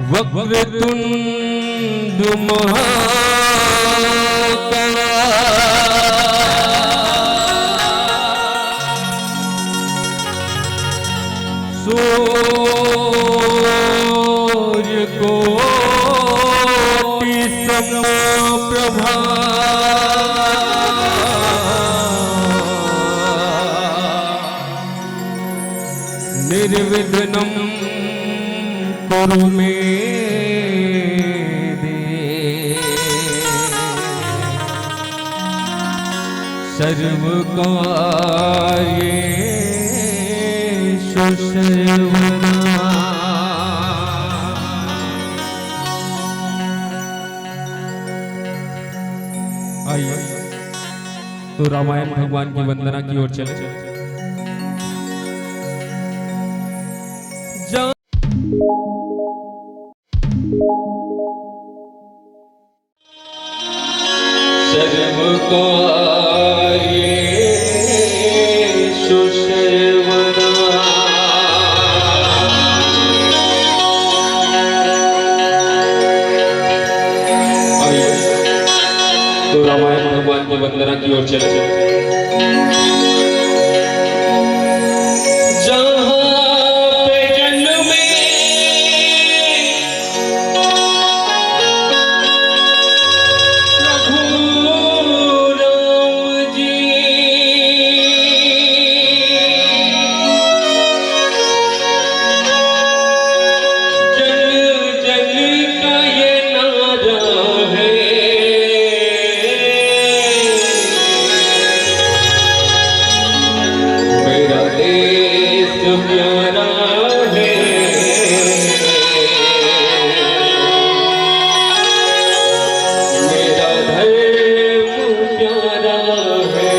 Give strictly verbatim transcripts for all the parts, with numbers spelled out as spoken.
वक्रतुंड महाकाय सूर्यकोटि समप्रभा। निर्विघ्नं कुरु मे देव सर्वकार्येषु सर्वदा। आइए, तो रामायण भगवान की वंदना की ओर चले। जा- सर्वकार्येषु सर्वदा। आइए, तो रामायण भगवान की वंदना की ओर चले। जहाँ पे जन्मे प्रभु राम जी, जन जन का ये नारा है, मेरा देश प्यारा है, मेरा धर्म प्यारा है।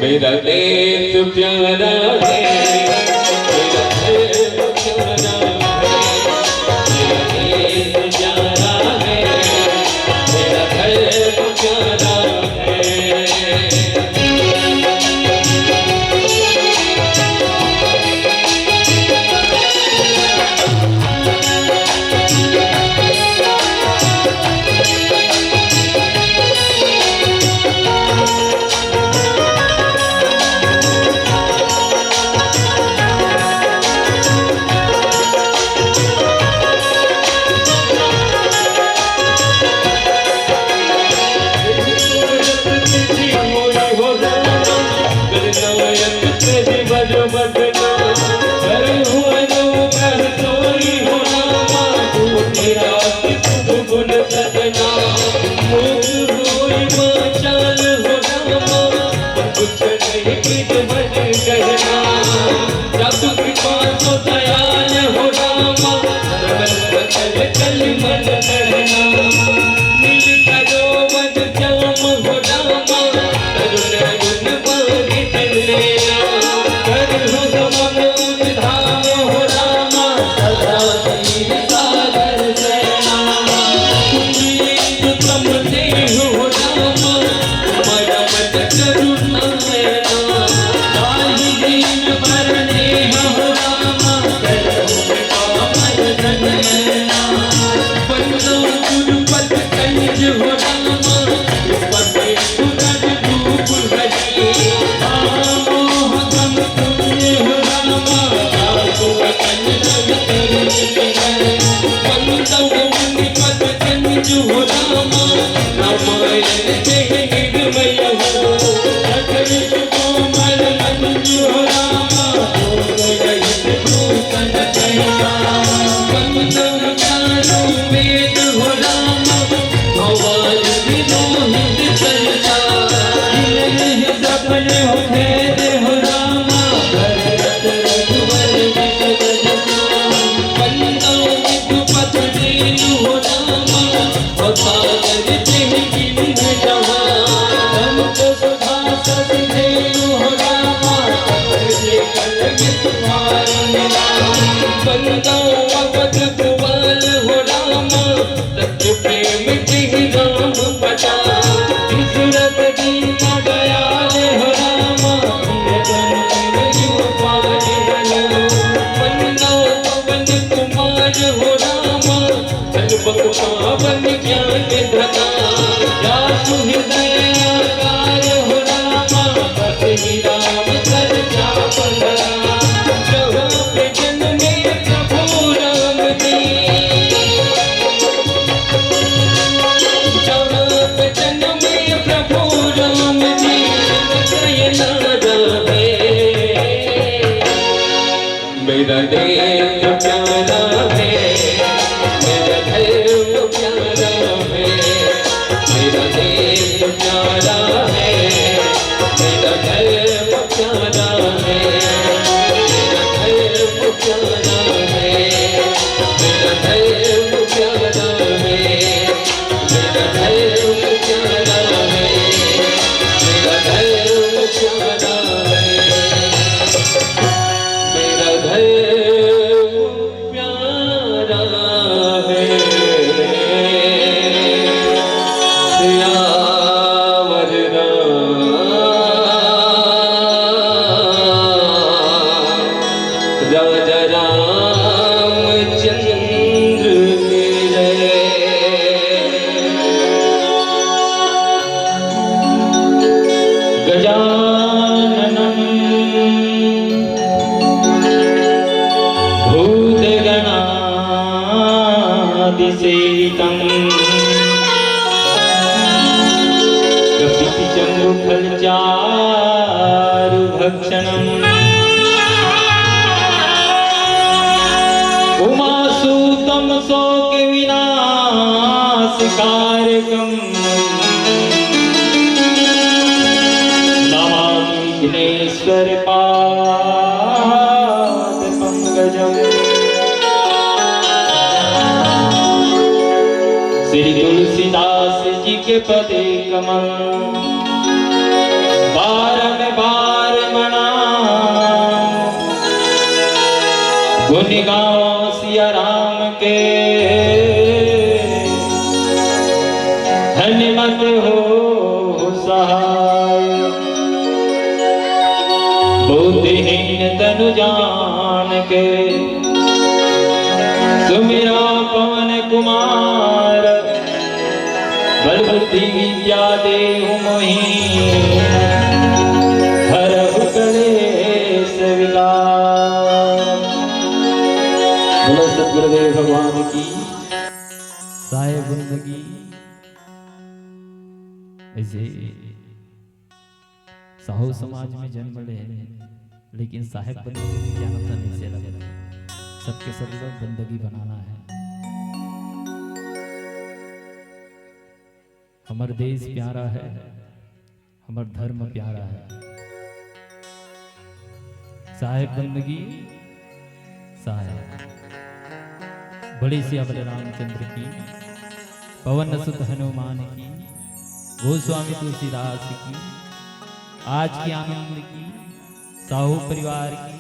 मेरा देश प्यारा है, मेरा धर्म प्यारा है, मेरा देश प्यारा है, मेरा धर्म प्यारा है। वंदो अवध कुंवर हो रामा, सच प्रेम की राम पता। दशरथ जी का दयाल हो रामा, प्रिय जन में यू पाए। वंदो पवन कुमार हो रामा, सर्वक पावन ज्ञान धना। जासु हृदय आकार हो रामा, बस ही राम कर चाप धरा। जहाँ पे जन्मे प्रभु राम जी, जहाँ पे जन्मे प्रभु राम जी, जय नारा है। मेरा देश प्यारा है, मेरा धर्म प्यारा है, मेरा देश प्यारा है, मेरा धर्म प्यारा है, मेरा धर्म प्यारा है, मेरा धर्म प्यारा है, मेरा धर्म प्यारा है, मेरा धर्म प्यारा है। मेरा धर्म प्यारा है। सियावर राम, राजा रामचंद्र की जय। गजाननं भूतगणादिसेवितं कपित्थजम्बूफलचारुभक्षणं उमासुतं शोकविनाशकारकं नमामि विघ्नेश्वर पाद पंकजम। श्री तुलसीदास जी के पदे कमल बारम बार मनाम। गुण गाओ सिया राम के, हनुमत हो सहाय। बुद्धिहीन तनु जान के, सुमिरा पवन कुमार। बल बुद्धि विद्या देहु मोहि, हरहु कलेस विकार। बोलो सतगुरुदेव भगवान की। साहेब बंदगी। ऐसे साहू समाज में जन्म ले, लेकिन साहेब बंदगी के क्या नाता नहीं से लगे। सबके सब लोग बंदगी बनाना है। हमर देश प्यारा है, हमर धर्म प्यारा है। साहेब बंदगी, साहेब। बड़े सियावर रामचंद्र की, पवन सुत हनुमान की, गोस्वामी तुलसीदास की, आज के आनंद की, साहू परिवार की।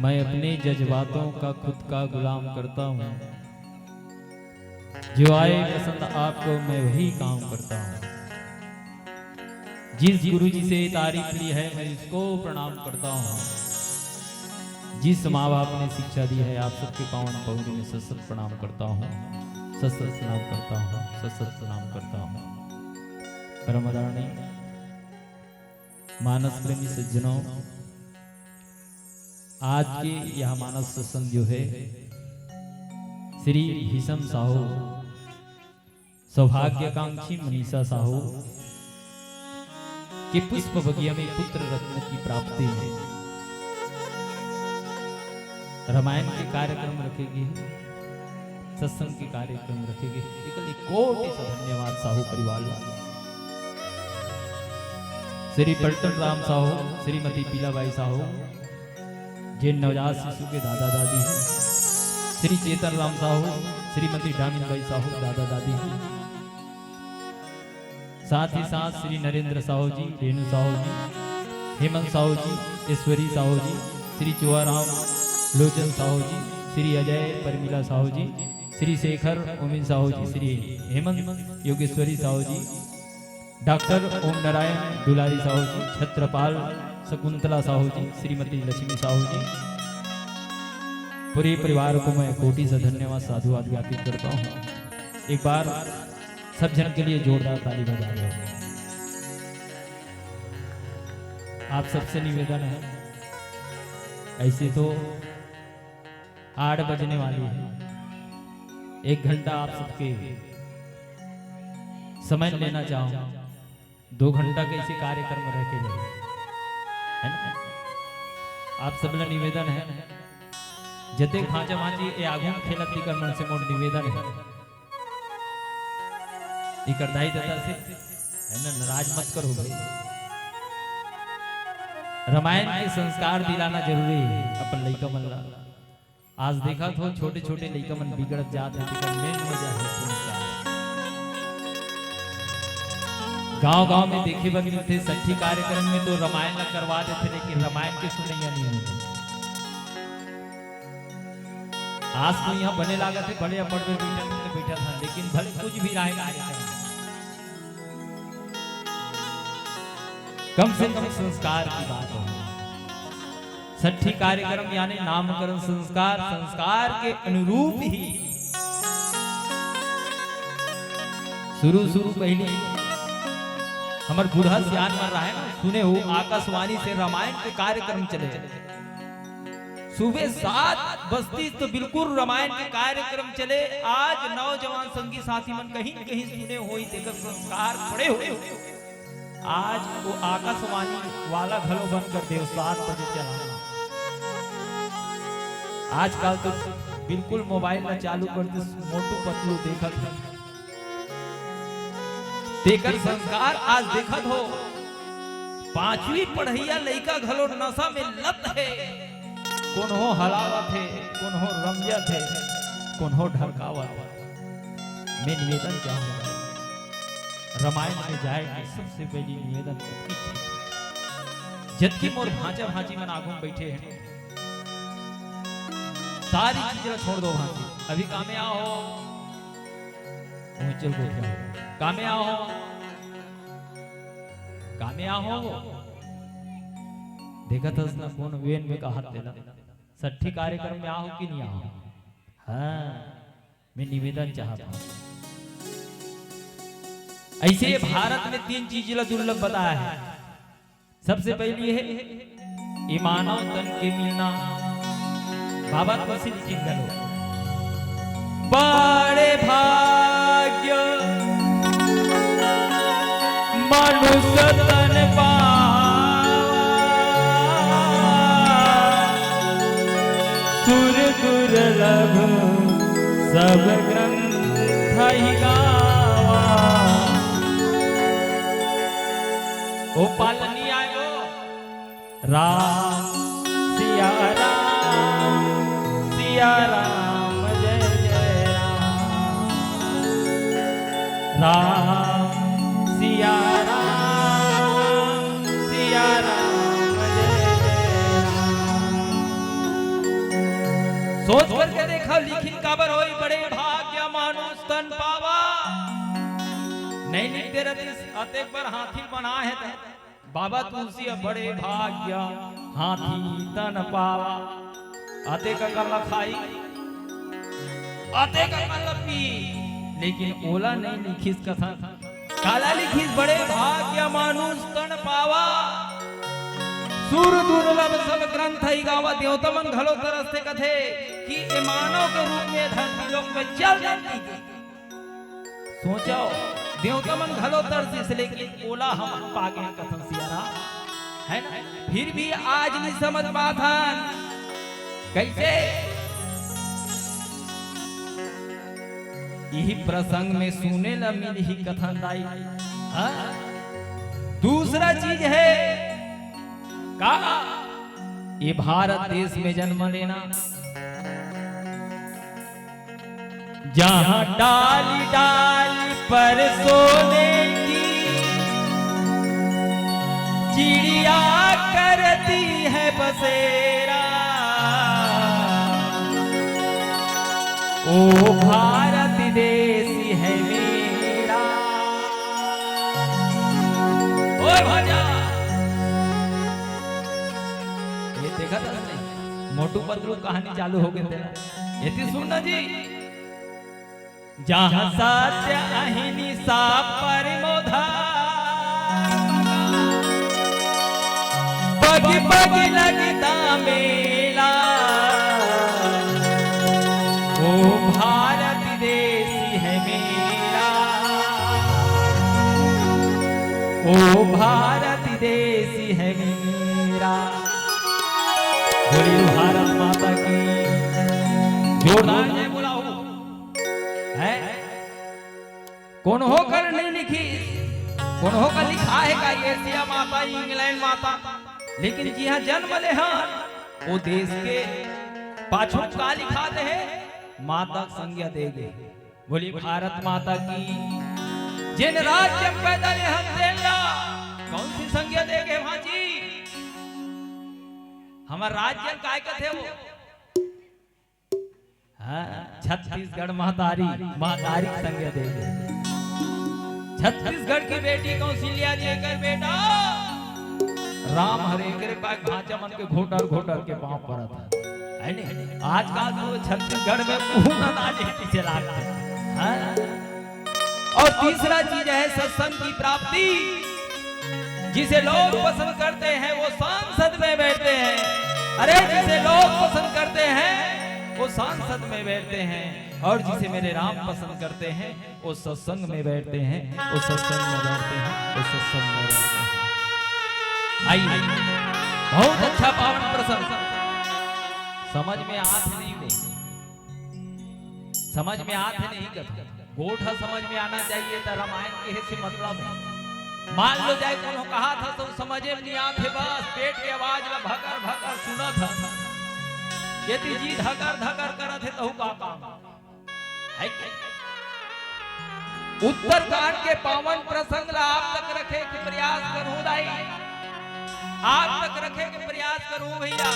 मैं अपने जज्बातों का खुद का गुलाम करता हूँ। जो आए पसंद आपको, मैं वही काम करता हूँ। जिस गुरु जी से तारीफ ली है, मैं उसको प्रणाम करता हूँ। जिस माँ बाप ने शिक्षा दी है, आप सबके पावन पौड़ी में सत सत प्रणाम करता हूँ, सत सत प्रणाम करता हूँ, सत सत प्रणाम करता हूँ। परम आदरणीय मानस प्रेमी सज्जनों, आज के यह मानस सत्संग जो है, श्री भीषम साहू, सौभाग्याकांक्षी मनीषा साहू के पुष्प बगिया में पुत्र रत्न की प्राप्ति में रामायण के कार्यक्रम रखे गे, सत्संग के कार्यक्रम रखे गे। एकल एक कोटि से धन्यवाद साहू परिवार ला। श्री पलटन राम साहू, श्रीमती पीलाबाई साहू, जे नवजात शिशु के दादा दादी है, श्री चेतन राम साहू, श्रीमती डामिन बाई साहू दादा दादी है, साथ ही साथ श्री नरेंद्र साहू जी, रेणु साहू जी, हेमंत साहू जी, ईश्वरी साहू जी, श्री चुआराम लोचन साहू जी, श्री अजय परमिला साहू जी, श्री शेखर उमिन साहू जी, श्री हेमंत योगेश्वरी साहू जी, डॉक्टर ओम नारायण दुलारी साहू जी, छत्रपाल शकुंतला साहू जी, श्रीमती लक्ष्मी साहू जी, पूरे परिवार को मैं कोटि से धन्यवाद, साधुवाद ज्ञापित करता हूँ। एक बार सब जन के लिए जोरदार ताली बजा दो। आप सबसे निवेदन है, ऐसे तो आठ बजने वाली है, एक घंटा आप सबके समय लेना चाहूँ, दो घंटा के इसी कार्यक्रम में रह के जाए, है ना? आप सब ला निवेदन है, जते भांचा भांची ए आगू में खेलत तिकर मन से मोर निवेदन है, इकर दाई ददा से, है ना, नाराज मत करो भाई। रामायण के संस्कार दिलाना जरूरी है अपन लइका मन ला। आज देखत हो, छोटे-छोटे लइका मन बिगड़त जात हे, तेकर main वजह हे संस्कार। गांव-गांव में देखे बर मिलथे, सट्ठी कार्यक्रम में तो रामायण ला करवा देथे, लेकिन रामायण के सुनइया नहीं मिलथे। आज तो यहाँ बने लागत हे, बड़े अब्बड़ बेर बैठत हन, लेकिन भले कुछ भी रहे कार्यक्रम, कम से कम संस्कार की बात हो। सट्ठी कार्यक्रम यानी नामकरण संस्कार, संस्कार के अनुरूप ही शुरू शुरू पहली हमर बूढ़ा सियान मन रहे ना, सुने हो, आकाशवाणी से रामायण के कार्यक्रम चले। सुबह सात बजतिस तो बिल्कुल रामायण के कार्यक्रम चले। आज नौजवान संगी साथी मन कहीं न कहीं सुने होही, तेकर संस्कार पड़े होही। आज वो आकाशवाणी वाला घलो बंद कर दे, सात बजे चलाना। आजकल तो बिल्कुल मोबाइल ला चालू कर दे, मोटू पतलू देखत हे। तेकर संस्कार आज देखत हो, पांचवी पढ़इया लइका घलो नशा में लत हे, कोनो हलावत हे, कोनो रंजत हे, कोनो ढरकावत हे। मैं निवेदन चाहूंगा, रामायण में जाए के सबसे पहली निवेदन कथी हे? जतकी मोर भांचा भांची मन आगू में बैठे हे, सारी चीज ला छोड़ दो भांची, अभी कामे आओ, पहुंचल गोठिया, कामे आओ, कामे आओ, देखत हस ना कोन वेन में कहत तेला, सट्ठी कार्यक्रम में आओ कि नहीं आओ? हाँ, मैं निवेदन चाहत हूँ। ऐसे ये भारत में तीन चीज ला दुर्लभ बताया है। सबसे पहली है ये मानव तन के मिलना। बाबा तुलसी जी किन घलो बड़े भाग्य मनुष्य तन पावा, सुर दुर्लभ सब ग्रंथ ही गावा। ओ पालनी आयो राम सिया राम, सिया राम जय जय राम। राम सिया राम, सिया राम जय जय राम। सोच करके देखा, लिखिन काबर होई, बड़े भाग्य मानुष तन पावा। नहीं लिख दे रहती, अतेक बार हाथी बना है तो बाबा तुलसी अब बड़े भाग्य हाथी तन पावा। अतेक अकन ल खाई, अतेक अकन ल पी, लेकिन ओला नहीं लिखिस कथन। काला लिखिस? बड़े भाग्य मानुष तन पावा, सुर दुर्लभ सब ग्रंथ ही गावा। देवता मन घलो तरसथे, कथे कि ए मानव के रूप में धरती लोक में चल देती। सोचो, देवता मन घलो तरसिस, लेकिन ओला हमन पागे कथन सिया राम, है ना? फिर भी आज नहीं समझ पाथन। कैसे? यही प्रसंग में सुने ला मिलही कथन दाई। हाँ? दूसरा चीज है का, ये भारत देश में जन्म लेना, जहाँ डाली डाली पर सोने की चिड़िया करती है बसेरा, ओ भारत देश है मेरा। ओए भैया, ये देखा था नहीं? मोटू पतलू कहानी चालू हो गई तेरा। ये थी सुनना जी। जहाँ सत्य अहिंसा परमो धर्म, पग पग लगता मेला। ओ भारत देश है मेरा, ओ भारत देश है मेरा। बोलिए भारत माता की। जोरदार जय बोला हो। है? कोनो कर नहीं लिखी, कोनो का लिखा है का एशिया माता, इंग्लैंड माता, लेकिन जिहाँ जन्म ले हन, वो देश के पाछू का लिखा दे है, माता संज्ञा दे गे। बोली भारत माता की। जेन राज्य में पैदा ले हन तेन ला कौन सी संज्ञा दे गे भाजी? हमर राज्य ल काय कथे वो? हाँ, छत्तीसगढ़ महतारी, महतारी के संगे दे दे। छत्तीसगढ़ की बेटी कौशल्या जी कर बेटा राम हरे करे पाए भांचा मन के घोटर घोटर के पाँव परत है, है नी? आजकल तो छत्तीसगढ़ में मुंह ना नाचे किसे लागते, हाँ? और तीसरा चीज है सत्संग की प्राप्ति। जिसे लोग पसंद करते हैं वो सांसद में बैठते हैं। अरे, जिसे लोग पसंद करते हैं वो सांसद में बैठते हैं, और जिसे मेरे राम पसंद करते हैं वो सत्संग में बैठते हैं, वो सत्संग में बैठते हैं, वो सत्संग में बैठते हैं। आइए, बहुत अच्छा पावन प्रसंग। समझ में आत नहीं वो, समझ में आत है नहीं कथा। गोठ ह समझ में आना चाहिए, त रामायण कहे से मतलब है। मान लो जाए कोनो कहा था तो समझे में नहीं आत है, बस पेट के आवाज ला भकर भकर सुनत ह। यदि जी धकर धकर करत है, तहु का काम है? उत्तरकांड के पावन प्रसंग ला आप तक रखे के प्रयास करूं दाई, आप तक रखे के प्रयास करूं भैया।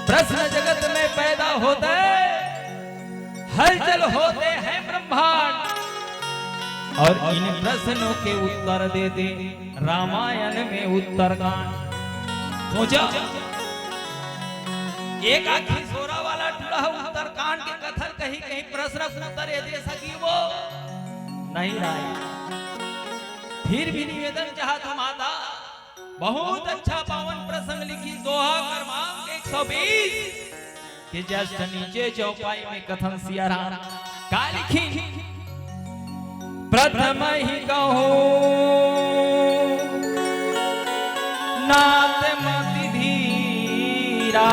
प्रश्न जगत में पैदा होते, हलचल होते हैं ब्रह्मांड, और इन प्रश्नों के उत्तर देते रामायण में उत्तरकांड। सोचा, एक आखी सोरा वाला टूरा उत्तरकांड के कथन कहीं कहीं प्रश्न के उत्तर ये दे सकी वो नहीं राय। फिर भी निवेदन चाहत हूँ माता, बहुत अच्छा पावन प्रसंग लिखी, दोहा क्रमांक एक सौ बीस के just नीचे चौपाई में कथन सिया राम का लिखी। प्रथम ही कहो नाथ मति धीरा।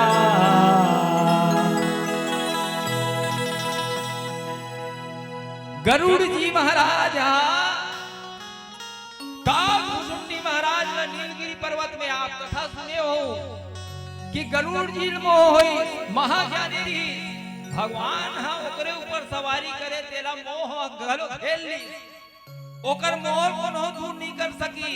गरुड़ जी महाराज हा काल भुजुंडी महाराज ला नीलगिरी पर्वत में आप कथा सुने हो कि गरुड़ जी ल मोह होई, महाज्ञानी रही, भगवान हा ओकरे ऊपर सवारी करे, तेला मोह घलो घेर ली, ओकर मोह कोनो दूर नहीं कर सकी।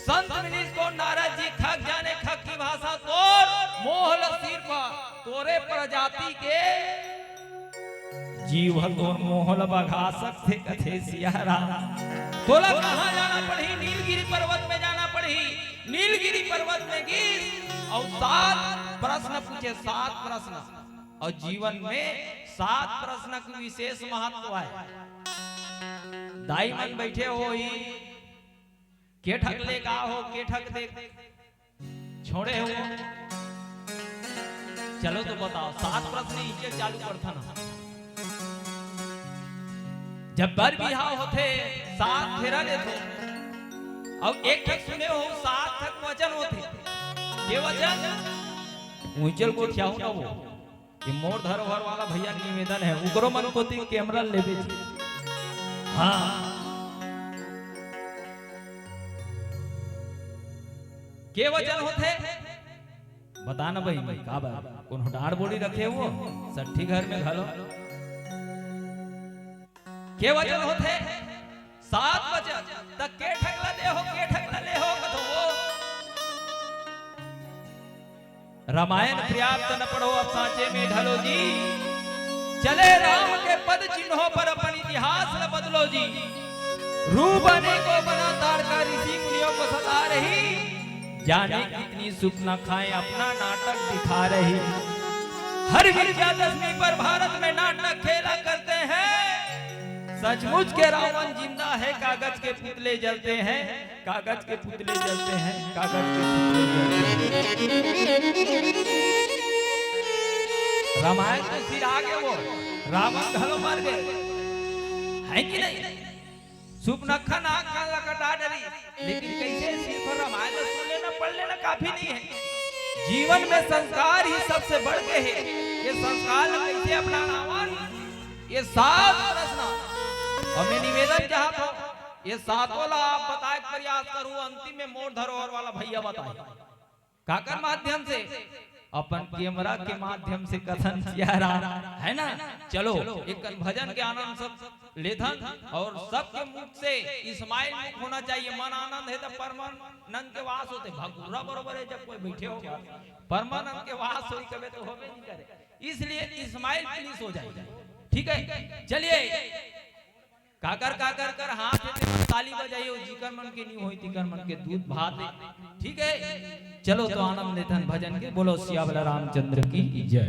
संत मिलिस को नारद जी खक जाने खक की भाषा तोर मोह ल सिर पर तोरे प्रजाति के जीव ह तोर मोह ल बघा सकथे, कथे सिया राम। तोला कहाँ जाना पड़ही? नीलगिरी पर्वत में जाना पड़ही। नीलगिरी पर्वत में गिस अउ सात प्रश्न पूछे, सात प्रश्न। अउ जीवन में सात प्रश्न के विशेष महत्व है। दाई मन बैठे होही, के ठक ले का हो, के ठक दे छोड़े हो। चलो तो बताओ, सात प्रश्न इसे चालू करथन। जब बर बिहाव होथे, सात फेरा लेथो, अउ एक ठक सुने हो, सात ठक वचन होथे। के वचन? उइचल गोठियाहू ना वो। ये मोर धरोहर वाला भैया निवेदन है, उकरो मन कोती कैमरा लेबे जी। हाँ। के वचन होथे? बता ना बहिनी, का बात? कोनो डांड़ बोड़ी रखे हो? सट्ठी घर में घलो। के वचन होथे? सात वचन। त के ठक ला दे रामायण पर्याप्त न पढ़ो, अब सांचे में ढलो जी। चले राम के पद चिन्हों पर अपन इतिहास न बदलो जी। रूप अनेकों बना तारका ऋषि मुनियों को सता रही। जाने कितनी सुख न खाए अपना नाटक दिखा रही। हर विजयादशमी पर भारत में नाटक खेला करते हैं। सचमुच के रावण जिंदा है, कागज के पुतले जलते हैं। कागज के पुतले जलते हैं, कागज के पुतले जलते हैं। रामायण तो सिर आगे वो, रावण घलो मर गए, है कि नहीं? सुपनखा नाग कान ला कटा डरी, लेकिन कैसे सिर्फ रामायण ला सुन लेना, पढ़ लेना काफी नहीं है। जीवन में संस्कार ही सबसे बढ़ के है। ये संस्कार ला कैसे अपनाना, ये सात प्रश्न। और मैं निवेदन चाहत हूँ, ये सातों ला आप बताए के प्रयास करू, अंतिम में मोर धरोहर वाला भैया बताए। काकर माध्यम से? अपन कैमरा के माध्यम से कथन सिया राम, है ना? चलो, एक कन भजन के आनंद सब लेथन और सबके मुख से इस्माइल मुख होना चाहिए। मन आनंद है तो परमानंद के वास होते। भगुरा बरोबर है, जब कोई बैठे हो, परमानंद के वास होई कबे तो होबे नहीं करे। इसलिए इस्माइल प्लीज हो जाए, ठीक है? चलिए, काकर काकर कर हाथ हे तेमन ताली बजाइयो, जिकर मन के नी होई तिकर मन के दूध भात हे। ठीक है, चलो तो आनंद लेथन भजन के। बोलो सियावला रामचंद्र की जय।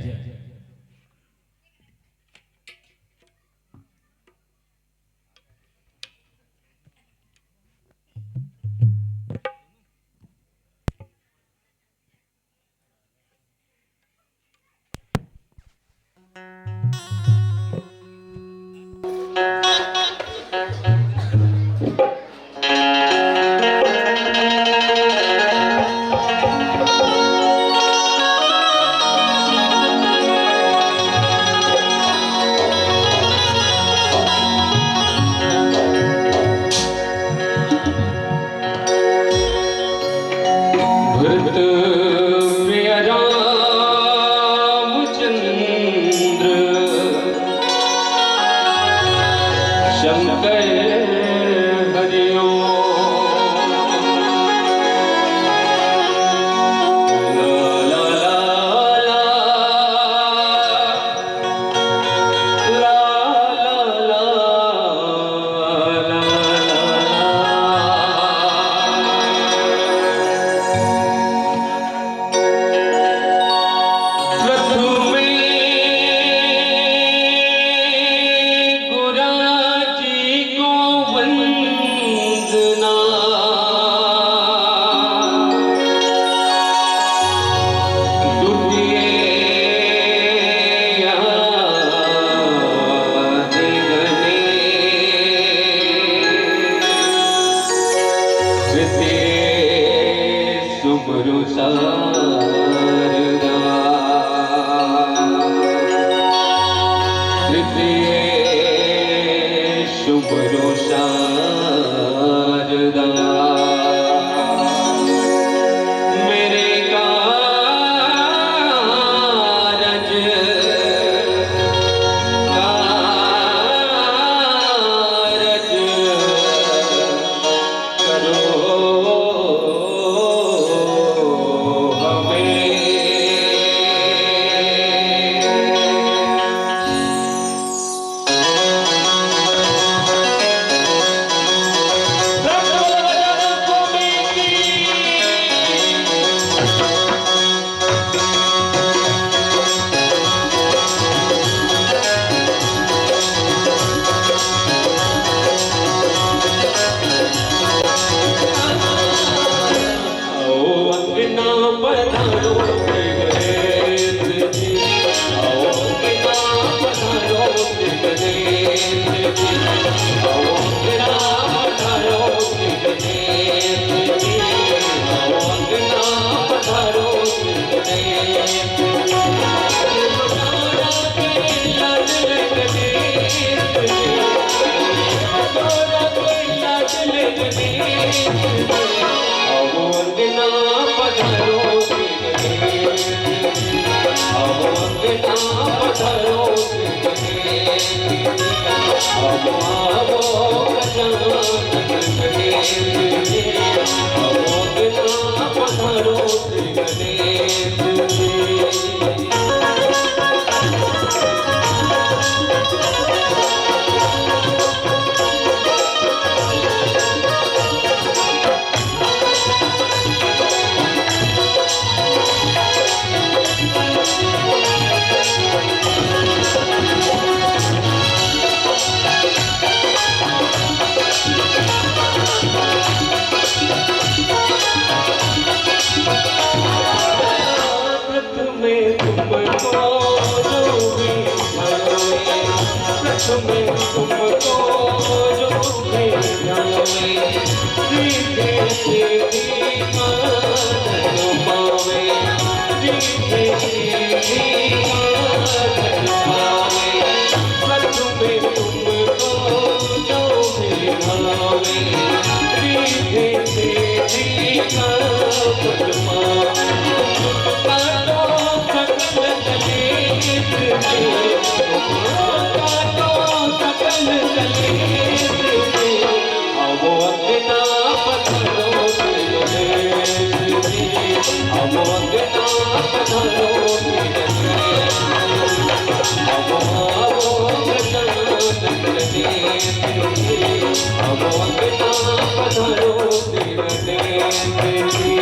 भरत प्रिय रामचंद्र शंकर हरिओ। तुम्हें तुमको जो भी जाने, सीधे सीधी आदत पावे, सीधे सीधी आदत पावे। सच में तुमको जो भी भावे, सीधे सीधी आदत पावे। काटो सकल कलेश के, काटो सकल कलेश के, अब अंगना पधारो दीननाथ जी, अब अंगना पधारो दीननाथ जी, अब आओ गजानन नेत्र जी, अब अंगना पधारो दीननाथ जी।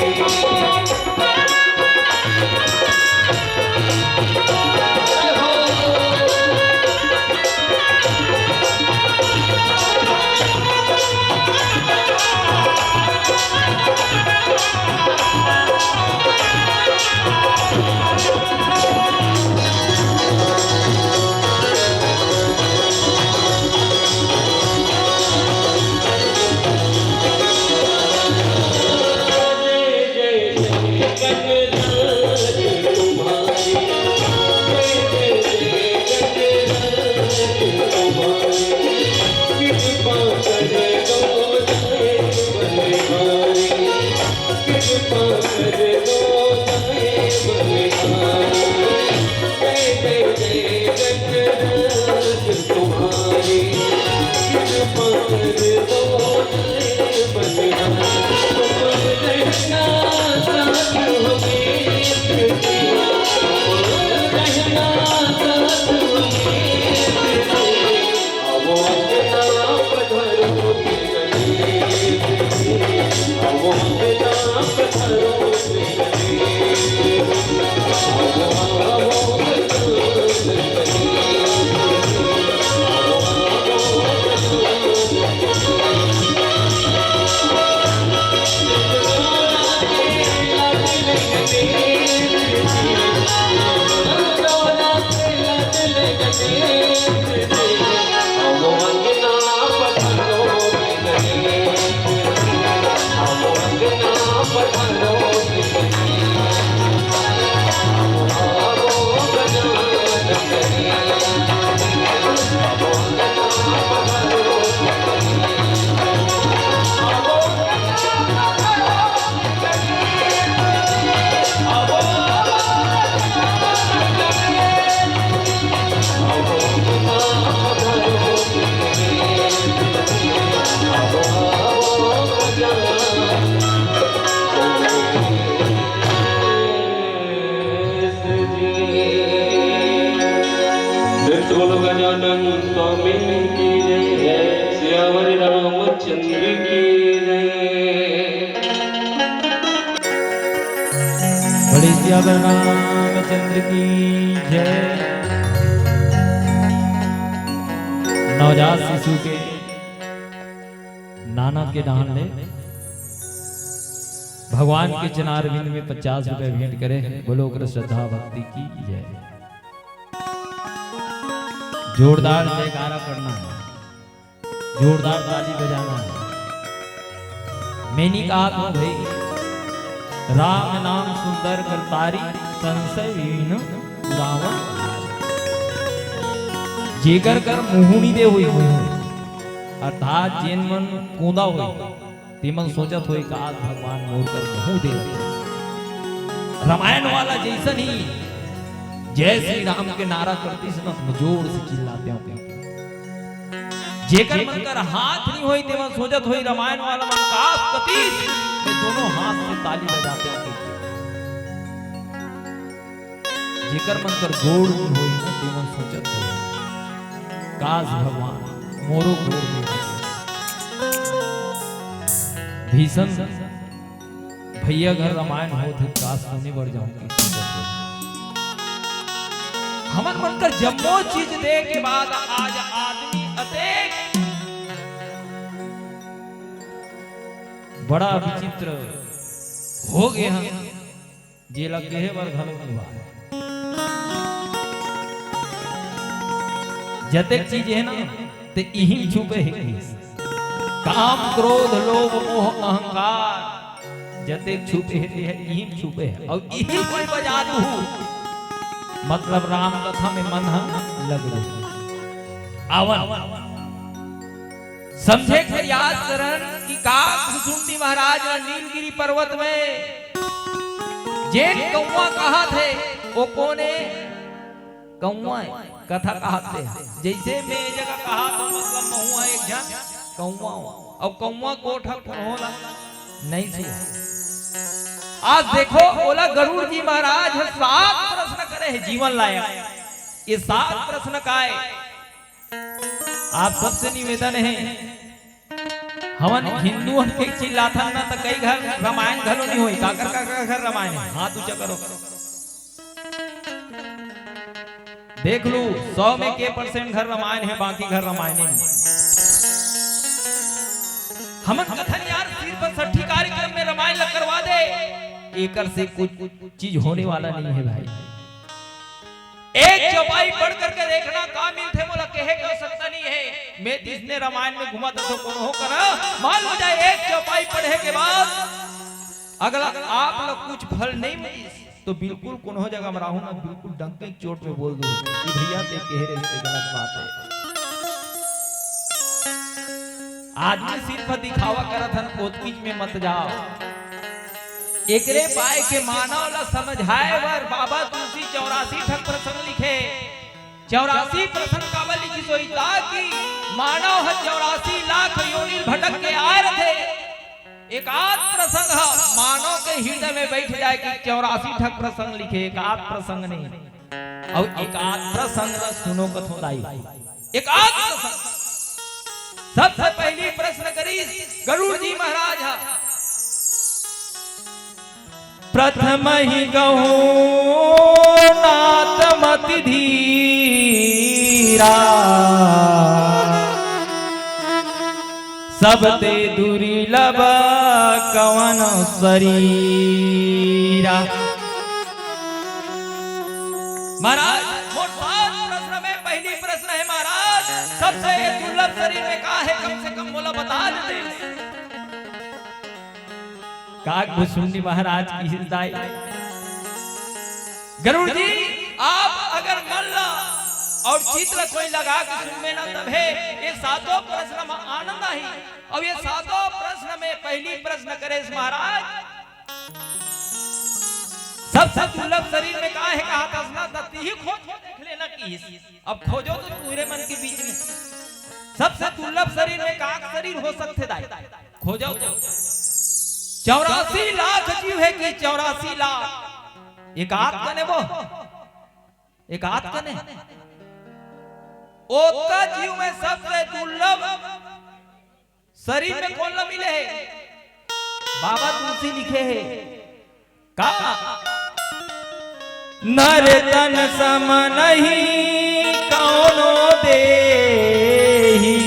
बोलो गजानन स्वामी की जय, सियावर रामचंद्र की जय। बड़े सियावर रामचंद्र की जय। नवजात शिशु के नाना के डाहन ले भगवान के चरणारविंद में पचास रुपया भेंट करे हे। बोलो ओकर श्रद्धा भक्ति की जय। जोरदार जयकारा करना है, जोरदार ताली बजाना है। मैं नहीं कहा तो भाई, राम नाम सुंदर कर तारी, संशय विहीन रावण। जेकर कर मुहुनी दे होई, मुहुनी, अर्थात जेन मन कूदा होई, तेमन सोचत होई, "काश भगवान मोर कर मुहूं दे।" रामायण वाला जैसन ही जय श्री राम के नारा करतीस न, जोर से चिल्लाते हो। जेकर मन कर हाथ नहीं होई, तेमन सोचत होई, रामायण वाला मन काश कतीस, मैं दोनों हाथ से ताली बजाते हो। जेकर मन कर गोड़ नहीं होई ना, तेमन सोचत होई, "काश भगवान मोरो गोड़ में।" भीषण भैया घर रामायण होत हे, काश सुने बर जाऊं कि सुने बर। हमन मन कर जम्मो चीज दे के बाद आज आदमी अतेक बड़ा विचित्र हो गए हैं, जेला कहे बर घलो नहीं हुआ। जतेक चीज हे ना, ते इही म छुपे हे। काम, क्रोध, लोभ, मोह, अहंकार, जतेक छुपे हे, ते ह इही म छुपे हे। अउ इही कोई बजा दूहू, मतलब राम कथा में मन ह लग जाही। आवन, समझे के प्रयास करन कि का भुसुंडी महाराज ह नीलगिरी पर्वत में जेन कौवा कहाथे, ओ कोन ए? कौवा ए, कथा कहाथे। जइसे मैं ए जगह कहाथों, मतलब महूं ह एक झन कौवा हों। अउ कौवा कोन ए, कोन होला? नइ छुआ। आज देखो, ओला गरुड़ जी महाराज ह सात प्रश्न करे हे जीवन लायक। ये सात प्रश्न काय? आप सबसे निवेदन हे, हमन हिंदू मन के चिल्लाथन ना, त कई घर रामायण घलो नइ होय। काकर काकर घर रामायण हे? हाथ ऊंचा करो। देख लू, सौ में के percent घर रामायण हे, बाकी घर रामायण नइ हे। हमन कथन यार, सिर्फ छठी कार्यक्रम में रामायण ला करवा दे, एकर से कुछ चीज होने वाला नइ हे भाई। एक चौपाई पढ़ करके देखना, का मिलथे, मोला कहे के आवश्यकता नइ हे। मैं त इसने रामायण में घूमत रथों, कोनो करा, मान लो जाए, एक चौपाई पढ़े के बाद अगर आप लोग कुछ फल नइ मिलिस, तो बिल्कुल कोनो जगह में रहू ना, बिल्कुल डंके के चोट में बोल दूहू कि भैया, ते कहे रहे, ते गलत बात हे। आदमी सिर्फ दिखावा करत हन, ओतकीच में मत जाव। एकरे पाय के मानव ला समझाए बर बाबा तुलसी चौरासी ठक प्रसंग लिखे। चौरासी प्रसंग काबर लिखिस होही? ताकि मानव ह चौरासी लाख योनि भटक के आए रथे। एकाध प्रसंग ह मानव के हृदय में बइठ जाए कि चौरासी ठक प्रसंग लिखे, एकाध प्रसंग नहीं। अउ एकाध प्रसंग ला सुनो कथों दाई। एकाध प्रसंग। सबसे पहिली प्रश्न करिस गरुड़ जी महाराज ह। प्रथम ही गहूं नाथ मति धीरा, सबते दुर्लभ कवन सरीरा। महाराज, मोर सात प्रश्न में पहिली प्रश्न हे महाराज, सबसे दुर्लभ सरीर में का हे, कम से कम मोला बता देते। काक भुसुंडी महाराज किहिस दाई, गरुड़ जी, आप अगर मन ला अउ चित ला कोई लगा के सुनबे ना, तभे ये सातों प्रश्न में आनंद आही। अउ ये सातों प्रश्न में पहिली प्रश्न करेस महाराज, सबसे दुर्लभ सरीर में का हे कहाथस ना, त तिही खोज के देख लेना किहिस। अब खोजो तो पूरे मन के बीच में सबसे दुर्लभ सरीर में का सरीर हो सकथे दाई? खोजो तो। चौरासी लाख जीव हे कि चौरासी लाख? एकाध कने वो, एकाध कने। ओतका जीव में सबसे दुर्लभ सरीर में कोन ला मिले हे? बाबा तुलसी लिखे हे का? नर तन सम नहीं कौनो देही।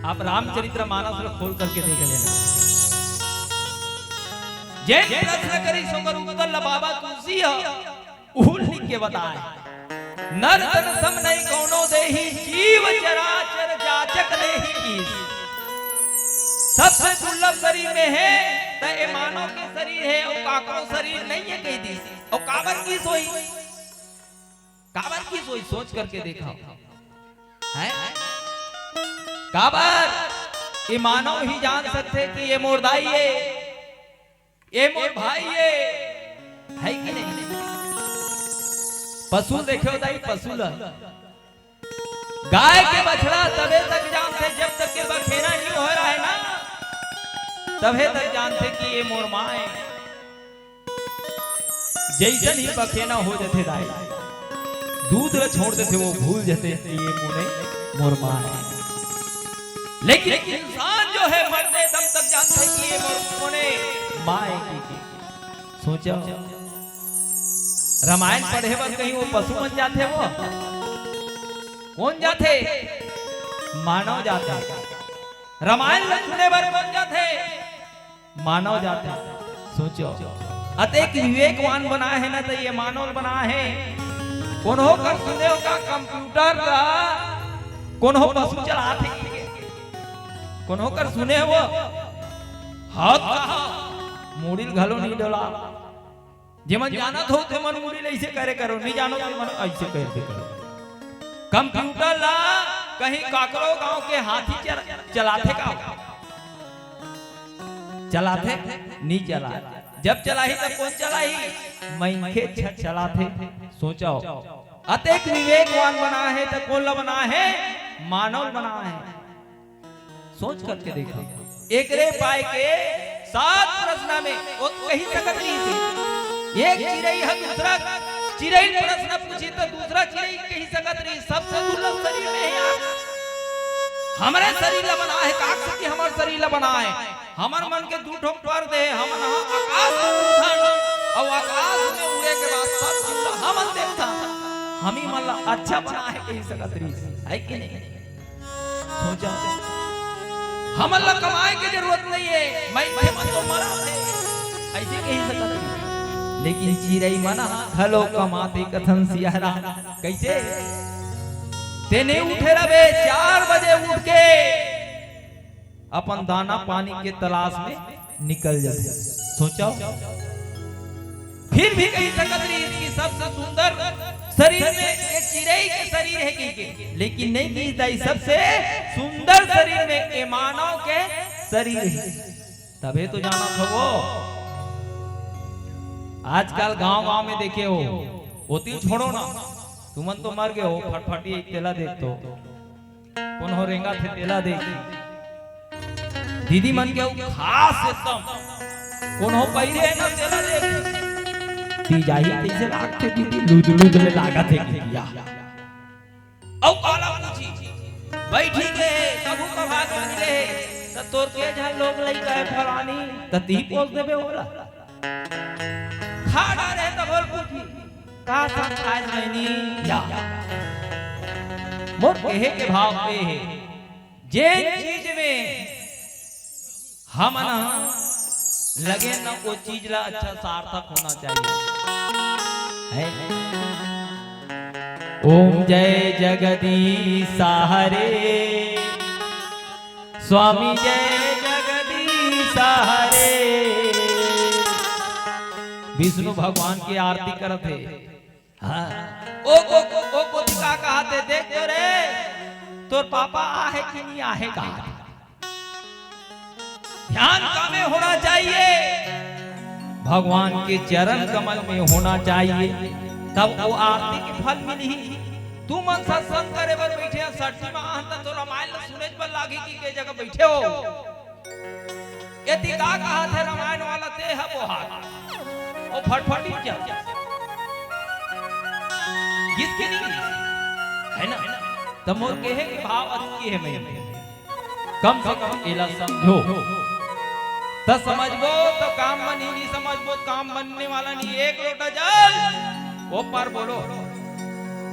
आप रामचरित्र मानस ला खोल करके देख लेना। जेन प्रश्न करिस ओकर उत्तर ला बाबा तुलसी ह उहू लिख के बताए। नर तन सम नहीं कौनो देही, जीव चराचर जाचक देही ईश। सबसे दुर्लभ सरीर में हे, त ए मानव के सरीर हे, अउ काकरो सरीर नइ हे कहि दिस। अउ काबर किहिस होही? काबर किहिस होही? सोच करके देखव। हैं? काबर? ए मानव ही जान सकथे कि ए मोर दाई ए, ए मोर भाई ए, हे कि नहीं? पशु देखे हो दाई, पशु ल। गाय के बछड़ा तभे तक जानथे, जब तक के बखेना नइ होय रहे ना, तभे तक जानथे कि ए मोर माय। जइसन ही बखेना हो जथे दाई, दूध ल छोड़ देथे, वो भूल जथे कि ए मोरे मोर माय। लेकिन इंसान जो हे, मरते दम तक जानथे कि ए मोर कोने माय की, की। सोचव, रामायण पढ़े बर कहीं वो पशु मन जाथे, वो कोन जाथे? मानव जाथे। रामायण ल सुने बर कोन जाथे? मानव जाथे। सोचव, अतेक विवेकवान बनाए हे ना, त ए मानव बनाए हे। कोनो कर सुने हो का कंप्यूटर ला कोनो पशु चलाथे? कोनो कर सुने हो? हाथ कहा, मुड़ी ल घलो नहीं डोला। जेमन जानत हो, तेमन मुड़ी ल ऐसे करे करो, नहीं जानो, तेमन ऐसे करते करो। कंप्यूटर ला कहीं काकरो गांव के हाथी चल-, चलाथे का? चलाथे? नहीं चला। जब चलाही, तब कौन चलाही? मनखे छ-, चलाथे। सोचो, अतेक विवेकवान बना है, त कोन ला बना है? मानव बना है। सोच करके देखो, एकरे पाए के सात प्रश्न में वो कही सकत रही थी। एक चिरई ह दूसरा चिरई प्रश्न पूछी, तो दूसरा चिरई कही सकत रही, सबसे दुर्लभ शरीर में है यार। हमरे शरीर ला बना है, काक से कि हमर शरीर ला बना है। हमर मन के दू ठोक पर दे, हमन ह आकाश में उड़थन, अउ आकाश में उड़े के बाद सब जीव ला हमन देखथन। हमी मन ला अच्छा बना है, कही सकत रही, है कि नहीं? सोचा, हमन ला कमाए के जरूरत नहीं है, मैं मन तो मरा थे, ऐसे कही सकत रही। लेकिन चिरई मन ह घलो कमाथे कथन सियारा। कैसे? तेने उठे रबे चार बजे उठ के अपन दाना पानी के तलाश में निकल जाथे। सोचो, फिर भी कही सकत रही कि सबसे सुंदर शरीर में एक चिरई के शरीर है कही के, लेकिन नहीं कही दाई, सबसे सुंदर शरीर में ए मानव के शरीर है। तभे तो जानत हो वो। आजकल गांव-गांव में देखे हो, ओती छोड़ो ना, तुमन तो मर गए हो, फटफटी एक तेला देख तो। कोनो रेंगा थे तेला देख। दीदी मन के अउ खास एकदम। कोनो पहिरे ना तेला देख। ती जाही कैसे लागथे दीदी, लूद लूद ले लागत है किया। अउ काला पूछी, बैठी के कभू कभार मिले, त तोर के झन लोग लइका है फलानी, त ती पोस देबे ओला। खा डारे त बोल पूछी, का सब खाए बहिनी? या। मोर कहे के भाव ए हे, जेन चीज में हमन ह लगे न, वो चीज ला अच्छा सार्थक होना चाहिए। है? ओम जय जगदीश हरे, स्वामी जय जगदीश हरे। विष्णु भगवान की आरती करत हे। हाँ। ओ को, को, ओ कोती का कहाथे, देख तो रे, तोर पापा आहे कि नहीं आहे का? ध्यान कामे होना चाहिए, भगवान के चरण कमल में होना चाहिए, तब वो आरती के फल मिलही। तुमन सत्संग करे बर बैठे हो, सट्टी में आहन त तो रामायण ल सुनेच बर लागही कि के जगह बैठे हो। यदि का कहाथे रामायण वाला, ते ह बोहा, ओ फटफटी जा। जिसके नहीं है ना, त मोर कहे के भाव अतकी है मैं। कम से कम एला समझो। त समझबो त काम बनही, नहीं समझबो त काम बनने वाला नहीं। एक लोटा जल, ऊपर बोलो।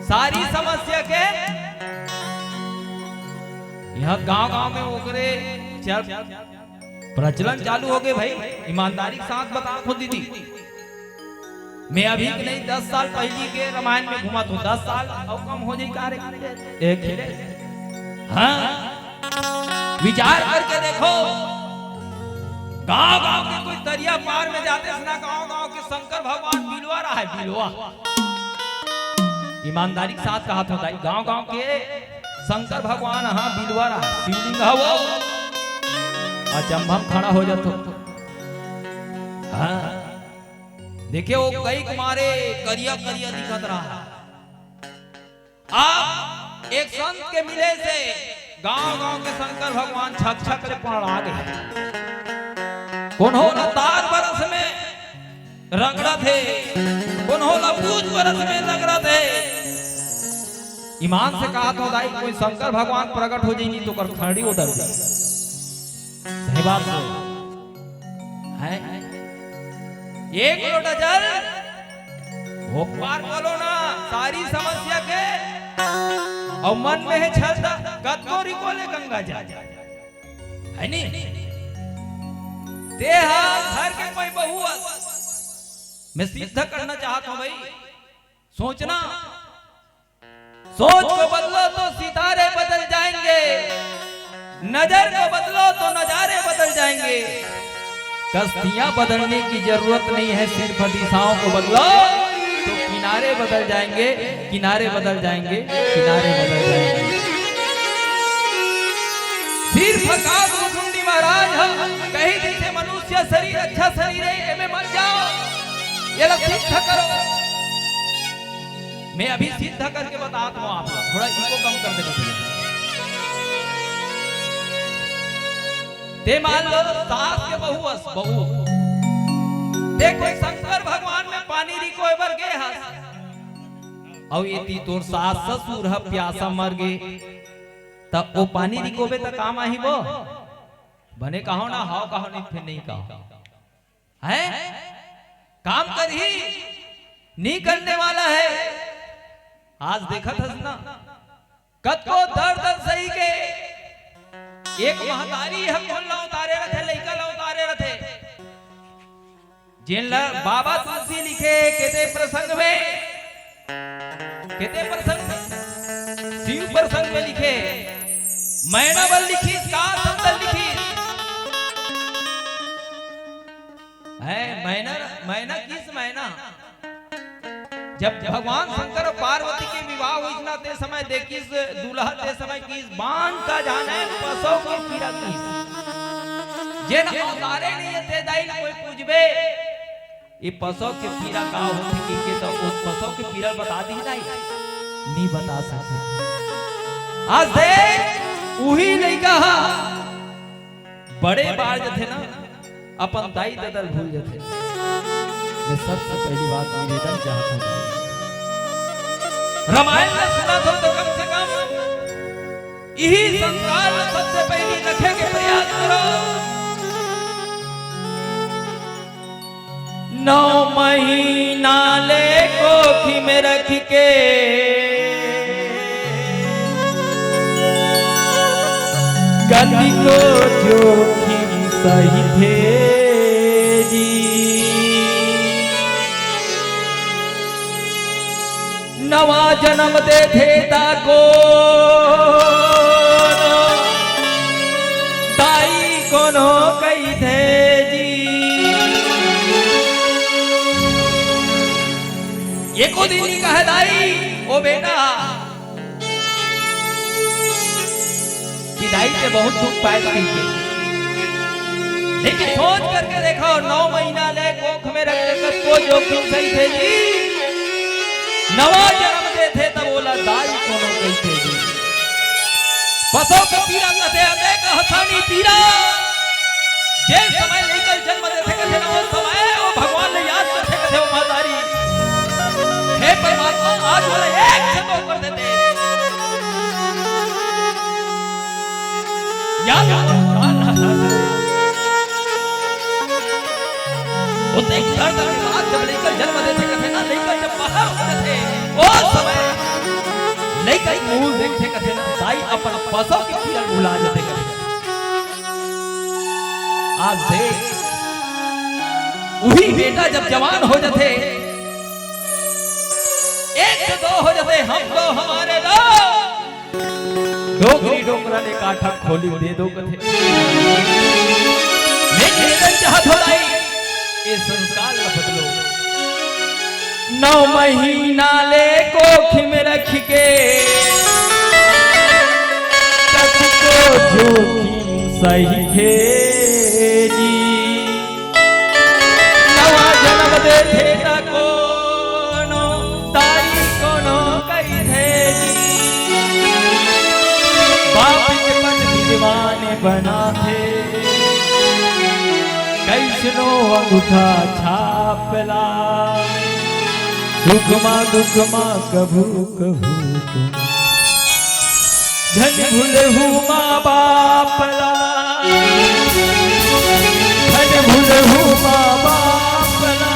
सारी समस्या के यहाँ गांव-गांव में ओकरे चल-, प्रचलन चालू हो गए भाई, ईमानदारी के साथ बतात हो दीदी। मैं अभी के नहीं, दस साल पहली के रामायण में घूमत हो, दस साल अउ कम हो जाई का रे? एक ही रे। हाँ, विचार करके देखो, गांव-गांव के कोई तरिया पार में जाते सना, गांव-गांव के शंकर भगवान बिलवा रहा है, बिलवा। ईमानदारी के साथ कहाथों दाई, गांव-गांव के शंकर भगवान ह बिलवा रहा, शिवलिंग ह वो। अचंभा म खड़ा हो जाथो। हाँ। देखे वो कई के मारे करिया करिया दिखत रहा। अब एक संत के मिले से गांव-गांव के शंकर भगवान छक छक ले पड़ा गे। कोनो ला तार बरस में रगड़त हे, कोनो ला पूछ बरस में रगड़त हे। ईमान से कहाथों दाई, कोई शंकर भगवान प्रकट हो जाई नहीं तो कर खड़ी उधर से। सही बात है। हैं? एक लोटा जल, एक बार बोलो ना, सारी समस्या के, अउ मन में हे छल त, कतको रिको ले गंगा जल। है नी? ते हा घर के कोई बहू अस। मैं सिद्ध करना चाहत हूं भाई। सोचना, सोच को बदलो तो सितारे बदल जाएंगे, नजर को बदलो तो नजारे बदल जाएंगे। कश्तियां बदलने की जरूरत नहीं है, सिर्फ दिशाओं को बदलो तो किनारे बदल जाएंगे, किनारे बदल जाएंगे, किनारे बदल जाएंगे। सिर्फ काकभुजंडी महाराज ह कही जैसे मनुष्य शरीर अच्छा शरीर है, एमे मत जाओ, ये ला सिद्ध करो। मैं अभी सिद्ध करके बताता हूँ आप लोग, थोड़ा इको कम कर देना भैया। ते मान लो सास के बहू अस, बहू। ते कोई शंकर भगवान में पानी रिकोए बर गे हस। अउ एती तोर सास ससुर ह प्यासा मर गे। त ओ पानी रिकोबे त काम आही वो? बने कहो ना, हाव कहो नहीं, फिर नहीं कहो। हैं? काम करही, नहीं करने वाला है। आज देखत हस ना, कतको दर्द सही के एक महतारी ह कोन ला उतारे रथे, लइका ला उतारे रथे। जेन ला बाबा तुलसी लिखे, केते प्रसंग में, केते प्रसंग, शिव प्रसंग में लिखे, मैना बल लिखिस, का शब्द लिखिस? है, मैना, मैना किस मैना? जब भगवान शंकर अउ पार्वती के विवाह होइस ना, ते समय देखिस दूल्हा, ते समय किस बांध का जाने पसो के पीरा किस। जेन अवतारे नहीं है, ते दाई ल कोई पूजबे, ये पसो के पीरा का होथे कहिके त ओ पसो के पीरा बता दी नहीं, नहीं बता सकते। आज देख, उही लइका हा बड़े बार जथे ना, अपन दाई ददा ल भूल जथे। मैं सबसे पहली बात निवेदन चाहत हूँ, रामायण में सुना था तो कम से कम यही संस्कार में सबसे पहली रखे के प्रयास करो। नौ महीना ले कोखी में रख के कतिको जोखिम सहिथे जी। नवा जन्म देथे ता कोनो दाई कोनो कहिथे जी। एको दिन नहीं कहे दाई, ओ बेटा, कि दाई के बहुत दुख पाए कहिके। लेकिन सोच करके देखो, नौ महीना ले कोख में रख के कतको जोखिम सहिथे जी, नवा जन्म देथे तब ओला दाई कोनो कहिथे जी। पसो के पीरा कथे अनेक हसानी पीरा। जे समय लइका जन्म देथे कथे ना, ओ समय ओ भगवान ले याद करथे कथे ओ महतारी, हे परमात्मा, आज मोला एक से दो कर देते। याद ओ तो एक दर्द के बाद जब लइका जन्म देथे कथे ना, लइका जब बाहर हो जाथे, ओ समय लइका के मुंह देखथे कथे ना, दाई अपन पसो के पीरा भुला जाथे कथे। आज देख, उही बेटा जब जवान हो जाथे, एक से दो हो जाथे, हम दो हमारे दो, डोकरी डोकरा ले काठा खोली दे दो कथे। लेकिन एकर चाहत हो दाई, ये संस्कार ला बदलो। नौ महीना ले कोख में रख के कतको जोखिम सहिथे जी। नवा जन्म देथे त कोनो दाई कोनो कहिथे जी। बाप के पद विद्वान बनाथे, कइसनो अंगूठा छाप ला। सुख मा दुख मा कभू कभू तुम झन भूलहू माँ बाप ला, झन भूलहू माँ बाप ला,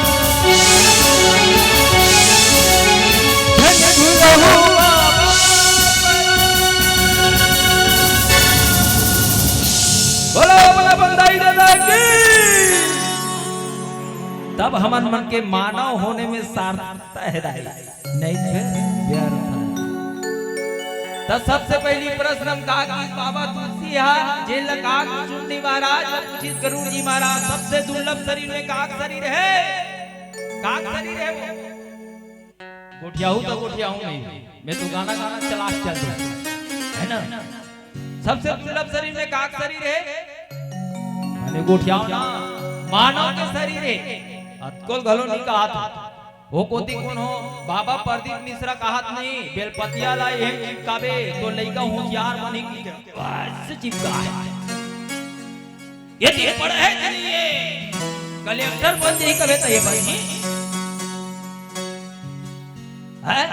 झन भूलहू माँ बाप ला। बोलो, बोलो, बंदाई दादा की। तब हमन मन के मानव होने में सार्थकता है दाई। नहीं थे व्यर्थ। त सबसे पहिली प्रश्न हम का किस बाबा तुलसी हा, जेन ल का घुसुंडी महाराज ल पूछिस गरुड़ जी महाराज, सबसे दुर्लभ शरीर में काक शरीर हे? काक शरीर हे वो? गोठियाहू त गोठियाहू नहीं, मैं तो गाना गाना चला चल दूं, है ना? सबसे दुर्लभ शरीर में काक शरीर हे? माने गोठियाहू ना, मानव के शरीर हे। अतकोल घलो नहीं कहा था। वो कोती कोन हो? बाबा प्रदीप मिश्रा कहात नहीं, बेलपतिया ला एम चिपकाबे, तो लइका होशियार बनही कि बस चिपका हे। ये तो पढ़े हे कि नहीं ये? कलेक्टर बन जाही कबे तो ये बनही। हैं?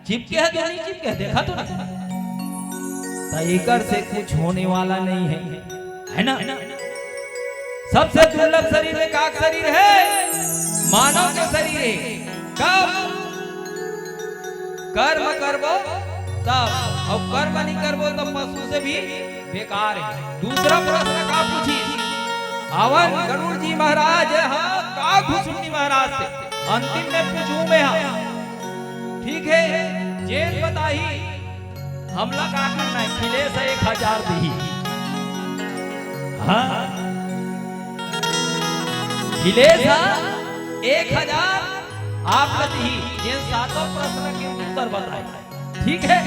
चिपके हे तो नहीं चिपके हे, देखा तो नहीं। तो एकर से कुछ होने वाला नहीं है, है ना? सबसे दुर्लभ शरीर में काक शरीर हे? मानव के शरीर हे। कब कर्म करबो तब, अउ कर्म नहीं करबो तब पशु से भी बेकार हे। दूसरा प्रश्न का पूछिस? अवन गरुड़ जी महाराज हा का घुसुंडी महाराज से? अंतिम में पूछूं मैं हा। ठीक हे, जेन बताही, हमला का करना हे? खिलेश हा एक हजार दिही। हाँ, खिलेश हा एक हजार आप ला दिही, जेन सातों प्रश्न के उत्तर बताही। ठीक हे,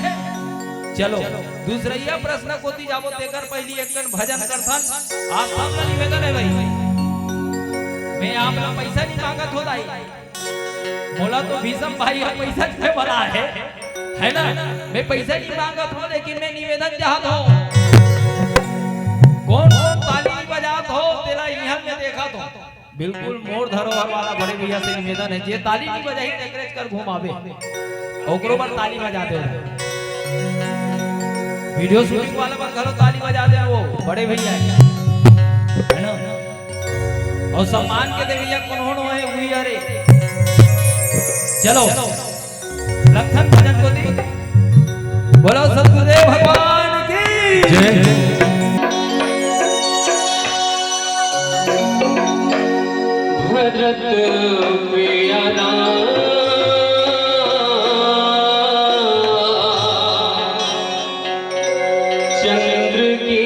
चलो दूसरइया प्रश्न कोती जाबो, तेकर पहिली एक कन भजन करथन। आप सब ला निवेदन हे भाई, मैं आप ला पैसा नहीं मांगत हो दाई, मोला तो भीषम भाई हा पैसा दे वाला हे, है ना? मैं पैसा नहीं मांगत हो, लेकिन मैं निवेदन चाहत हो, कोन कोन ताली नहीं बजात हो, तेला इहाँ मैं देखत हो। बिल्कुल मोर धरोहर वाला बड़े भैया से निवेदन हे, जे ताली नहीं बजाही, तेकरेच कर घुमाबे, ओकरो बर ताली बजा दे। वीडियो शूटिंग वाला बर घलो ताली बजा दे, वो बड़े भैया हे, है ना? अउ सम्मान के देवइया कोनो नो हे, उही हरे। चलो, लखन भजन कोती। बोलो सतगुरुदेव भगवान की। जय। भरत प्रिया राम चंद्र की।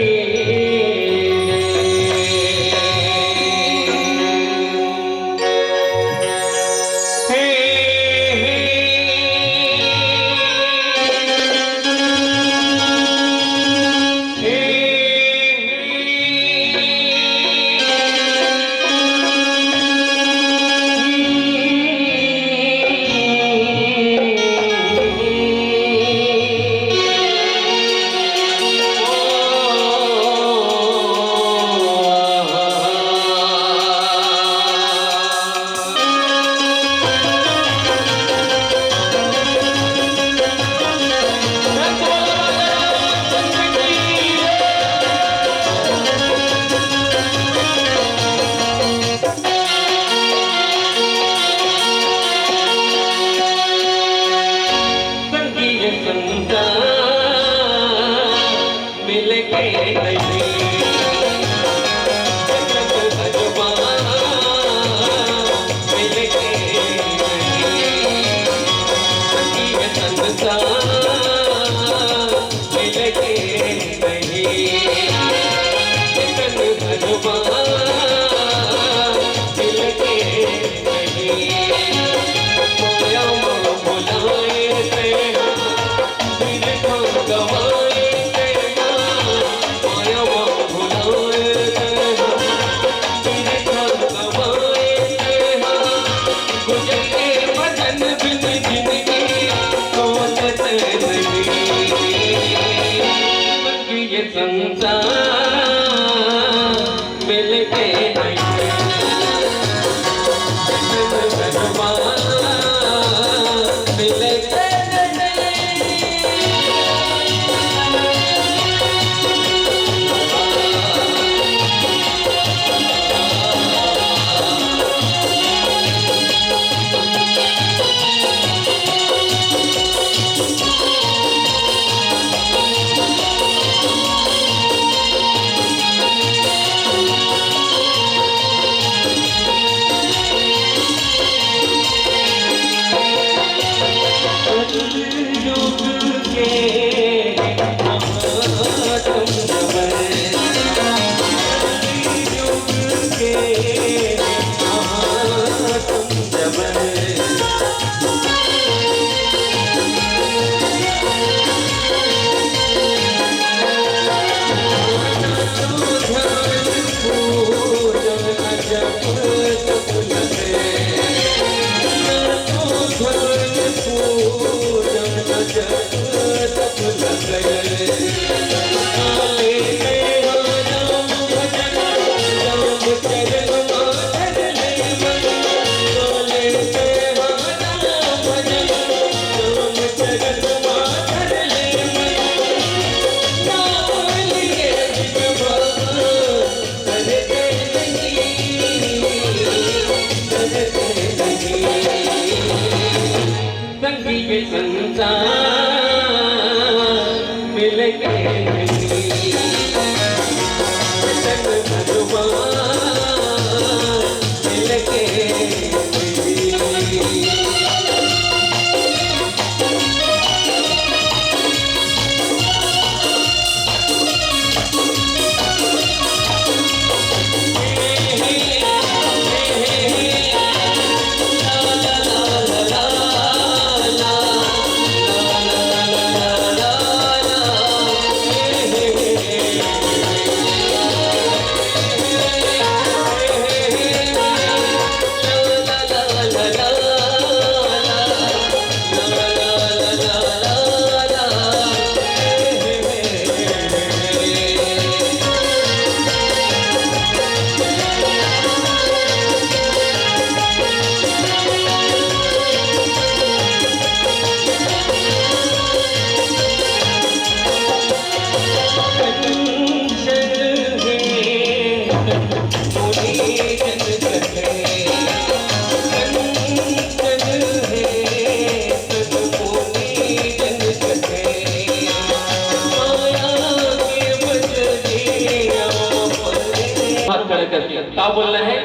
करके का बोलना है?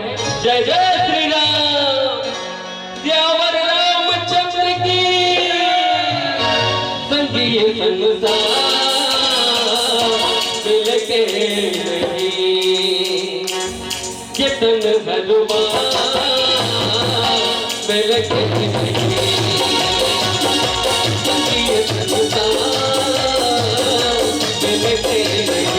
जय जय श्री राम, सियावर रामचंद्र की। संग ये संसार मिलके नहीं, ये तन हनुमान मिलके नहीं, संग ये संसार मिलके नहीं।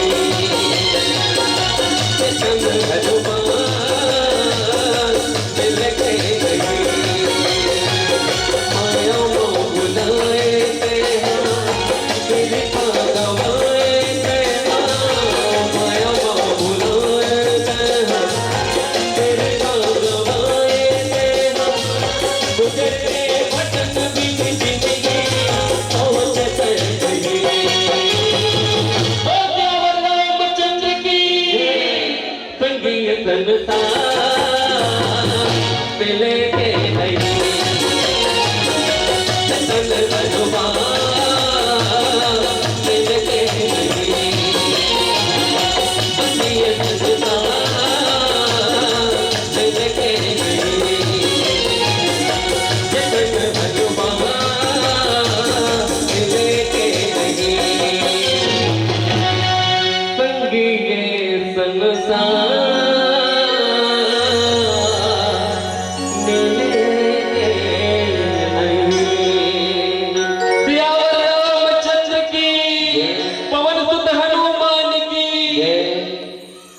संगी संसार मिले के नहीं, तन भगवान मिले के नहीं, संगी संसार मिले के नहीं, तन भगवान मिले के नहीं। संगी ये संसार मिले नहीं। सियावर रामचंद्र की, पवन सुत हनुमान की।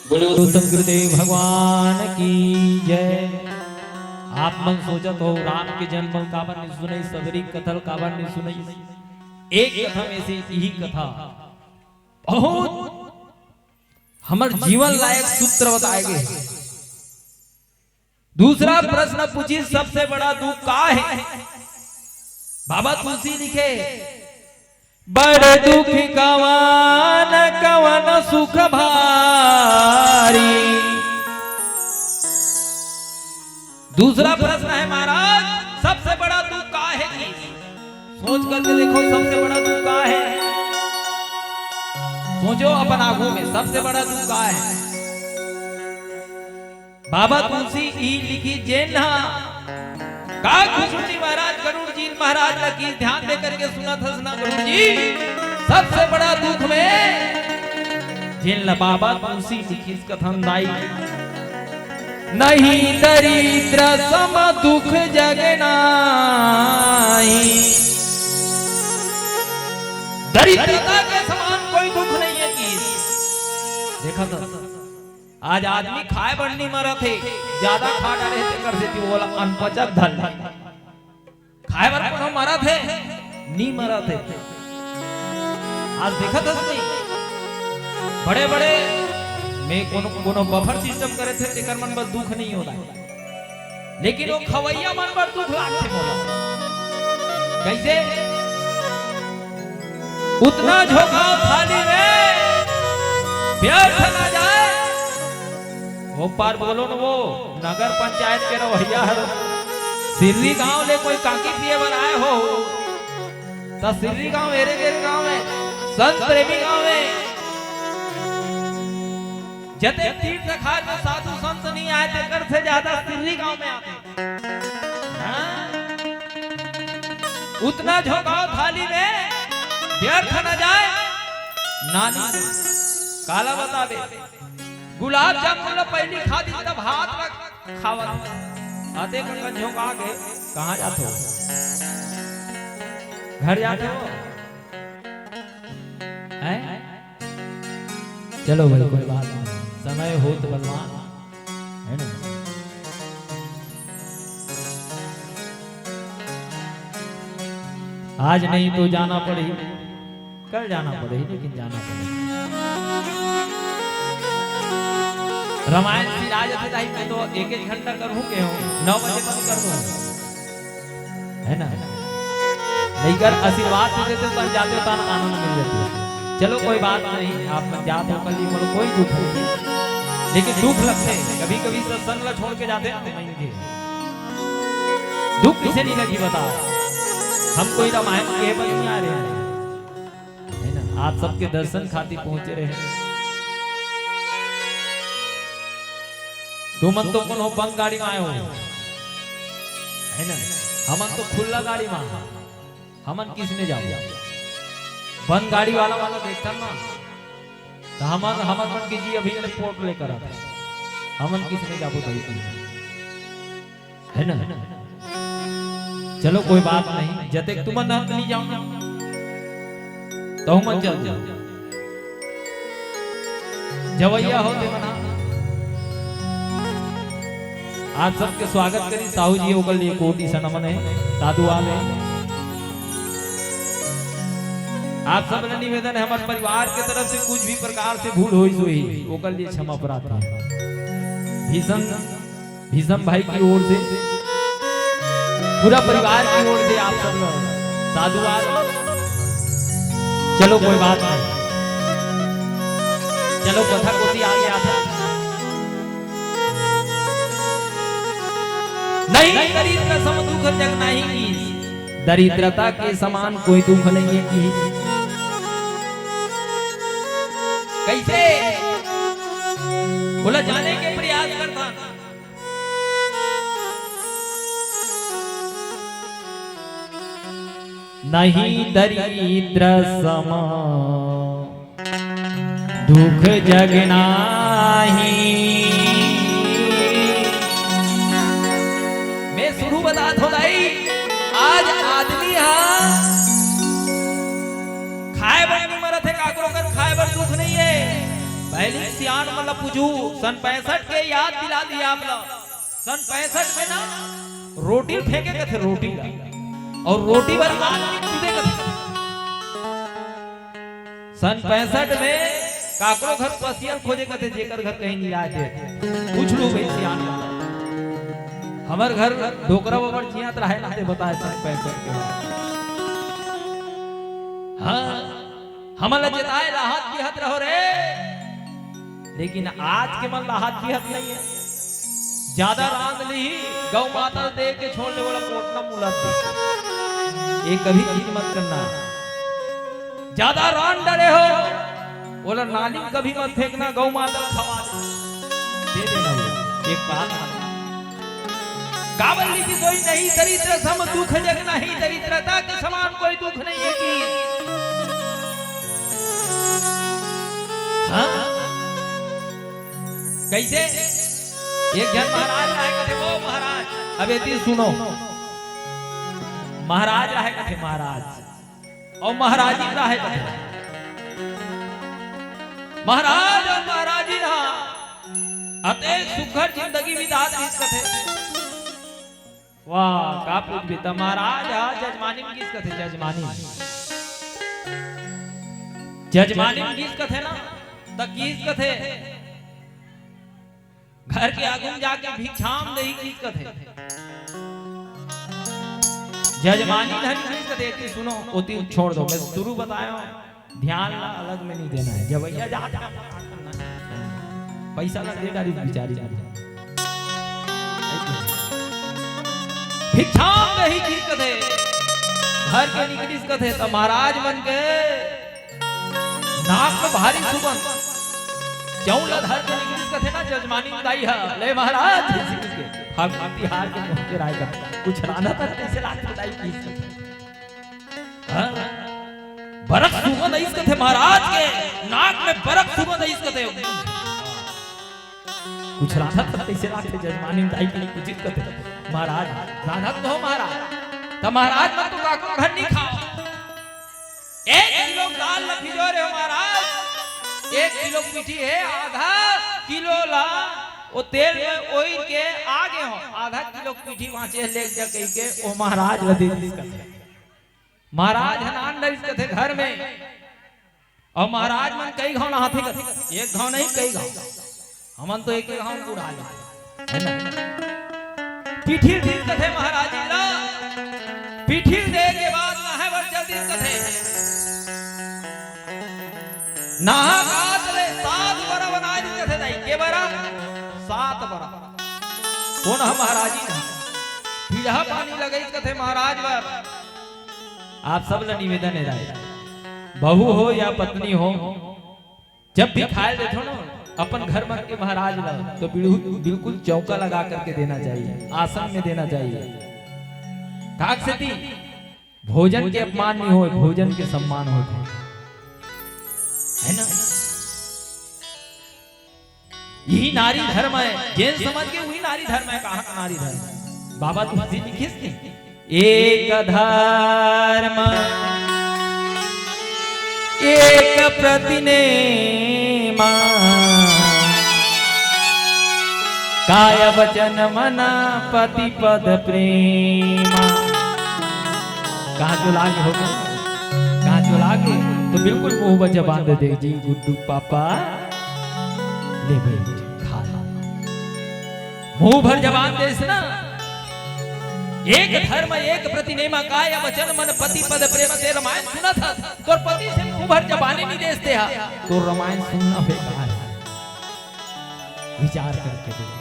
बोलो शंकर देव भगवान की जय। आप मन सोचत हो, राम के जन्म काबर नहीं सुनाई, सबरी कथा काबर नहीं सुनाई? एक कथा में से यही कथा बहुत हमर जीवन लायक सूत्र बताए गए। दूसरा प्रश्न पूछी, सबसे बड़ा दुख का है? बाबा तुलसी लिखे, बड़ दुख कवन कवन सुख भारी। दूसरा प्रश्न है महाराज, सबसे बड़ा दुख का है जी? सोच करके देखो, सबसे बड़ा दुख का है? सोचो अपन आगू में, सबसे बड़ा दुख का है? बाबा तुलसी ई लिखी, जेन हा का खुशबू जी महाराज, गरुड़ जी महाराज ला की ध्यान दे करके सुनत हस ना गरुड़ जी, सबसे बड़ा दुख में जेन ला बाबा तुलसी लिखिस कथन दाई, नहीं दरिद्र सम दुख जग नाही। दरिद्रता के समान कोई दुख नहीं है कि देखा तो आज आदमी खाए बर नी मरत हे, ज्यादा खा डारे हे, तेकर सेती ओला अनपचक धर ले। खाए बर कोनो मरत हे? नी मरत हे। आज देखत हस नहीं, बड़े-बड़े में कोनो, कोनो बफर सिस्टम करे थे, तेकर मन बर दुख नहीं होता। लेकिन वो खवैया मन बर दुख लागथे मोला। कैसे? उतना झोंकाओ थाली में, व्यर्थ ना जाए। वो पार बोलो न, वो नगर पंचायत के रवैया हर सिर्री गांव ले कोई कांकी पिए बर आए हो, त सिर्री गांव, एरे गेरे गांव में, संत प्रेमी गांव में, जते तीर्थ खाए में साधु संत नहीं आए, तेकर से ज्यादा सिर्री गांव में आते। हाँ? उतना झोंकाओ थाली में, व्यर्थ न जाए। नानी काला बतावे, गुलाब जामुन ला पहली खा दी, तब हाथ रख खावत। आते कंगन झोंका के कहाँ जात हो? घर जात हो? हैं? चलो भाई, कोई बात नहीं, समय होत बलवान, है ना? आज नहीं तो जाना पड़ी, कल जाना पड़ी, लेकिन जाना पड़ी। रामायण सिराय जथे दाई, मैं तो एक एक घंटा करहूँ के हूँ, नौ बजे बंद कर दूँ। है ना? लइका आशीर्वाद दे देते, तब जाते, तब आनंद मिल जाते। चलो, कोई बात नहीं, आप मन जात हो कल, मोला कोई दुख नहीं, लेकिन दुख लगथे कभी-कभी सत्संग ला छोड़ के जाते ना, तो नहीं के। दुख किसे नहीं लगी, बताओ? हम कोई रामायण कहे बर नहीं आ रहे हैं, है ना? आप सबके दर्शन खातिर पहुंचे रहे। तुमन तो कोनो बंद गाड़ी में आए हो, है ना? हमन तो खुल्ला गाड़ी में, हमन किस में जाबो? बंद गाड़ी वाला वाला देखथन ना, तो हमन, हमन मन के जी अभी ले पोट लेकर आथे, हमन किस में जाबो? दही पी, है ना? चलो, कोई बात नहीं, जतेक तुमन नहा नहीं जाओ, तो मत जाओ। जवैया हो ते मना। आप सबके स्वागत करी साहू जी, ओकर लिए कोटि से नमन है, साधुवाद है। आप सब ले निवेदन है, हमर परिवार के तरफ से कुछ भी प्रकार से भूल होई सोई, ओकर लिए क्षमा प्रार्थना। भीषम, भीषम भाई की ओर से, पूरा परिवार की ओर से आप सब लोग साधुवाद। चलो, कोई बात नहीं, चलो, कथा कोती आगे आता। नहीं दरिद्र सम दुख जग नहीं कीस, दरिद्रता के समान कोई दुख नहीं है कीस। कैसे? बोला, जाने के प्रयास करता। नहीं दरिद्र सम दुख जग नाही। मैं शुरू बतात हों दाई, आज आदमी हा खाए बर नहीं मरत है, काकरो कर खाए बर दुख नहीं है। पहली सियान मन ला पूछू, सन पैंसठ के याद दिला दिया आप ला। सन पैंसठ में ना रोटी फेंके कथे, रोटी ला, और रोटी बर आदमी कूदे कथे। सन पैंसठ में काकरो घर पसियल खोजे कथे, जेकर घर कहीं नहीं आए थे। पूछ लो भाई सियान, हमर घर डोकरा बबर चियात रहे ना, ते बताए सन पैंसठ के बाद। हाँ, हमन ला जेताए लाहत किहत रहो रे, लेकिन आज के मन लाहत किहत नहीं है। ज्यादा रांध ली, गौ माता दे के छोड़ ले, वाला पोटना मुला दे। ये कभी चीज मत करना। ज्यादा रांध डरे हो, वाला नाली में कभी मत फेंकना, गौ माता खवा दे। दे देना वो, एक बात। काबर लिखी कोई नहीं दरिद्र सम दुख जग नहीं, दरिद्रता के समान कोई दुख नहीं है कि। हाँ? कैसे? एक झन महाराज रहे कथे, वो महाराज, अब एती सुनो, महाराज रहे कथे, महाराज। अउ महाराजिन रहे कथे। महाराज अउ महाराजिन हा अतेक सुघर जिंदगी बितात रिहिस कथे। वाह, का पूछबे त महाराज हा जजमानी में किस कथे, जजमानी में। जजमानी में किस कथे ना, त किस कथे। घर के आगू म जाके भिक्षाम देही किस कथे। जजमानी धन किस कथे, एती सुनो, ओती छोड़ दो, मैं शुरू बताया हूँ, ध्यान ला अलग में नहीं देना है। जब भैया जा, जा, पैसा ला दे डारी बेचारी ला। भिक्षाम देही किस कथे, घर के निकलिस कथे, त महाराज मन के नाक में भारी सुगंध। जऊन ल धर के निकलिस कथे ना जजमानी दाई ह, ले महाराज, किसी के। हम तिहार के मुंह के राय का कुछ रांधत हस, कैसे लागथे दाई किस कथे। हाँ? बरक सुगंध आइस कथे महाराज के, नाक में बरक सुगंध आइस कथे। कुछ रांधत हस, कैसे लागथे जजमानी दाई के, कुछ कथे। महाराज, रांधत तो हो महाराज। त महाराज मन तो काकरो घर नहीं खाओ। एक किलो दाल ल भिजो रे हो महाराज, एक किलो पीठी हे, आधा किलो ला ओ तेल में ओइर के आगे हो, आधा किलो पीठी बांचे हे, लेग जा कहि के ओ महाराज ल दे दिस कथे। महाराज ह नान डरिस कथे घर में, अउ महाराज मन कई घांव नहाथे कथे, एक घांव नहीं कई घांव। हमन तो एक एक घांव बुढ़ा ले, है ना? पीठी ल दीस कथे महाराज जी ला, पीठी ल दे के बाद नहाए बर चल दीस कथे। नहा के आत ले सात बरा बनाए दीस कथे दाई, के बरा? सात बरा। कोन ह महाराज जी? पीढ़ा पानी लगाइस कथे महाराज बर। आप सब ला निवेदन हे दाई, बहू हो या पत्नी हो, जब भी खाए देथो ना, अपन घर म के महाराज ला तो बिल्कुल, बिल्कुल चौका लगा करके देना चाहिए, आसन में देना चाहिए। काक सेती भोजन के अपमान नहीं होय, भोजन के सम्मान होय, है ना? यही नारी धर्म है, जेन समझ के वही नारी धर्म है। कहाँ का नारी धर्म है? बाबा तुलसी लिखिस नहीं, एक धर्म एक प्रतिनेमा, काय वचन मन पति पद प्रेमा। कहाँ जो लागे हो, कहाँ जो लागे तो बिल्कुल मुंह पर जबान दे दे जी, गुड्डू पापा ले बैठ खा ला। मुंह भर जबान देस ना, एक धर्म एक प्रतिनेमा, काय वचन मन पति पद प्रेम। ते रामायण सुनत हस, तोर पति से मुंह भर जबानी नहीं देस ते हा, तो रामायण सुनना बेकार है। विचार करके देखो।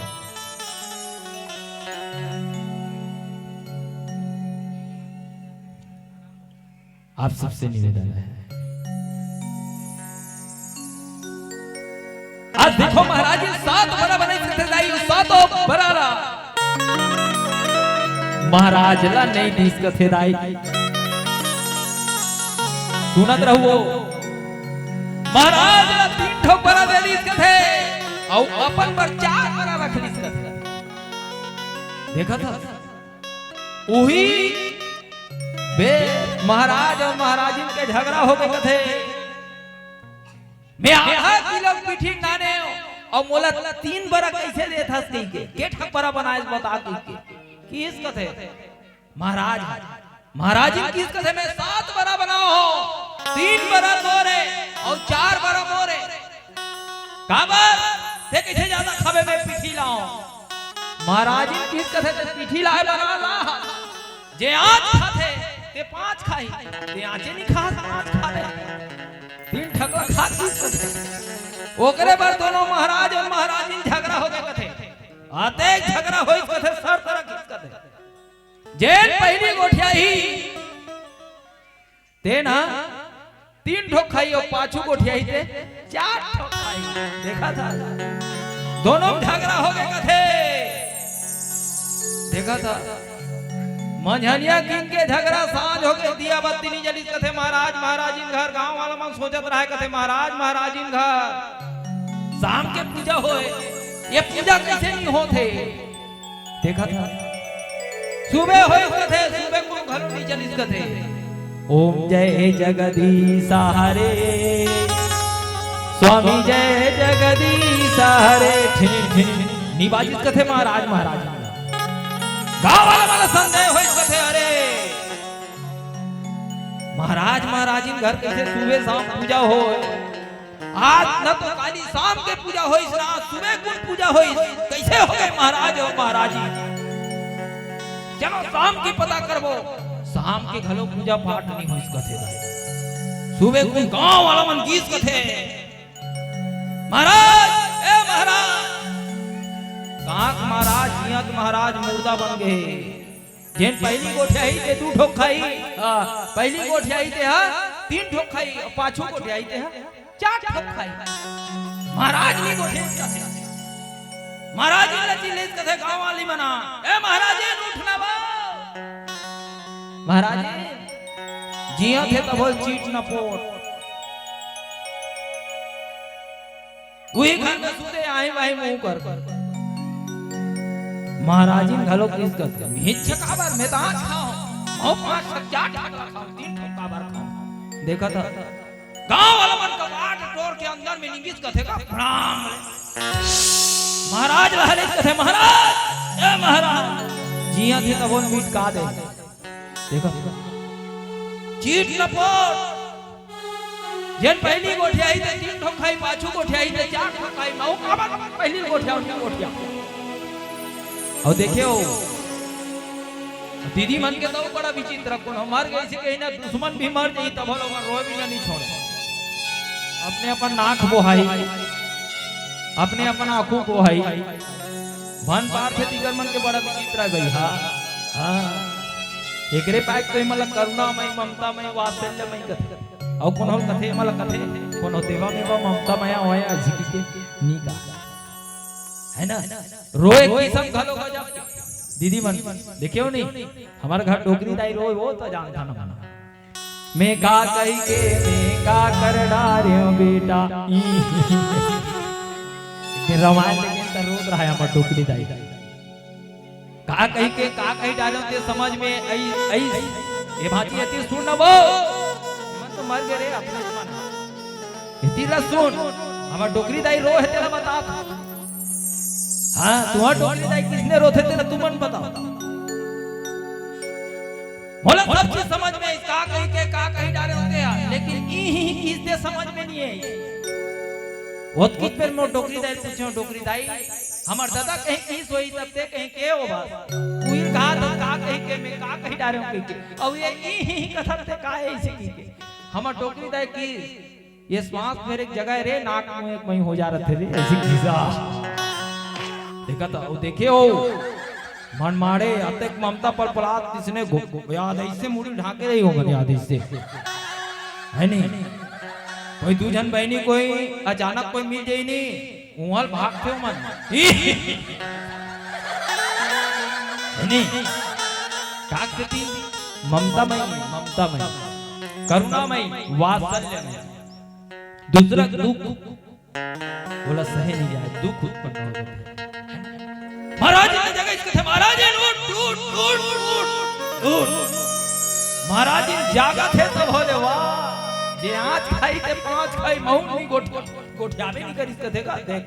आप सबसे निवेदन है, आज देखो महाराज, ये सात बरा बनाइस कथे दाई, सातों बरा ला महाराज ला नहीं दीस कथे दाई। सुनत रहुवो, महाराज ला तीन ठो बरा दे दीस कथे, अउ अपन बर चार बरा रख लीस कथे। देखा था, उही बे महाराज अउ महाराजिन के झगरा होगे कथे, मैं आधा किलो पीठी नाने अउ मोला तीन बरा कइसे देथस कहिके, के ठक बरा बनाएस बता कहिके। किहिस कथे महाराज, महाराजिन किहिस कथे, मैं सात बरा बनाओ हो, तीन बरा तोरे अउ चार बरा मोरे। काबर? ते कइसे जादा खाबे, मैं पीठी लाओ। महाराजिन किहिस कथे, ते पीठी लाए बना ला। जे आँच खाथे, ते पाँच खाही, ते आँचे नहीं खा, पाँच खा ले। तीन ठकला खा किहिस कथे। ओकरे बर दोनों महाराज अउ महाराजिन झगरा होगे कथे। अतेक झगरा होइस कथे, सर तरह किहिस कथे। जेन पहिली गोठियाही, तेन ह तीन ठो खाही अउ पाछू गोठियाही ते चार ठो खाही। देखा था, दोनों में झगरा होगे कथे। देखा था, मंझनिया किंग के झगरा, सांझ होगे, दिया बत्ती नहीं जलिस कथे महाराज महाराजिन घर। गांव वाला मन सोचत रहे कथे महाराज महाराजिन घर शाम के पूजा होय, ये पूजा कइसे नहीं होत हे? देखा था, सुबह होइस कथे, सुबह कुन घलो नहीं चलिस कथे। ओम जय जगदीश हरे, स्वामी जय जगदीश हरे, ठिन ठिन नहीं बाजिस कथे महाराज महाराज। गांव वाला मन ला संदेह होइस कथे, अरे महाराज महाराजिन घर कइसे सुबह शाम पूजा होय? आज न तो काली शाम के पूजा होइस, ना सुबह कुन पूजा होइस, कइसे होगे महाराज अउ महाराजी? चलो शाम के पता करबो। शाम के घलो पूजा पाठ नहीं होइस कथे। सुबह कुन गांव वाला मन गीस कथे, महाराज, ए महाराज, कहाँ के महाराज, जियत महाराज मुर्दा बन गे। जेन पहिली गोठियाही ते दू ठो खाही, हाँ, पहिली गोठियाही ते हा तीन ठो खाही, अउ पाछू गोठियाही ते हा चार ठो खाही। महाराज नहीं गोठियाही कथे। महाराज नहीं लची लेस कथे गांव वाली मना, ए महाराज, ये उठना बा। महाराज, जियत हे तभो चीट न पोट। उही घर में सुते आही वाही मुंह कर। महाराजिन घलो किहिस कथे, "मिच काबर, मैं तो आज खाओ, अउ पांच ठक चार ठक ला खाओ, तीन ठक काबर खाओ?" देखा था, गांव वाला मन कपाट टोर के अंदर में निंगिस कथे का प्रणाम। महाराज ला हले कथे, "महाराज, ए महाराज, जियत हे तभो मिट का दे।" देखा, चीट न पोट। जेन पहिली गोठियाही ते तीन ठो खाही, पाछू गोठियाही ते चार ठो खाही। मैं ओ काबर पहिली गोठिया, उनकी गोठिया। अउ देखे हो, दीदी मन के तो बड़ा विचित्र, कोनो मर गे अइसे कही ना, दुश्मन भी मर जाही, तभो लोगन रोय भी नहीं छोड़े। अपने अपन नाक बोहाही, अपने अपन आंखों बोहाही। भन पार थे तिकर मन के बड़ा विचित्र है भाई। हाँ, हाँ। एकरे पाए तो एमन ला करुणामय, ममतामय, वात्सल्यमय कथे। अउ कोनो कथे, एमन ला कथे, कोनो देवा में बा ममता मया होय अझिकी के। नी का, है ना? रोए किसम घलो गजब। दीदी मन देखे हो नहीं, हमर घर डोकरी दाई रोए, वो तो जानता ना मना। मैं का कही के, मैं का कर डारे हूँ बेटा। ई। एक दिन रामायण लेकिन तो रोत रहा है हमर डोकरी दाई। का कही के, का कही डारे हूँ ते समझ में आई, आई। ये भांची अति सुन न वो। मन तो मर गए रे अपने मन। इतिला सुन, हमर डोकरी दाई रो है, तेला बता। हाँ, तुम्हार डोकरी दाई किसने रोथे, तेला तुमन बताओ। मोला सब चीज समझ में आई, का कही के, का कही डारे होते यार, लेकिन ई ही किस दे समझ में नहीं आई। ओतकी बेर मोर डोकरी दाई पूछे, डोकरी दाई, हमर दादा कहीं किस होई, तब ते कहीं के हो बस। उही कहा तो का कही के, मैं का कही डारे हूँ कही के। अब ये ई ही कथन ते का है इसे की के। हमर डोकरी दाई की ये श्वास फेर एक जगह रे, नाक मुंह एक मई हो जा रहे थे रे, ऐसी घिसा। देखा था, वो देखे हो, मन मारे, अतेक ममता पलपलात किसने गो-, गो-, याद ऐसे मुड़ी ढाके रही हो, मन याद ऐसे। है नहीं? कोई दू झन बहनी कोई अचानक कोई मिल जाई नहीं, उहल भागथे मन। है नहीं? काक सेती ममता मई, ममता मई, करुणा मई, वात्सल्य मई। दूसरा दुख बोला सहे नहीं जाए, दुख उत्पन्न हो जाथे। महाराज जी जगह इसके थे, महाराज जी उठ, उठ, उठ, उठ, उठ। महाराज जी जागत है तब होले वाह, जे आज खाई ते पांच खाई, महू नहीं गोठ, गोठियाबे नहीं करिस कथे का, देख।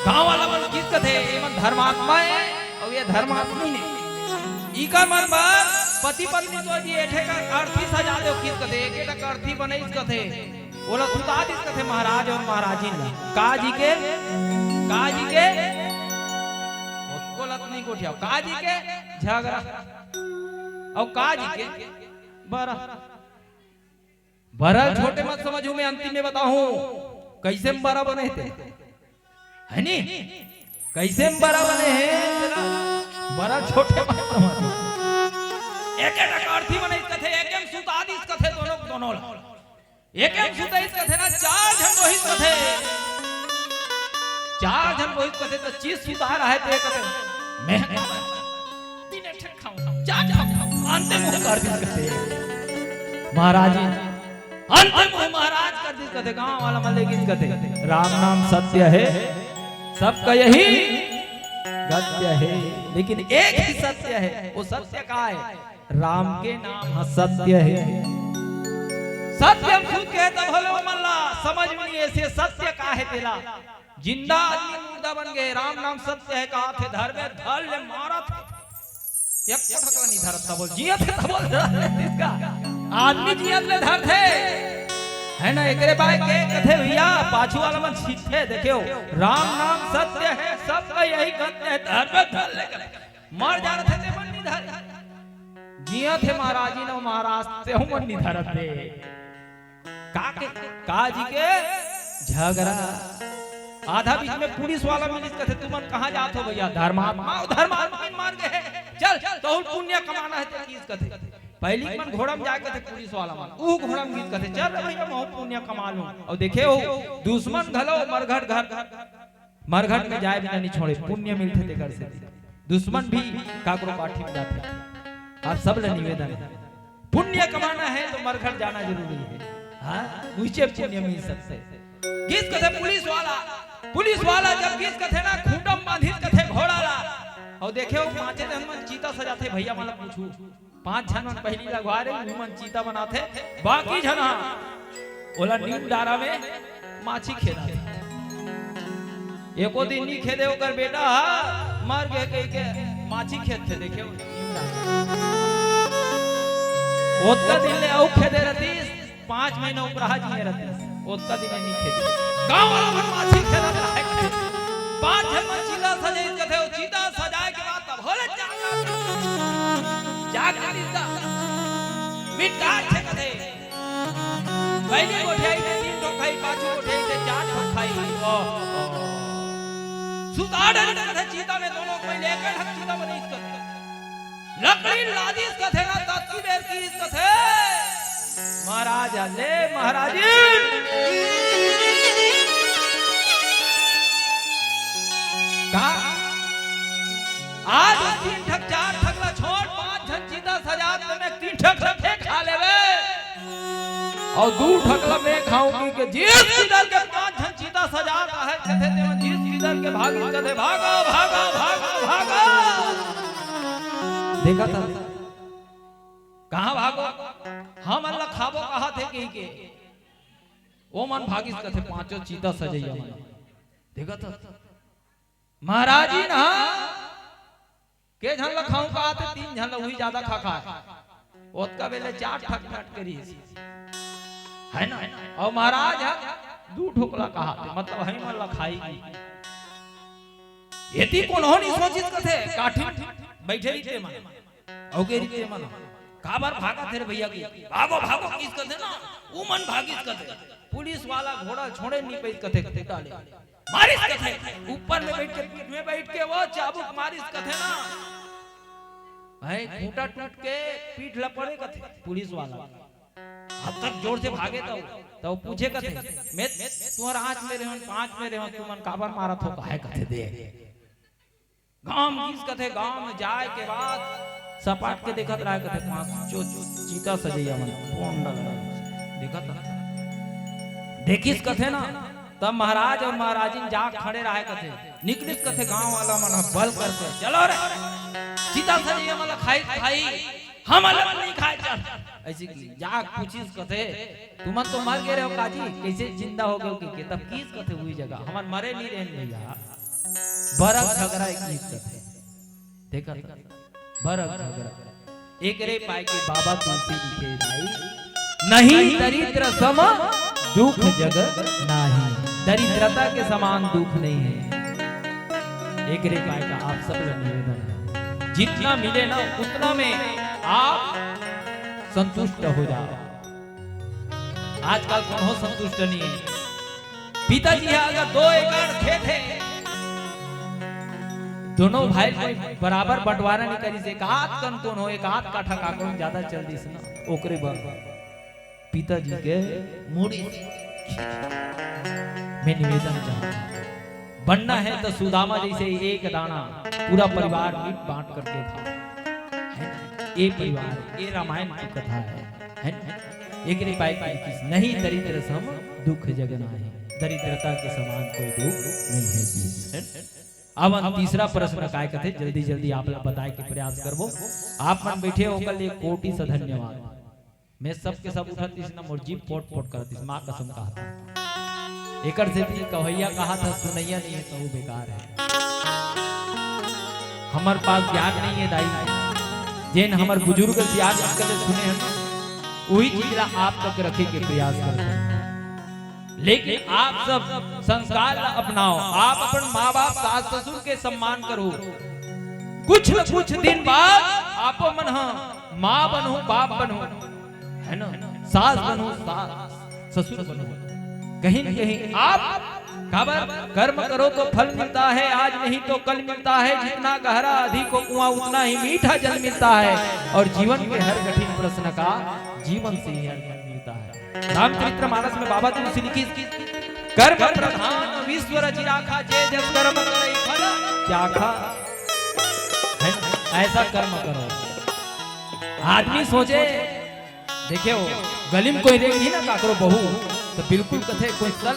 गांव वाला मन किस कथे, ये मन धर्मात्मा है, और ये धर्मात्मी ने। इकर मन बर पति पत्नी तो जी एठे का अर्थी सजा दो किस कथे, एक एटा अर्थी बने इस कथे। ओला सुता दिस कथे महाराज और महाराजिन ला। का जी के? का जी के? ओतको लत नहीं गोठियाव। का जी के? झगड़ा। और का जी के? बरा। बरा छोटे मत समझू, मैं अंतिम में बताहूं। कैसे में बरा बने थे? है नी? कैसे में बरा बने हे? बरा छोटे मत समझू। एक एक अर्थी बने इस कथे, एक एक सुता दिस कथे दोनों, दोनों ला। एक एक सुतईस कथे ना, चार झन बोहिस कथे। चार झन बोहिस कथे, त चीज सुधार आहे ते कथे। मैं तीन ठे खाऊं, चार झन खाऊं, अंते मुंह कर दिस कथे। महाराज जी, अंते मुंह महाराज कर दिस कथे, गांव वाला मन लेकिस कथे। राम नाम सत्य है, सबका यही गत्य है। लेकिन एक ही सत्य है, वो सत्य का है? राम के नाम ह सत्य हे। सत्य हम सुन के तब होले ओमन ला समझ में नहीं ऐसे सत्य का हे तेला। जिंदा आदमी मुर्दा बन गए, राम नाम सत्य है कहा थे, धर में धर ले मारा थे। एक कोठक ला नहीं धरत था बोल, जियत थे तब बोल धरत थे इसका। आदमी जियत ले धर थे। है ना, एकरे बाय के कथे भैया, पाछू वाला मन सीखे, देखियो, राम नाम सत्य है, सबका यही गत्य है, धर में धर ले। मर जा रहे थे, मन नहीं धर। जिया थे महाराजी न महाराज, तेहू मन नहीं धरत दे। का के, का जी के झगड़ा। आधा बीच में पुलिस वाला मिलिस कथे, "तुमन कहाँ जात हो भैया?" "धर्मात्मा, धर्मात्मा इन मार गए हैं।" "चल, तोहू पुण्य कमाना है ते किस कथे।" पहली मन घोड़ा में जाए कथे पुलिस वाला मन, ऊ घोड़ा में गीत कथे, "चल रे भैया, महू पुण्य कमा लूं।" और देखे हो, दुश्मन घलो मरघट घर मरघट में जाए बिना नहीं छोड़े, पुण्य मिलथे तेकर से। दुश्मन भी काकरो पाठी में जाथे। आप सब ले निवेदन है, पुण्य कमाना है तो मरघट जाना जरूरी है। हाँ, मुझे पुण्य मिल सकते। किस कथे पुलिस वाला, पुलिस वाला जब किस कथे ना खूंटम बांधिस कथे घोड़ा ला, और देखे हो पांचे झन मन चीता सजाथे, भैया मन ला पूछू। पांच झन मन पहली लगवा रहे, उमन चीता बनाथे, बाकी झन हा ओला नीम डारा में माछी खेदा। एको दिन नी खेदे, ओकर बेटा हा मर गे कहि के माछी खेदथे, देखे हो, नीम डारा। ओतका दिन ले अउ खेदे रतिस, पांच महीना उपराहा जिए रतिस, ओतका दिन नी खेदे। गांव वाला मन माछी खेदत रहे कथे। पांच झन मन चीता सजाइस कथे, ओ चीता सजाए के बाद तब होले जाग, जाग जानिस ता। मिट काट छे कथे। पहली गोठियाई ते तीन ठो खाई, पाछू गोठियाई ते चार ठो खाई। ओह, ओह। सुता डरिस कथे चीता में दोनों कोई लेकर ढक चीता बनिस कथे। लकड़ी लादिस कथे ना, ततकी बेर किहिस कथे, "महाराज ले महाराजी।" अउ दू ठकला मैं खाहूं कहिके जिस किधर के पांच झन चीता सजा का है, कथे तेमन जिस किधर के भागिस कथे, "भागो, भागो, भागो, भागो।" देखा था, कहां भागो? हमन ला खाबो कहा थे कहिके। ओ मन भागिस कथे पांचों चीता सजइया मन। देखा था, महाराज जी ना के झन ल खाऊं कहा थे, तीन झन ल उही जादा खा खाए। ओतका बेले चार ठक नट करिस। है ना? अउ महाराज ह दू ठोकला कहा थे, मतलब है मन ल खाई। एती कोनो नहीं सोचिस कथे, काठिन बैठे रहिते मन। अउ के रहिते मन। काबर भागत हे रे भैया की? भागो, भागो किस कथे ना, उमन भागिस कथे। पुलिस वाला घोड़ा छोड़े नहीं पाइस कथे, कुत्ता ले। मारिस कथे, ऊपर में बैठ के, पीठ में बैठ के वो चाबुक मारिस कथे ना। भाई, खूंटा टूट के पीठ ला पड़े कथे, पुलिस वाला। हाथ तक जोर से भागे तो, तो पूछे कथे, "मैं तुम्हारा आंच में रहूं, पांच में रहूं, तुमन काबर मारत हो, काहे?" कथे दे। गांव में किस कथे, गांव में जाए के बाद सपाट के देखत रहे कथे, पांच चो-, चो-, चीता सजइया मन, बोंडल देखत रहे। देखिस कथे ना, तब महाराज अउ महाराजिन जाग खड़े रहे कथे, निकलिस कथे गांव वाला मन ह बल करके, "चलो रे, चीता सजइया मन ल खाई, खाई, हमन ल नहीं खाए, चल।" ऐसे की जाग पूछिस कथे, "तुमन तो मर गे रहे हो काजी, कैसे जिंदा हो गए हो?" कहिके तब किस कथे उही जगह, "हमन मरे नहीं रहेन भैया, बरग झगरा एक किस कथे।" देखा था, बरग झगरा। एकरे पाए के बाबा तुलसी लिखे भाई, "नहीं दरिद्र सम दुख जग नाही।" दरिद्रता के समान दुख नहीं है। एकरे पाए का आप सब ला निवेदन है, जितना मिले ना उतना में आप संतुष्ट हो जाओ। आजकल कोनो संतुष्ट नहीं है। पिताजी ह अगर दो एकड़ खेत हे, दोनों भाई कोई बराबर बंटवारा नहीं करिस, एक आध कन कोनो एक आध काठा काकरो ज्यादा चल दिस ना, ओकरे बर पिताजी के मुड़ी से मैं निवेदन चाहत हूं, बनना है तो सुदामा जैसे एक दाना पूरा परिवार मिट बांट करके खाओ, है ना? ये परिवार, ये रामायण की कथा है, है ना? एकरे पाए की किस नहीं दरिद्र सम दुख जग नाही, दरिद्रता के समान कोई दुख नहीं है किस, है ना? अब हम तीसरा प्रश्न काय कथे, जल्दी जल्दी आप ला बताए के प्रयास करबो। आप मन बैठे हो, ओकर लिए कोटि से धन्यवाद। मैं सबके सब उठत दिस ना, मोर जीभ पोट पोट करत दिस, माँ कसम कहा था। एकर से भी कवैया कहा था, सुनैया नहीं है, तो वो बेकार है। हमर पास ज्ञान नहीं है दाई, जेन हमर बुजुर्ग सियान के सुने हैं, वही चीज ला आप तक रखे के प्रयास करते हैं। लेकिन आप सब संस्कार ला अपनाओ, आप अपन माँ बाप, सास ससुर के सम्मान करो। कुछ न कुछ दिन बाद आपो मन ह माँ बनहू, बाप बनहू, है ना, सास बनहू, सास ससुर बनहू, कहीं न कहीं आप काबर कर्म करो तो फल मिलता है, आज नहीं तो कल मिलता है। जितना गहरा अधिक हो कुआं उतना ही मीठा जल मिलता है, और जीवन के हर कठिन प्रश्न का जीवन से ही हल मिलता है। रामचरित्र मानस में बाबा तुलसी लिखिस, "कर्म प्रधान विश्व रचि राखा, जे जस कर्म करइ फल चाखा।" है ना? ऐसा कर्म करो। आदमी सोचे, देखे हो, गली में कोई रेंगही ना काकरो बहू, तो बिल्कुल कथे, कोई सर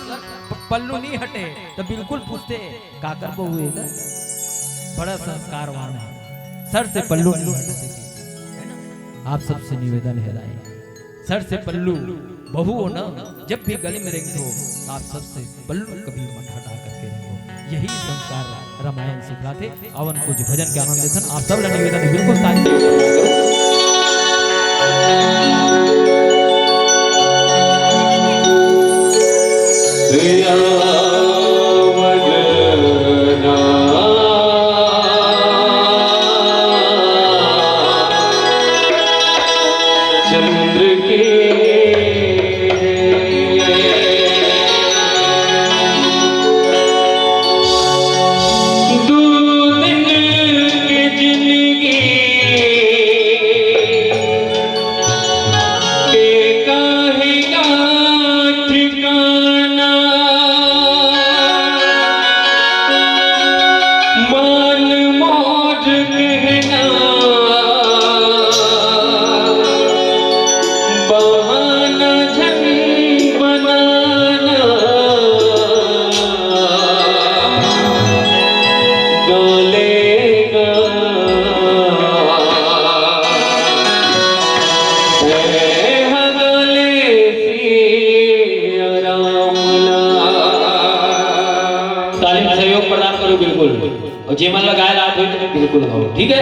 प-, पल्लू नहीं हटे, तो बिल्कुल पूछते, "काकर बहू है?" बड़ा संस्कारवान है, सर से पल्लू नहीं हटते। है ना? आप सबसे निवेदन है दाई, सर से पल्लू बहू हो ना, जब भी गली में रेंगत हो, आप सबसे पल्लू कभी मत हटा करके रेंगो। यही संस्कार रामायण सिखलाथे। अवन कुछ भजन के आनंद लेथन, आप सब ला निवेदन है, बिल्कुल ताली। चंद्र के दो दिन की जिंदगी, प्रदान करो बिल्कुल। अउ जेमन ला गाय ला आत होही, बिल्कुल गाओ, ठीक है?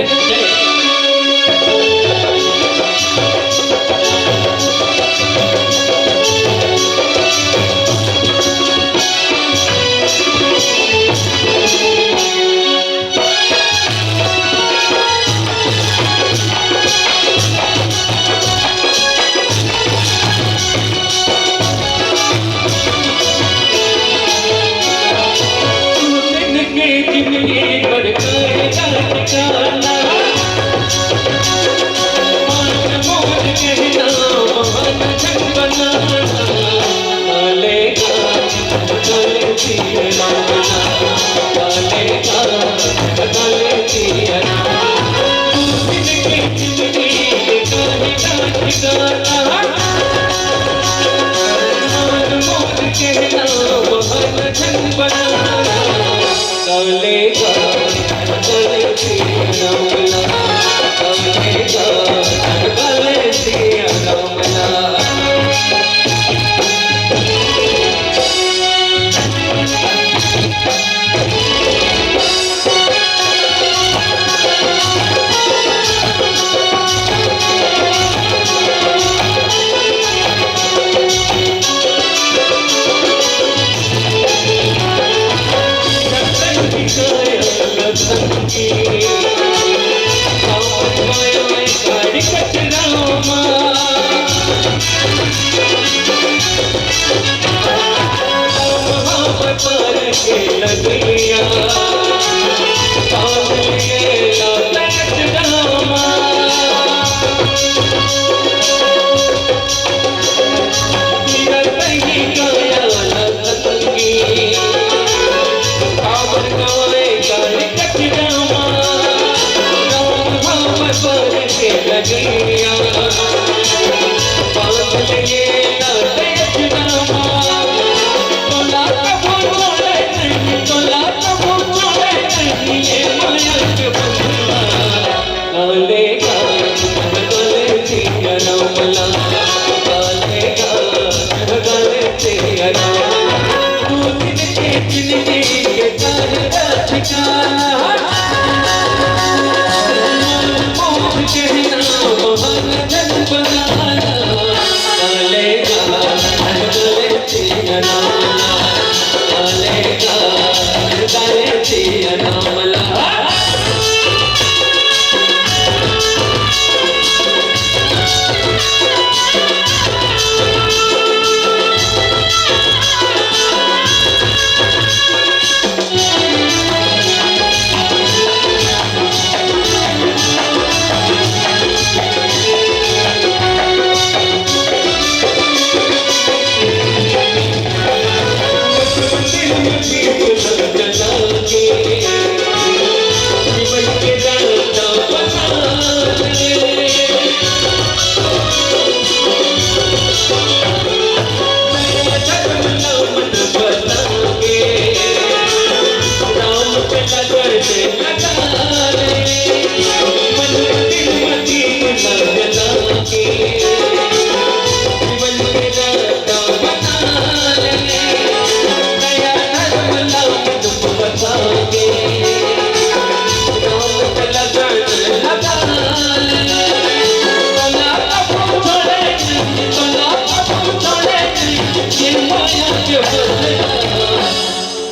चलिए।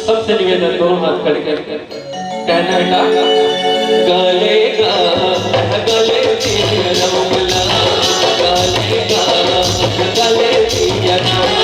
सबसे निवेदन, दोनों हाथ खड़े करके कहना है का? गले का, गले दिया रामला, गले का, गले दिया रामला।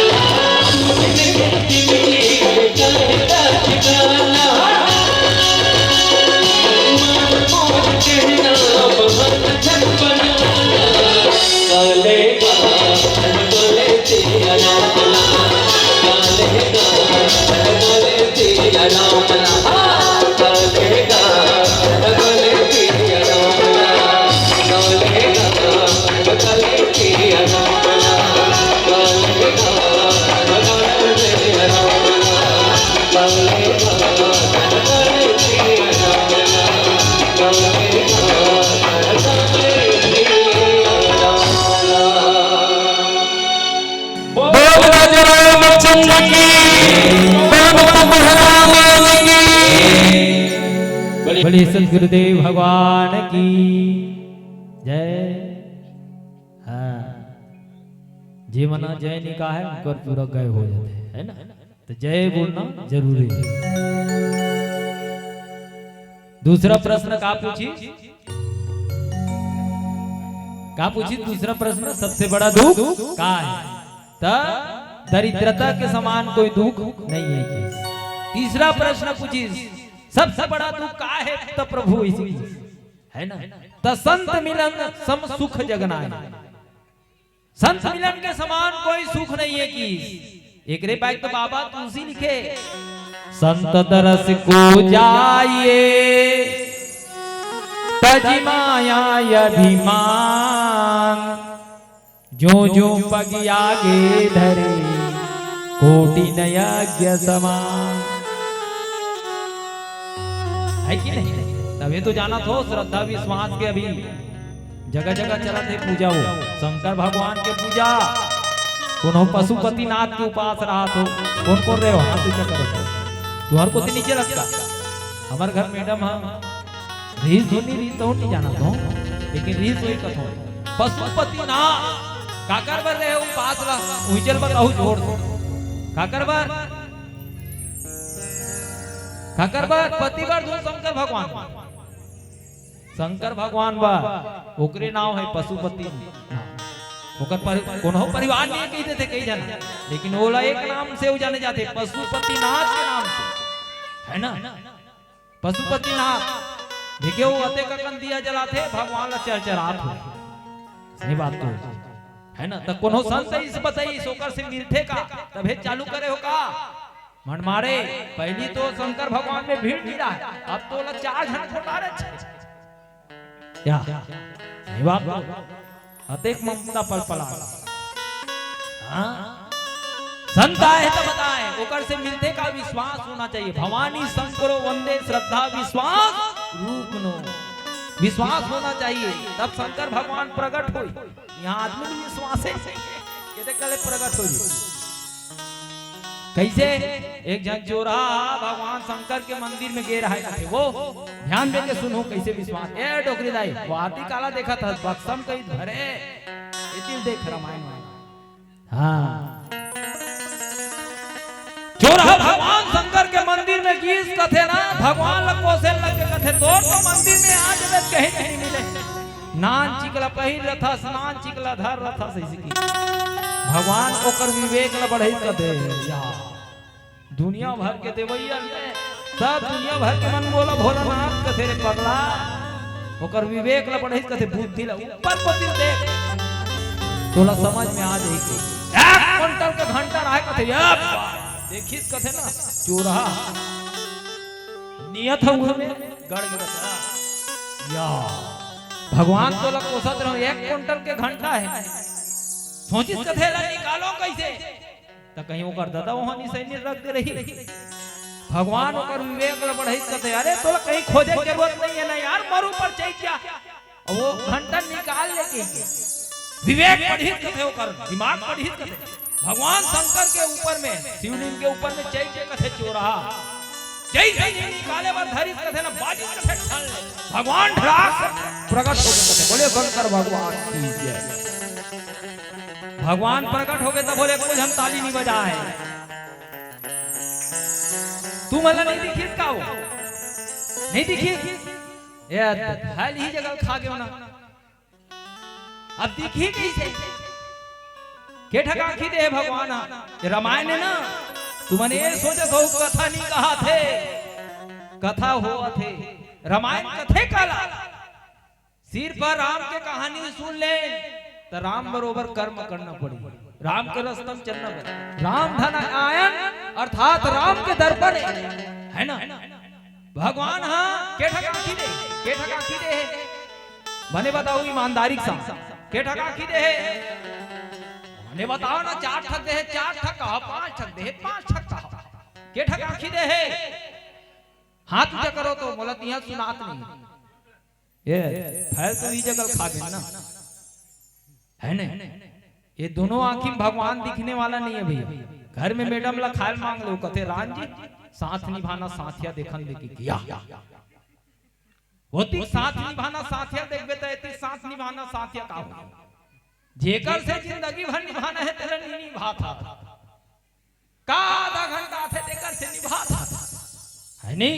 बोल राजा रामचंद्र की, बोल प्रभु हनुमान की। बोलिए सतगुरुदेव भगवान की जय। हाँ, जे मना जय नहीं कहा है, उनकर पूरा गय हो जाते हैं, है ना? तो जय बोलना जरूरी है। दूसरा प्रश्न का पूछी, का पूछी? दूसरा प्रश्न, सबसे बड़ा दुख का है? त दरिद्रता के समान कोई दुख नहीं है। तीसरा प्रश्न पूछी, सबसे बड़ा दुख का है? त प्रभु इसी है ना, त संत मिलन सम सुख जग नाहीं। संत मिलन के समान कोई सुख नहीं है कि एकरे बैग तो बाबा तुलसी लिखे, संत दरस को जाइए तजि माया अभिमान, जो जो पग आगे धरे कोटि न यज्ञ समान। है कि नहीं? तभी तो जाना थो श्रद्धा विश्वास के अभी जगह जगह चलत हे पूजा हो, शंकर भगवान के पूजा, कोनो पशुपतिनाथ के उपास रहत हो, कोन कोन रहे हो, हाथ ऊंचा करो। तुहर को तो नीचे लगता, हमार घर मैडम हा, रीस धुनी रीस तो नहीं जाना तो, लेकिन रीस वही कथो, पशुपतिनाथ, काकर बर रहे हो उपास ला, उहिचल बताओ जोर से, काकर बर, काकर बर, पति बर धुन शंकर भगवान। शंकर भगवान बा, ओकरे नाव है पशुपति। ओकर पर, कोनो परिवार नहीं कही देते कई जना, लेकिन ओला एक नाम से उ जाने जाते, पशुपतिनाथ के नाम से, है ना? पशुपतिनाथ देखे वो अतेक अकन दिया जलाथे, भगवान ला चरचरात हो। सही बात तो है ना? त कोनो संत इस बताई, ओकर से मिलथे का? तभे चालू करे हो का? मन मारे, पहली तो शंकर भगवान में भीड़ नहीं रहा, अब तो ओला चार झन खोटा रहे छे। क्या? सही बात तो। अतेक ममता पल पला। हाँ? संत आए तो बताए, ओकर से मिलथे का? विश्वास होना चाहिए। भवानी शंकरो वंदे श्रद्धा विश्वास रूप नो। विश्वास होना चाहिए, तब शंकर भगवान प्रकट होई। यहाँ आदमी नहीं विश्वास है, कहते कले प्रकट हो जी। कैसे? एक झन चोरहा भगवान शंकर के मंदिर में गे रहा है, वो ध्यान दे के सुनो कैसे विश्वास। ए डोकरी दाई, वो आती काला देखा था, बक्सम कई भरे, ये चीज देख रामायण में। हाँ। चोरहा भगवान शंकर के मंदिर में गीस कथे ना, भगवान ला कोसे लग के कथे, "तोर तो मंदिर में आज तक कहीं नहीं मिले। नान चिकला पहिर रथस, नान चिकला धर रथस," ऐसे की। भगवान ओकर विवेक ला बढ़ई कथे, या। दुनिया भर के देवैया ने, सब दुनिया भर के मन बोला भोलानाथ कथे रे पगला। ओकर विवेक ला बढ़ई कथे, बुद्धि ला ऊपर कोती देख। तोला समझ में आ जाही कि एक कुंटल के घंटा रहे कथे, या बात। देखिस कथे ना, चोरहा। नियत हुआ में गड़ गड़। या। भगवान तोला कोसत रहो, एक कुंटल के घंटा है। सोचिस कथे ला निकालो कैसे? त कहीं ओकर ददा वहां निसैनी रख दे रही। भगवान ओकर विवेक ला बढ़ई कथे, "अरे तोला कहीं खोजे के जरूरत नहीं है ना यार, मरु पर चढ़ जा।" अब वो घंटा निकाल ले के विवेक बढ़ी कथे, ओकर दिमाग बढ़ी कथे। भगवान शंकर के ऊपर में, शिवलिंग के ऊपर में चढ़ के कथे चोरहा। जैसे ही निकाले बर धरिस कथे ना, बाजी कथे ठन ले। भगवान ढड़ाक से प्रकट हो गए कथे। बोले शंकर भगवान की जय। भगवान प्रकट हो गए तब बोले, "कुछ हम ताली नहीं बजाए। तू मला नहीं दिखिस का हो? नहीं दिखिस?" ये हल ही जगह खा गयो ना। अब दिखी कैसे? के ठक आँखी दे हे भगवान हा? ये रामायण है ना, तुमन ये सोचत हो कथा नहीं कहा थे, कथा होवत हे। रामायण कथे काला? सिर्फ राम के कहानी सुन ले, त राम बरोबर कर्म करना पड़ी, राम के रस्ता में चलना पड़ी। राम धन आयन अर्थात राम के दर्पण है, है ना? भगवान हा के ठक आँखी दे, के ठक आँखी दे हे? बने बताओ ईमानदारी के साथ, के ठक आँखी दे हे? बने बताओ ना, चार ठक दे हे, चार ठक कहा, पांच ठक दे हे, पांच ठक कहा, के ठक आँखी दे हे? हाथ ऊंचा करो तो, मोला तिहा सुनात नहीं। ये फैल तो ई जगह खा गए ना, है ना? ये दोनों आँखी में भगवान दिखने वाला नहीं है भैया। घर में मैडम ला खाए मांग लो, कथे, "राम जी, साथ निभाना, साथिया देखन दे के किया।" ओती साथ निभाना साथिया देखबे त एती साथ निभाना साथिया का हो? जेकर से जिंदगी भर निभाना हे, तेला नी निभात हा। का आधा घंटा आथे, तेकर से निभात हा। है नी?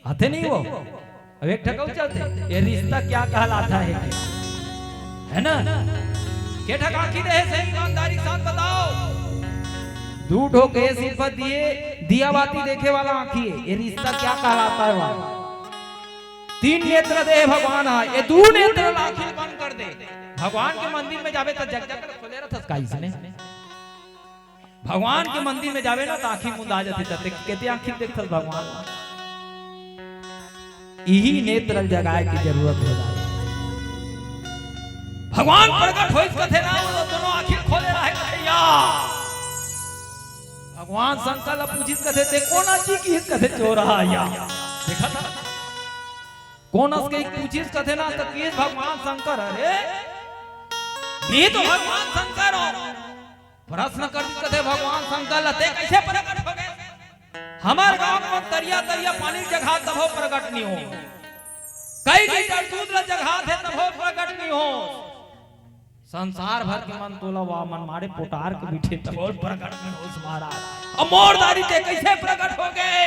आथे नी वो? अब एक ठक अउ चलथे। ये रिश्ता क्या कहलाता है? है ना? के ठक आँखी देहे सही, ईमानदारी के साथ बताओ। दू ठो के सिर्फ दिए, दिया बाती देखे वाला आँखी हे। ये रिश्ता क्या कहलाता है वो? तीन नेत्र दे भगवान हा, ये दू नेत्र ला आँखी बंद कर दे। भगवान के मंदिर में जाबे त जग जग खोले रहथस का इसने? भगवान के मंदिर में जाबे ना त आँखी मुंदा जाथे, त ते केती आँखी देखथस भगवान? इही नेत्र जगाए के जरूरत हे। भगवान प्रकट होइस कथे ना, वो दोनों आँखी खोले रहे कथे या। भगवान शंकर ला पूछिस कथे, "ते कोन आँखी किहिस?" कथे, "चोरहा या।" देखा था? कोन अस के पूछिस कथे ना, त किहिस भगवान शंकर, "अरे, मैं तो भगवान शंकर हूँ।" प्रश्न कर दिस कथे भगवान शंकर ला, "ते कैसे प्रकट हो गए? हमर गांव में तरिया तरिया पानी जगहा तभो प्रकट नहीं हो, कई लीटर दूध ला जगहा थे तभो प्रकट नहीं हो, संसार भर के मन तोला वा मन मारे पोटार के बिठे तभो प्रकट नहीं हो महाराज, अब मोर दारी ते कैसे प्रकट हो गए?"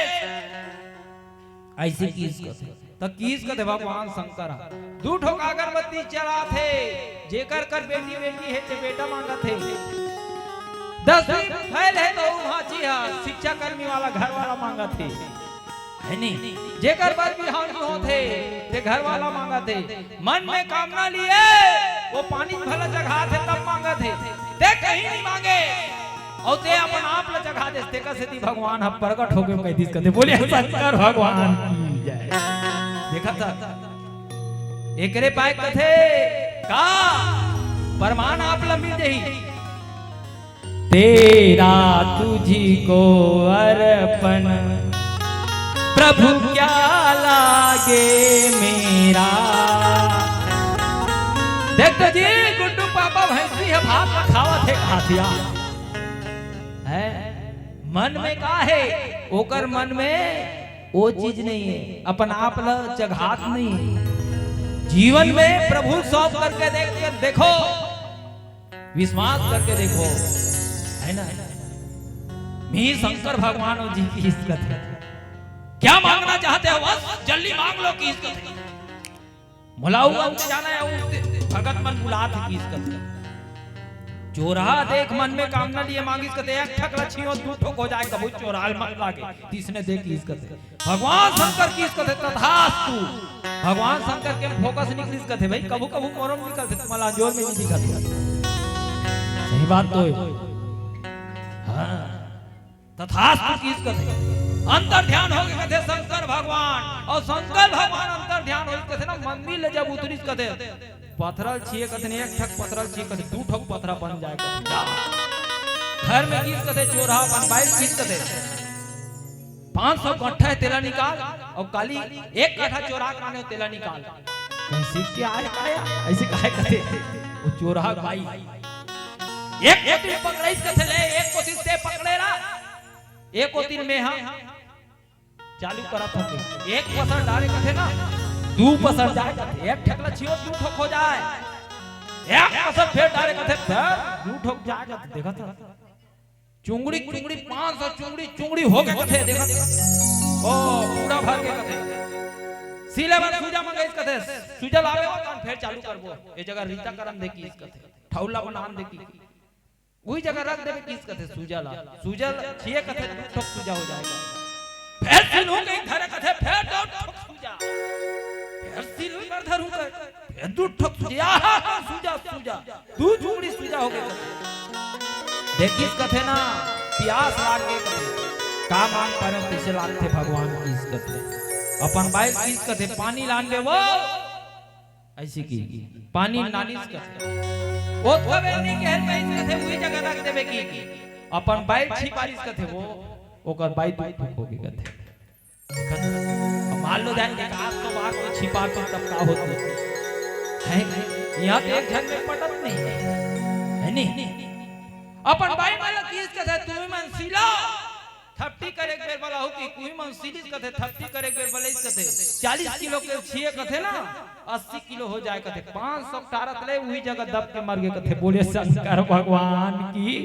ऐसे किहिस कथे। त किहिस कथे भगवान शंकर ह, दू ठोक अगरबत्ती चढ़ाथे, जेकर कर बेटी बेटी हे ते बेटा मांगत हे, दसवीं फेल हे त उहाची ह शिक्षा कर्मी वाला घर वाला मांगत हे, है नी? जेकर बर बिहाव नी होत हे ते घर वाला मांगत हे, मन में कामना लिए वो पानी भला जगहा थे तब मांगत हे, ते कहीं नहीं मांगे। अउ ते अपन आप ल जगा देस, तेकर सेती भगवान ह प्रगट होके कहि दिस कथे, बोले शंकर भगवान की जय। देखा था, एकरे पाए कथे का प्रमाण आप ल मिल जाही। तेरा तुझको अर्पण प्रभु क्या लागे मेरा। देख तो जी, गुड्डू पापा भैंसी ह भात ल खावत हे, खातिया। है? मन में का हे? ओकर मन में वो चीज नहीं हे, अपन आप ल जगात नहीं हे। जीवन में प्रभु सौंप करके देख, देखो, विश्वास करके देखो, है ना? मी शंकर भगवान जी की इज्जत है। क्या मांगना चाहते हो? बस जल्दी मांग लो की इज्जत है। मोला अउ अंत जाना हे, अउ भगत मन बुलात हे किहिस कथे। चोरहा देख मन में कामना लिए मांगिस कथे, एक ठक ल छियो, दू ठोक हो जाए, कभू चोरहा ल मत लागे। त इसने दे किहिस कथे। भगवान शंकर किहिस कथे, तथास्तु। भगवान शंकर के focus निकलिस कथे, भाई, कभू कभू मोरो म निकलथे, तुम्हारा अंजोर में नहीं दिखत। सही बात तो हे। हाँ। तथास्तु किहिस कथे। अंतर ध्यान होगे कथे शंकर भगवान, अउ शंकर भगवान अंतर ध्यान होइस कथे ना, मंदिर ले जब उतरिस कथे, पथरा ल छिए कथे ना, एक ठक पथरा ल छिए कथे, दू ठक पथरा बन जाए कथे। घर में किहिस कथे, चोरहा अपन बाई ल किहिस कथे, पाँच सौ कट्ठा हे, तेला निकाल, अउ काली एक कट्ठा चोरहा काने हो, तेला निकाल। कैसे क्या आया, आया? ऐसे काहे कथे? वो चोरहा बाई एक कोती पकड़ाइस कथे ले, एक कोती ते पकड़े ला, एक कोती में हा चालू करत होते। एक पसर डारे कथे ना, दू पसर जाए कथे, एक ठक ल छियो, दू ठक हो जाए। एक पसर फेर डारे कथे, फेर दू ठक जाए कथे, देखत ह। चुंगड़ी, चुंगड़ी, पाँच सौ चुंगड़ी, चुंगड़ी होगे कथे, देखत ह। ओ, पूरा भर गे कथे। सिले बर सूजा मंगाइस कथे, सूजा लाबे हो, तहन फेर चालू करबो। ए जगह रीता करन दे किहिस कथे, ठौला बनान दे किहिस। उही जगह रख देबे किहिस कथे सूजा ला। सूजा ल छिए कथे, दू ठोक सूजा हो जाए कथे। फेर सिलहूँ कहिके धरे कथे, फेर दू ठोक सूजा। फेर सिलहूँ बर धरहूँ कहे, फेर दू ठोक सूजा। आहा, सूजा, सूजा। दू चुंगड़ी सूजा होगे कथे। दे किहिस कथे ना, पियास लाग गे कथे। का मांग पारेंव तइसे लागथे भगवान किहिस कथे। अपन बाई ल किहिस कथे, पानी लान दे वो। ऐसे किहिस, पानी ल लानिस कथे। ओतका बेर नइ कहे, कहिस कथे, उही जगह रख देबे किहिस। अपन बाई ल छिपारिस कथे वो, ओकर बाई दू ठोक होगे कथे। अब मान लो जाए कि आज तो बाहर कोई छिपात हो, तब का होत? है? इहाँ तो एक झन में पटत नहीं हे, है नहीं? अपन बाई मन ल किहिस कथे, तुमन सिला, थपटी करे एक बेर बलाहू कि कुही मन सीलिस कथे, थपटी करे एक बेर बलाइस कथे, चालीस किलो के छिए कथे ना, अस्सी किलो हो जाए कथे, पाँच सौ टारत ले उही जगह दब के मर गे कथे। बोले शंकर भगवान की।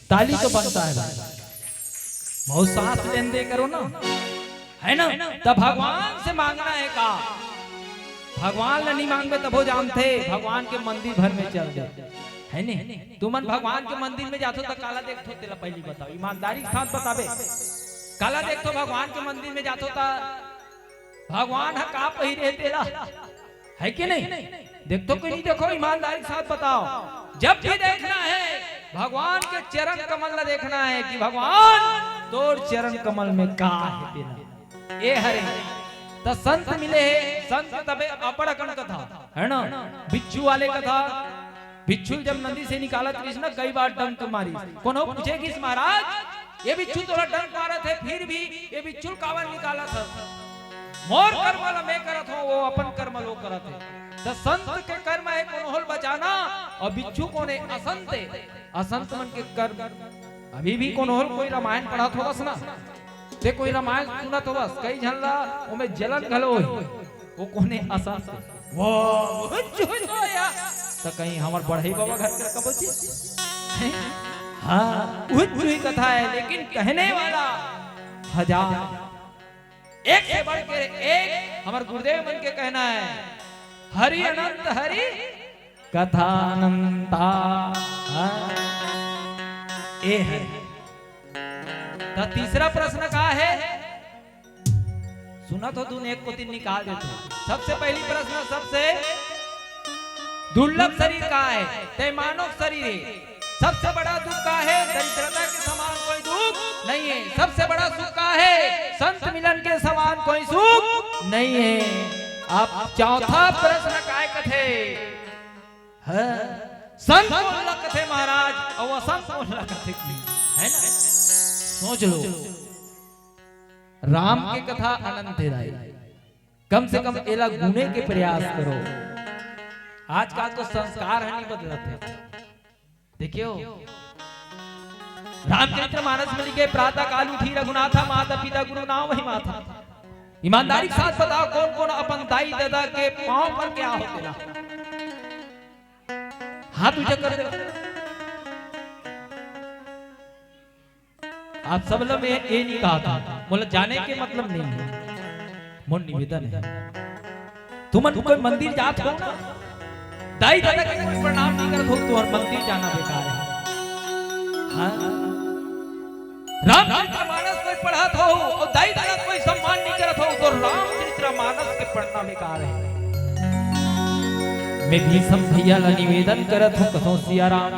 ताली तो बनता है भाई, बहुत सांस लेन दे करो ना, है ना? तब भगवान से मांगना है का? भगवान ला नहीं मांगबे तभो जानथे, भगवान के मंदिर भर में चल दे, है ने? तुमन भगवान के मंदिर में जाथो त काला देखथो, तेला पहली बताओ, ईमानदारी के साथ बताबे। काला देखथो भगवान के मंदिर में जाथो त भगवान ह का पहिरे तेला, है कि नहीं? देखथो कि नहीं देखो, ईमानदारी के साथ बताओ। जब भी देखना है भगवान के चरण कमल ला देखना है कि भगवान तोर चरण कमल में का है तेला। ए हरे, त संत मिले हे, संत तबे अबड़ अकन कथा, है ना? बिच्छू वाले कथा, बिच्छू जब नदी से निकालत रहिस ना, कई बार डंक मारिस। कोनो पूछे गिस, "महाराज, ये बिच्छू तोला डंक मारत हे, फिर भी ये बिच्छू काबर निकालत हस?" "मोर कर्म ल मैं करत हूँ, वो अपन कर्म ल वो करत हे।" त संत के कर्म हे कोनो ल बचाना, और बिच्छू कोन हे? असंत हे। असंत मन के कर्म। अभी भी कोनो ल कोई रामायण पढ़त होवस ना, ते कोई रामायण सुनत होवस, कई झन ला ओमे जलन घलो होही, वो कोने असंत। वो हुच्चु हुच्चु या। त कहीं हमर बढ़ई बाबा घर के कबो जी? हाँ, हुच्चु ही कथा है, लेकिन कहने वाला हजार। एक से बढ़ के एक हमर गुरुदेव मन के कहना है, "हरि अनंत हरि कथा अनंता।" हाँ। ए है। त तीसरा प्रश्न का है? सुनत हो तुम, एक कोती निकाल देथो। सबसे पहली प्रश्न, सबसे दुर्लभ शरीर का है? ते मानव शरीर है। सबसे बड़ा दुख का है? दरिद्रता के समान कोई दुख नहीं है। सबसे बड़ा सुख का है? संत मिलन के समान कोई सुख नहीं है। अब चौथा प्रश्न काय कथे? हाँ, संत कोन ला कथे महाराज, अउ असंत कोन ला कथे की, है ना? सोच लो, राम के कथा अनंत हे दाई, कम से कम एला गुने के प्रयास करो। आजकल तो संस्कार ह नहीं बदलत हे। देखियो, रामचरित्र मानस में लिखे, "प्रातः काल उठी रघुनाथा, माता पिता गुरु नाम वही माथा।" ईमानदारी के साथ बताओ, कौन कौन अपन दाई ददा के पांव पर क्या होते ला? हाथ ऊंचा कर दे। आप सब ला मैं ये नहीं कहा था, मोला जाने के मतलब नहीं है, मोर निवेदन है। तुमन कोई मंदिर जात हो ना, दाई ददा के कोई प्रणाम नहीं करत हो, तो हर मंदिर जाना बेकार है। हाँ? रामचरित मानस कोई पढ़त हो और दाई ददा कोई सम्मान नहीं करत हो, तो रामचरित मानस के पढ़ना बेकार है। मैं भीषम भैया ला निवेदन करत हूँ, कसौं सिया राम,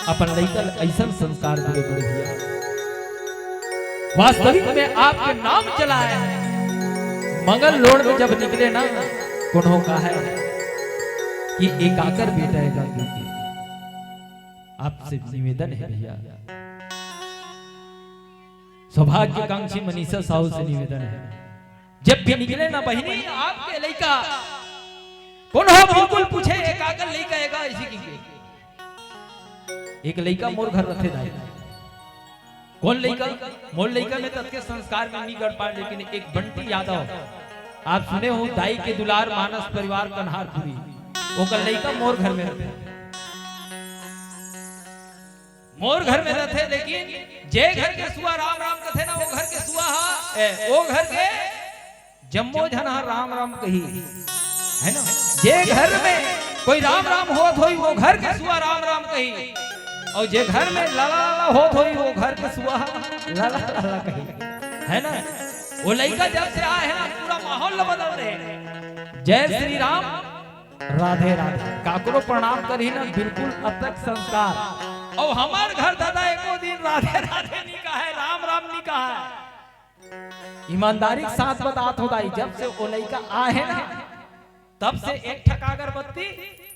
अपन लइका ल अइसन संस्कार दे बड़े भैया। वास्तविक में आपके नाम चलाए, मंगल लोड़ में जब निकले ना, कोनो का है कि एकाकर बेटा है गांधी के। आपसे निवेदन है भैया, सौभाग्यकांक्षी मनीषा साहू से निवेदन है, जब भी निकले ना बहिनी, आपके लइका कोनो बिल्कुल पूछे, "एकाकर लइका एगा?" ऐसी की के। एक लइका मोर घर रथे दाई। कौन लइका? मोर लइका में ततके संस्कार में नहीं गड़ पाए, लेकिन एक बंटी यादव, आप सुने हो, दाई के दुलार मानस परिवार कन्हारपुरी, ओकर लइका मोर घर में रथे। मोर घर में रथे, लेकिन जे घर के सुआ राम राम कथे ना, वो घर के सुआ हा, ए, वो घर के जम्मो झन हा राम राम कही, है ना? जे घर में कोई राम राम होत होई, वो घर के सुआ राम राम कही, और जे घर में लाला लाला होत होई, वो घर के सुआ लाला लाला कही, है ना? वो लइका जब से आए है ना, पूरा माहौल ला बदल दे। जय श्री राम, राधे राधे। काकरो प्रणाम करही ना, बिल्कुल अतक संस्कार। और हमार घर दादा एको दिन राधे राधे नहीं कहा है, राम राम नहीं कहा है। ईमानदारी के साथ बतात हो दाई, जब से वो लइका आए है ना, तब से एक ठक अगरबत्ती,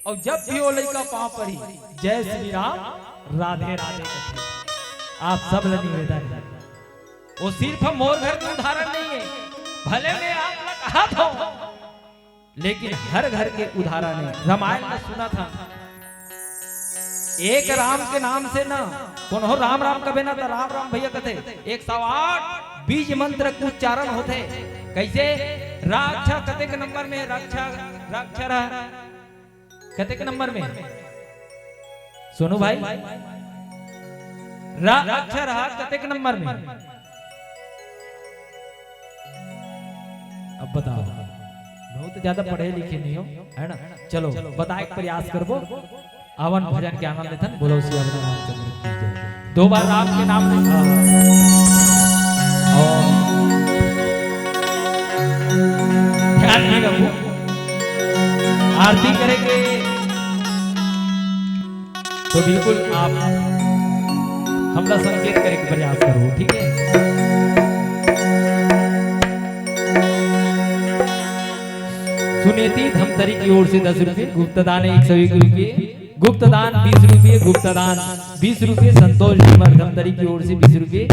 और जब भी वो लइका पांव पड़ी, "जय श्री राम, राधे राधे" कथे। आप सब ला निवेदन है, वो सिर्फ मोर घर के उदाहरण नहीं है, भले मैं आप ला कहा था, लेकिन हर घर के उदाहरण है। रामायण में सुना था, एक राम के नाम से ना कोनो राम राम कबे ना, त राम राम भैया कथे। एक सौ आठ बीज मंत्र के उच्चारण होथे। कैसे? रा अक्षर कतेक नंबर में? रा अक्षर, रा अक्षर ह कतेक नंबर में? सोनू भाई, रा अक्षर ह कतेक नंबर में? अब बताओ, बहुत ज्यादा पढ़े लिखे नहीं हो, है ना? चलो, बताए के प्रयास करबो। आवन भजन के आनंद लेथन, बोलो सिया रामचंद्र की जय। दो बार राम के नाम लेथन और ध्यान भी रखो, आरती करेंगे तो बिल्कुल आप हमला संकेत करे के प्रयास करबो, ठीक है? सुनीति धमतरी की ओर से दस रुपये, गुप्तदान एक सौ एक रुपये, गुप्तदान बीस रुपये, गुप्तदान बीस रुपये, संतोष झूमर धमतरी की ओर से बीस रुपये,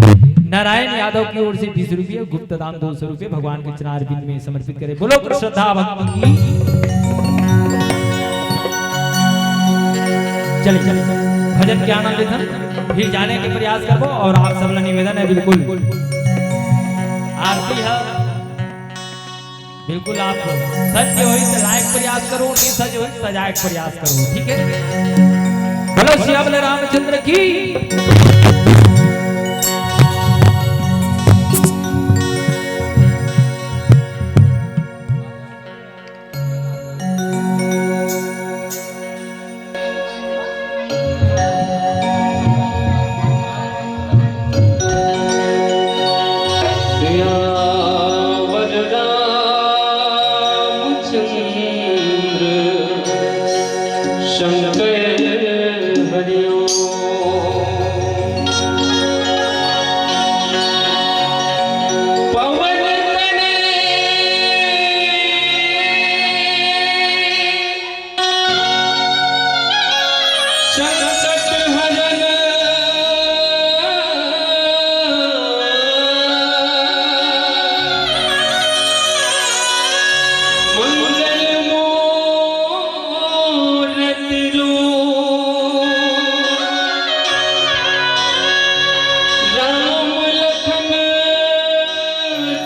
नारायण यादव की ओर से बीस रुपये, गुप्तदान दो सौ रुपये भगवान के चरणारविंद में समर्पित करें। बोलो श्रद्धा भक्ति की। चलिए, चलिए, भजन के आनंद लेथन, फिर जाने के प्रयास करबो और आप सब ला निवेदन है, बिल्कुल आरती है, बिल्कुल आप सज के होई तो लाए के प्रयास करो, नहीं सज होई तो सजाए के प्रयास करो, ठीक है? बोलो सिया बोले रामचंद्र की। सियावर रामचंद्र शंकर हरिओम। पवन तनय संकट हरन मंगल मूरत रूप। राम लखन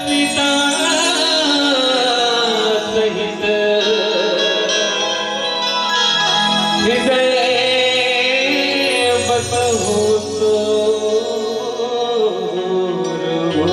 सीता सहित हृदय बसहु तोर मोर।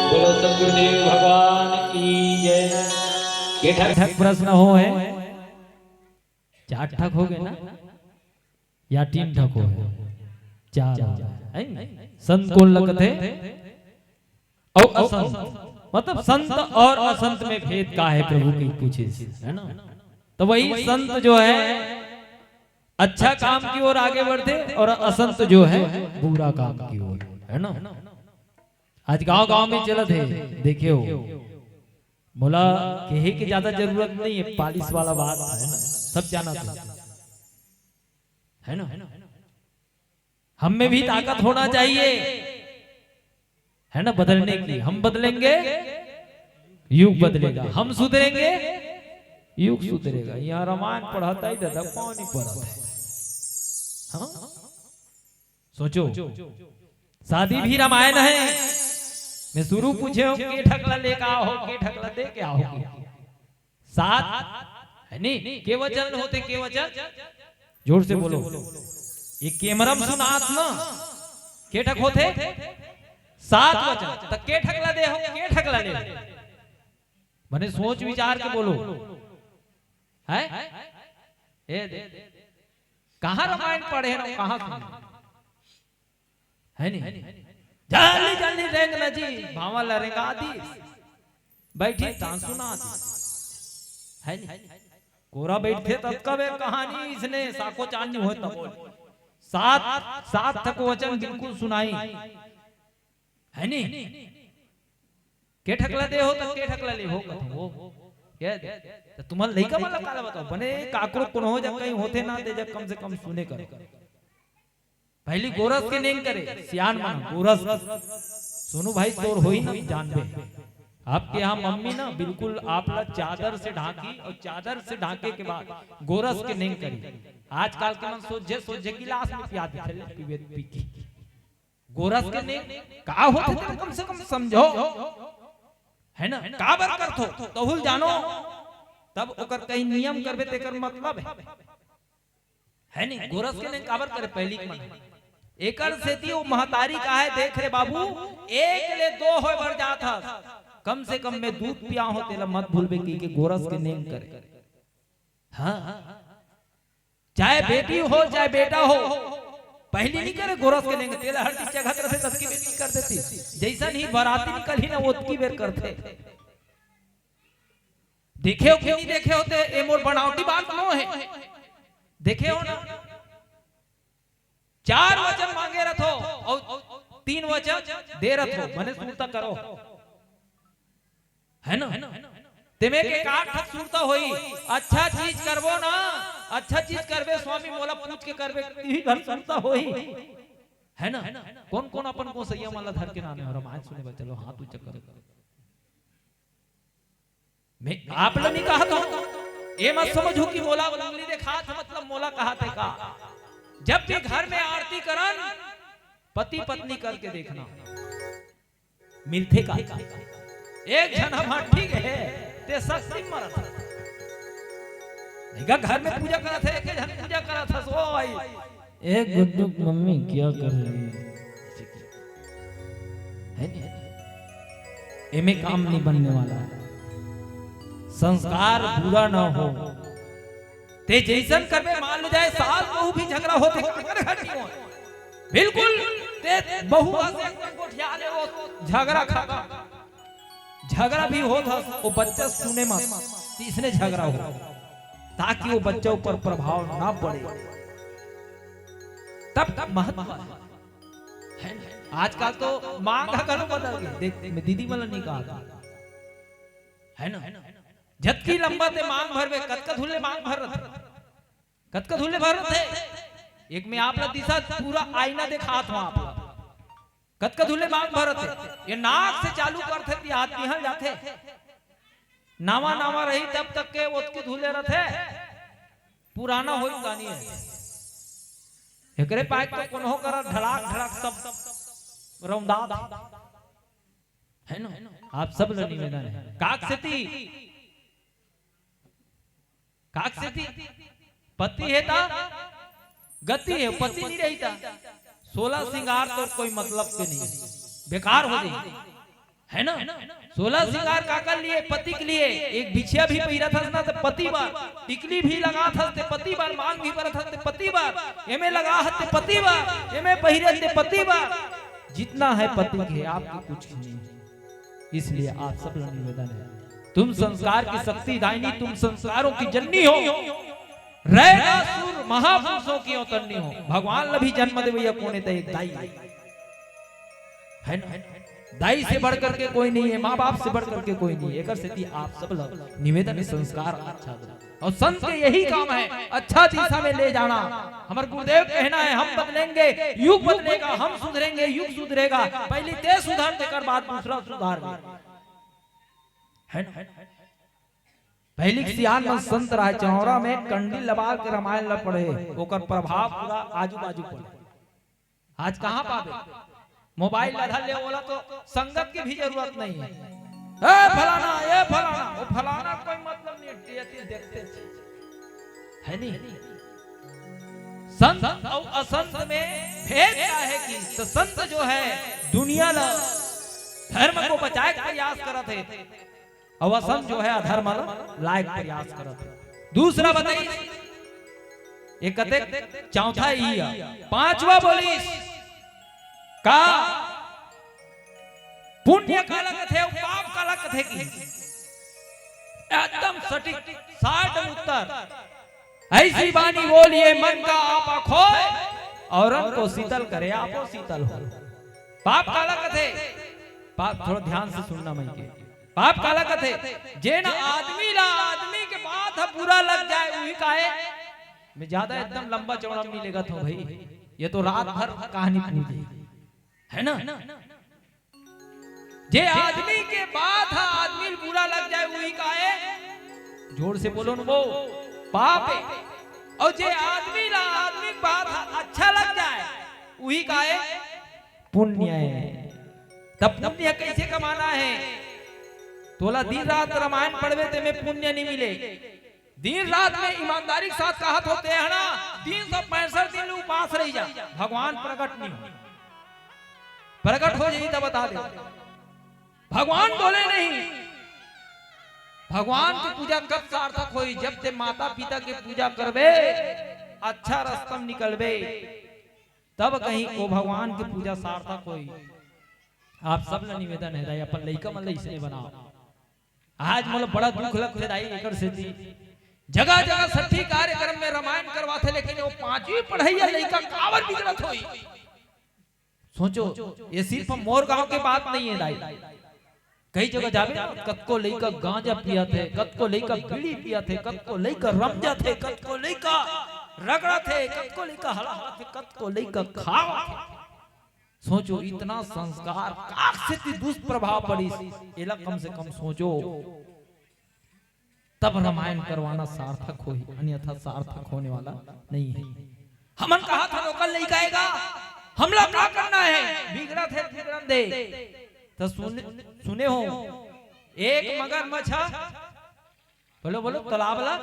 बोलो सतगुरुदेव भगवान की जय। के ठक ठक प्रश्न हो है? चार ठक हो गए ना, या तीन ठक हो गए? चार हो गए। हैं? संत कोन लगत है? और असंत, मतलब संत और असंत में भेद का है, प्रभु की पूछे से, है ना? तो वही संत जो है अच्छा काम की ओर आगे बढ़ते और असंत जो है बुरा काम की ओर, है ना? आज गांव गांव में चलत है, देखे हो, मोला कहे के ज्यादा जरूरत नहीं है, पालिश वाला बात है ना, सब जानत है, है ना? हम में भी ताकत होना चाहिए, है ना, बदलने की। हम बदलेंगे, युग बदलेगा, हम सुधरेंगे, युग सुधरेगा। यहाँ रामायण पढ़ाता ही दादा, पानी पढ़ाता है। हाँ, सोचो, शादी भी रामायण है। मैं शुरू पूछे हूँ, के ठकला लेके आओ, के ठकला दे के आओ? सात, है नी? के वचन होते, के वचन? जोर से बोलो। ये कैमरा में सुनात ना, के ठक होते? सात वचन। त के ठकला दे हो, के ठकला ले? बने सोच विचार के बोलो। है? ए दे। कहाँ रामायण पढ़े ना, कहाँ सुने? है नी? जल्दी जल्दी रेंग न जी, भावा ला रेंगा दी। बैठी तां सुना दी। है नी? कोरा बैठे तब कबे कहानी इसने साको चान नहीं होता बोल। सात, सात ठक वचन बिल्कुल सुनाई। है नी? के ठकला दे हो त के ठकला ले हो कथो। के दे? त तुम्हार लइका मन ला काला बताओ। बने काकरो कोनो हो जा कहीं होते ना दे जा, कम से कम सुने करो। पहली गोरस के नेंग करे, सियान मन गोरस। सोनू भाई तोर होई ना जानबे। आपके यहाँ मम्मी ना बिल्कुल आप ला चादर से ढांकी और चादर से ढांके के बाद गोरस के नेंग करी। आजकल के मन सोझे सोझे गिलास में पिया देथे, ले पीबे पी के। गोरस के नेंग का होथे तेला कम से कम समझो, है ना? काबर करथो तहू ल जानो, तब ओकर कहीं नियम करबे तेकर मतलब है। है नहीं, गोरस के नेंग काबर करे पहिली के मन। एकर सेती वो महतारी कहा है, देख रे बाबू, एक ले दो होय बर जात हस, कम से कम मैं दूध पिया हो, तेला मत भूलबे कहिके गोरस के नेंग करे। हाँ, चाहे बेटी हो चाहे बेटा हो, पहिली नहीं करे गोरस के नेंग, तेला हर चीज जगत रथे, ततकी बेर कर देती। जैसन ही बराती निकलही ना, ओतकी बेर करथे। देखे हो कि नहीं देखे हो ते, ए मोर बनावटी बात नो है। देखे हो ना, चार वचन मांगे रथो और तीन वचन दे रथो, मने सुरता करो, है ना? तेमे के का ठक सुरता होई? अच्छा चीज करबो ना, अच्छा चीज करबे स्वामी, मोला पूछ के करबे, तिही घर सुरता होई, है ना? कौन कौन अपन गोसैया मन ला धर के नामे हो, रामायण सुने बर चलो, हाथ ऊंचा करो। मैं आप ला नहीं कहा था, ये मत समझो कि मोला उंगली देखा था, मतलब मोला कहा थे का। जब भी घर में आरती करन, पति पत्नी करके देखना, मिलथे का? एक झन हम ठीक है, ते शक्ति मरत है। नहीं का घर में पूजा करत है, एक झन पूजा करत है, सो भाई। एक गुड्डू मम्मी क्या कर रही है? है नहीं? एमे काम नहीं बनने वाला है। संस्कार बुरा ना हो, ते जैसन करबे, मान लो जाए सास बहू भी झगड़ा होथे, काकर घर नहीं हो। बिल्कुल, ते बहू से एकदम गोठिया ले, वो झगड़ा खा, झगड़ा भी होत हस, वो बच्चा सुने मत, तीसने झगड़ा हो, ताकि वो बच्चा ऊपर प्रभाव ना पड़े। तब, तब महत्व है। है ना? आजकल तो मांग ह घलो बदल गए। देख, मैं दीदी मन ला नहीं कहा था, है ना? जतकी लंबा ते मांग भरबे, कतका धुल्ले मांग भर रथे, कतका धुल्ले भर रथे। एक मैं आप ला दिशा पूरा आईना दिखात हूँ आप ला, कतका धुल्ले मांग भर रथे। ये नाक से चालू करथे ती हाथ निहल जाथे। नावा नावा रही तब तक के ओतकी धुल्ले रथे, पुराना होई कानी है। एकरे पाए तो कोनो करा ढड़ाक ढड़ाक सब रौंदा है ना। आप सब ला निवेदन है, काक सेती, काक सेती पति है ता गति है, पति नहीं रही ता सोलह सिंगार तो कोई मतलब के नहीं, बेकार हो जाए, है ना? सोलह सिंगार काकर लिए? पति के लिए। एक बिछिया भी पहिरत हस ना ते पति बर, टिकली भी लगात हस ते पति बर, मांग भी भरत हस ते पति बर, एमे लगा हस ते पति बर, एमे पहिरे ते पति बर। जितना है पति के, आपके कुछ नहीं। इसलिए आप सब ला निवेदन है, तुम संस्कार की शक्ति दायनी, तुम संस्कारों की जननी हो। रैना सुर महापुरुषों की अवतरनी हो। भगवान ला भी जन्म देवैया कोने ते एक दाई है ना? दाई से बढ़ करके कोई नहीं है, माँ बाप से बढ़ करके कोई नहीं है। एकर सेती आप सब ला निवेदन है, संस्कार अच्छा दो। और संत के यही काम है, अच्छा दिशा में ले जाना। हमारे गुरुदेव कहना है, हम बदलेंगे, युग बदलेगा, हम सुधरेंगे, युग सुधरेगा। पहले ते सुधर, तेकर बाद दूसरा सुधार। है ना? पहली के सियान मन संत राय चौरा में कंडी लबाल के रामायण ला पढ़े, ओकर प्रभाव पूरा आजू बाजू पड़े। आज कहाँ पाबे? मोबाइल ला धर ले, ओला तो संगत की भी जरूरत नहीं है। ए फलाना, ए फलाना, वो फलाना कोई मतलब नहीं, टियती देखते थे। है नहीं? संत और असंत में भेद का है कि तो संत जो है दुनिया ला, धर्म को बचाए के प्रयास करत है, और असंत जो है अधर्म ला लाए के प्रयास करत है। दूसरा बताई, एक कते चौथा ही है, पांचवा बोलिस का पुण्य काला कथे अउ पाप काला कथे कि एकदम सटीक साठ उत्तर। ऐसी बानी बोलिए मन का आपा खोए, औरन को शीतल करे आपो शीतल हो। पाप काला कथे, पाप थोड़ा ध्यान से सुनना मैं के। पाप काला कथे, जेन आदमी ला आदमी के बात ह बुरा लग जाए, उही काहे। मैं ज्यादा एकदम लंबा चौड़ा नहीं लेगत हूँ भाई, ये तो रात भर कहानी पूरी है ना। जे आदमी के बात ह आदमी ल बुरा लग जाए, उही काय हे? जोर से बोलो न वो, पाप हे। अउ जे आदमी ला आदमी के बात ह अच्छा लग जाए, उही काय हे? पुण्य हे। तब पुण्य कइसे कमाना हे? तोला दिन रात रामायण पढ़बे ते में पुण्य नइ मिले। दिन रात में ईमानदारी के साथ कहत होते हैं ना, तीन सौ पैंसठ दिन उपास रही जा, भगवान प्रकट नहीं हो, प्रकट हो जाई तब बता दे। भगवान बोले नहीं, भगवान की पूजा कब सार्थक होई? जब ते माता पिता के पूजा करबे, अच्छा रास्ता में निकलबे, तब कहीं ओ भगवान की पूजा सार्थक होई। आप सब ला निवेदन हे दाई, अपन लइका मन ला इसने बनाओ। आज मोला बड़ा दुख लगथे दाई, एकर सेती जगह जगह छट्ठी कार्यक्रम में रामायण करवाथे, लेकिन वो पांचवी पढ़इया लइका काबर बिगड़त होई? सोचो, ये सिर्फ मोर गांव के बात नहीं हे दाई, कई जगह जाबे ना, कतको लइका गांजा पियत हे, कतको लइका बीड़ी पियत हे, कतको लइका रम जाथे, कतको लइका रगड़त हे, कतको लइका हलावत हे, कतको लइका खावत हे। सोचो, इतना संस्कार काक सेती दुष्प्रभाव पड़िस, एला कम से कम सोचो, तब रामायण करवाना सार्थक होही, अन्यथा सार्थक होने वाला नहीं है। हमन कहा था लोकल नहीं कहेगा, हमला का करना है, बिगड़त हे बिगड़न दे। तो सुन, सुने हो, एक मगरमच्छ, बोलो बोलो, तालाब ला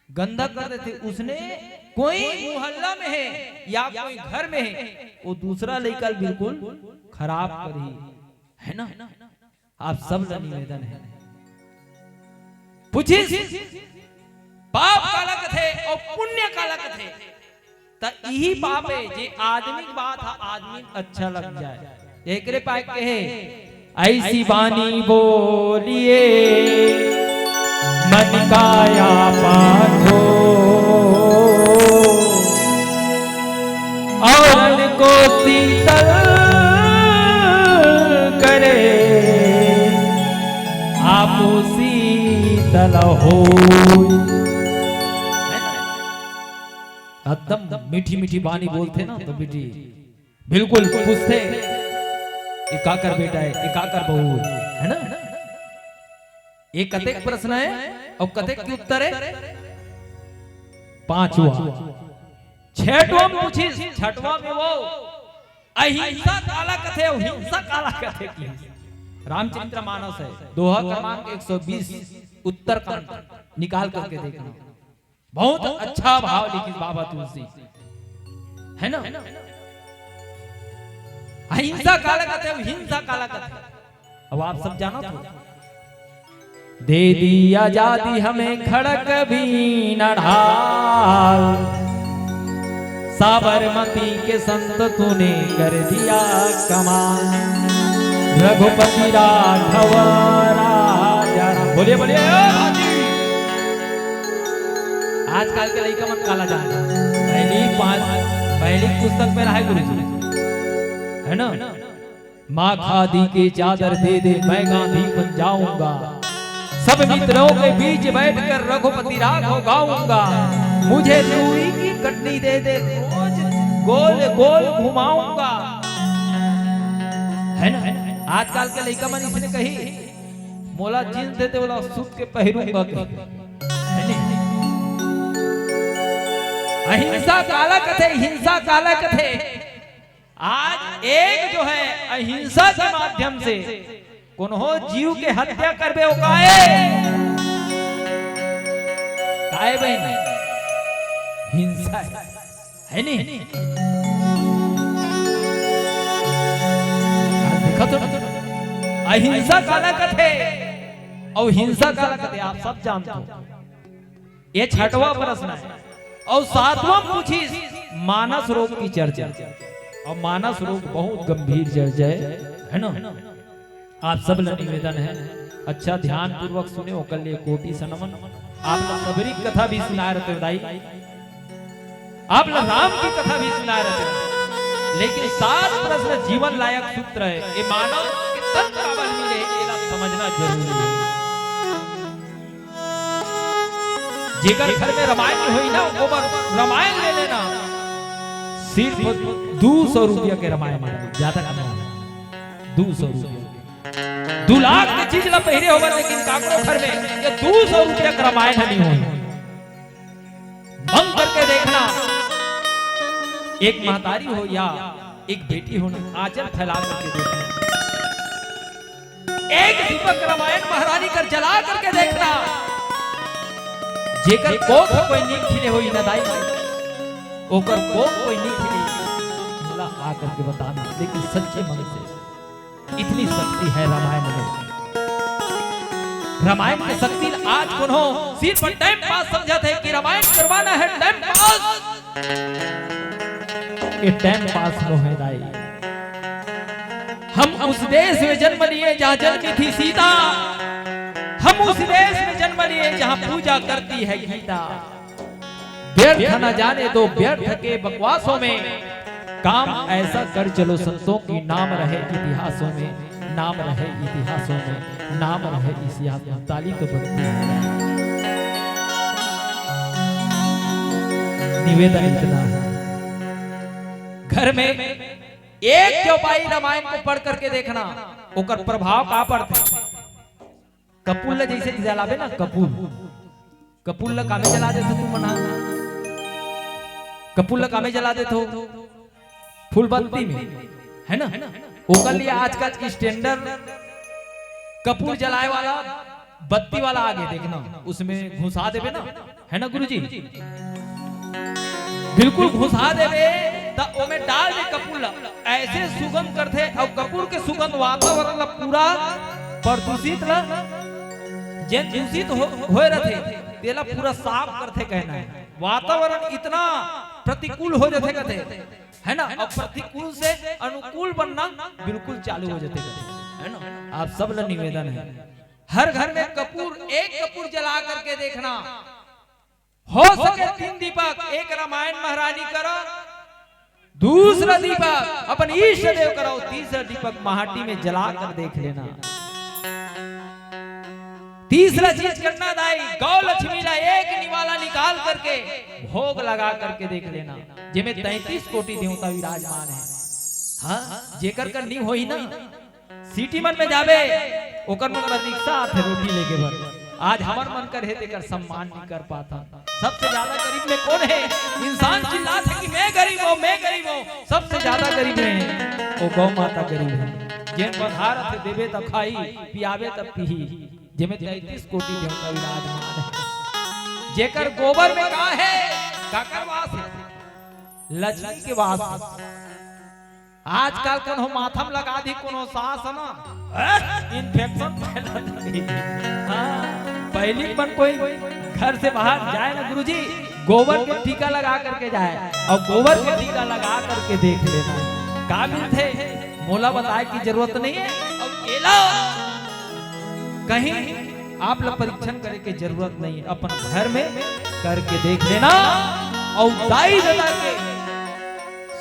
गंदा कर देथे, उसने कोई मोहल्ला में है या कोई घर में है, वो दूसरा लइका ल बिल्कुल खराब करही, है ना? आप सब ला निवेदन है, पूछिस, पाप काला कथे अउ पुण्य काला कथे? त इही पाप हे, जे आदमी के बात ह आदमी ल अच्छा लग जाए। एकरे पाए कहे, ऐसी बानी बोलिए, मन काया पाठो, और को शीतल करे, आपो शीतल हो। एकदम मीठी मीठी बानी बोलथे ना, तो बेटी बिल्कुल पूछथे, "ये काकर बेटा हे, ये काकर बहू हे?" है ना? ये कतेक प्रश्न हे अउ कतेक के उत्तर हे? पांचवा। छठवा में पूछिस, छठवा में वो अहिंसा काला कथे अउ हिंसा काला कथे किहिस। रामचरितमानस हे, दोहा क्रमांक एक सौ बीस, उत्तरकांड निकाल करके देखना। बहुत अच्छा भाव लिखिस बाबा तुलसी, है ना? अहिंसा काला कथे, हिंसा काला कथे। अब आप सब जानत हो, दे दी आजादी हमें खड़क भी न ढाल, साबरमती के संत तूने कर दिया कमाल। रघुपति राघव राजा, बोलिए, बोलिए, ओ राजी। आजकल के लइका मन काला जाने, पहली पांच, पहली पुस्तक में रहे गुरु जी, है ना? माँ खादी की चादर दे दे, मैं गांधी बन जाऊंगा। सब मित्रों के बीच बैठकर रघुपति राघव गाऊंगा। मुझे चूड़ी की कटनी दे दे, रोज गोल गोल घुमाऊंगा। है ना? आजकल के लइका मन इसने कही, "मोला जींस दे दे, ओला सूत के पहिरूंगा," कही। है नहीं? अहिंसा काला कथे, हिंसा काला कथे। आज एक जो है अहिंसा के माध्यम से कोनो जीव के हत्या करबे, ओ काय हे? काय बहन? हिंसा हे, है नहीं? आज देखा तो अहिंसा काला कथे अउ हिंसा काला कथे, आप सब जानते हो। ये छठवां प्रश्न हे। अउ सातवां पूछिस मानस रोग की चर्चा। अउ मानस रोग बहुत गंभीर चर्चा हे, है ना? आप सब ला निवेदन हे, अच्छा ध्यानपूर्वक सुने, ओकर लिए कोटि से नमन। आप ला सबरी कथा भी सुनाए रहते हो दाई, आप ला राम की कथा भी सुनाए रहते हो, लेकिन सात प्रश्न जीवन लायक सूत्र हे। ये मानव के तन काबर मिले, एला समझना जरूरी हे। जेकर घर में रामायण होई ना, ओमन रामायण ले लेना, सिर्फ दू सौ रुपया के रामायण मिलही, ज्यादा नहीं, दू सौ रुपया। दू लाख के चीज ला पहिरे होगा, लेकिन काकरो घर में ये दू सौ रुपया के रामायण ह नहीं होय। मंग करके देखना, एक महतारी हो या एक बेटी हो ना, आंचल फैला करके देखना, एक दीपक रामायण महारानी कर जला करके देखना, जेकर कोख कोई नी खिले होई ना दाई, ओकर कोख कोई नी खिले, मोला आ करके बताना, लेकिन सच्चे मन से। इतनी शक्ति है रामायण में। रामायण के शक्ति ल आज कोनो सिर्फ टाइम पास समझत हे कि रामायण करवाना है टाइम पास। ये टाइम पास नो है दाई। हम उस देश में जन्म लिए जहाँ जन्मी थी सीता, हम उस देश में जन्म लिए जहाँ पूजा करती है गीता। व्यर्थ न जाने दो व्यर्थ के बकवासों में, काम ऐसा कर चलो संतों की नाम रहे इतिहासों में, नाम रहे इतिहासों में, नाम रहे इतिहास में। ताली तो बनती है। निवेदन इतना है, घर में एक चौपाई रामायण को पढ़ करके देखना, ओकर प्रभाव का पड़थे। कपूर ल जैसे जलाबे ना, कपूर, कपूर ल कामे जला देथो तुमन हा, कपूर ल कामे जला देथो, फूलबत्ती में, है ना? ओकर लिए आजकल स्टैंडर्ड कपूर जलाए वाला, बत्ती वाला आगे देखना, उसमें घुसा देबे ना, है ना गुरुजी? बिल्कुल घुसा देबे, त ओमे डाल दे कपूर ला, ऐसे सुगंध करथे, अउ कपूर के सुगंध वातावरण ला पूरा प्रदूषित ला, जेन दूषित हो, होए रथे, तेला पूरा साफ करथे कहना है। वातावरण इतना प्रतिकूल हो जाथे कहथे, है ना? अब प्रतिकूल से अनुकूल बनना बिल्कुल चालू हो जाथे कहथे, है ना? आप सब ला निवेदन है, हर घर में कपूर, एक कपूर जला करके देखना, हो सके तीन दीपक, एक रामायण महारानी करो, दूसरा दीपक अपन इष्ट देव करो, तीसरा दीपक माटी में जला कर देख लेना। तीसरा चीज करना दाई, गौ लक्ष्मी ला एक निवाला निकाल करके भोग लगा करके देख लेना, जेमे तैंतीस कोटि देवता विराजमान है। हाँ, जेकर कर नी होई ना, सिटी मन में जाबे, ओकर मन बर रिक्शा आथे रोटी लेके बर। आज हमर मन कर हे तेकर सम्मान नहीं कर पाता। सबसे ज्यादा गरीब में कौन है? इंसान चिल्लात है कि मैं गरीब हूँ, मैं गरीब हूँ। सबसे ज्यादा गरीब है वो गौ माता गरीब है, जेन पधारत हे देबे तब खाई, पियाबे तब पीही, जेमे तैंतीस कोटि देवता विराजमान है। जेकर गोबर में का है? काकर वास है? लक्ष्मी के वास है। आजकल कन्हो माथा म लगा दी कोनो सास ना, इंफेक्शन फैला दी। हाँ, पहली मन कोई घर से बाहर जाए ना गुरुजी, गोबर के टीका लगा करके जाए, और गोबर के टीका लगा करके देख लेना का मिलथे। मोला बताए की जरूरत नहीं है। और एला कहीं आप ला परीक्षण करे के जरूरत नहीं है, अपन घर में करके देख लेना। और दाई ददा के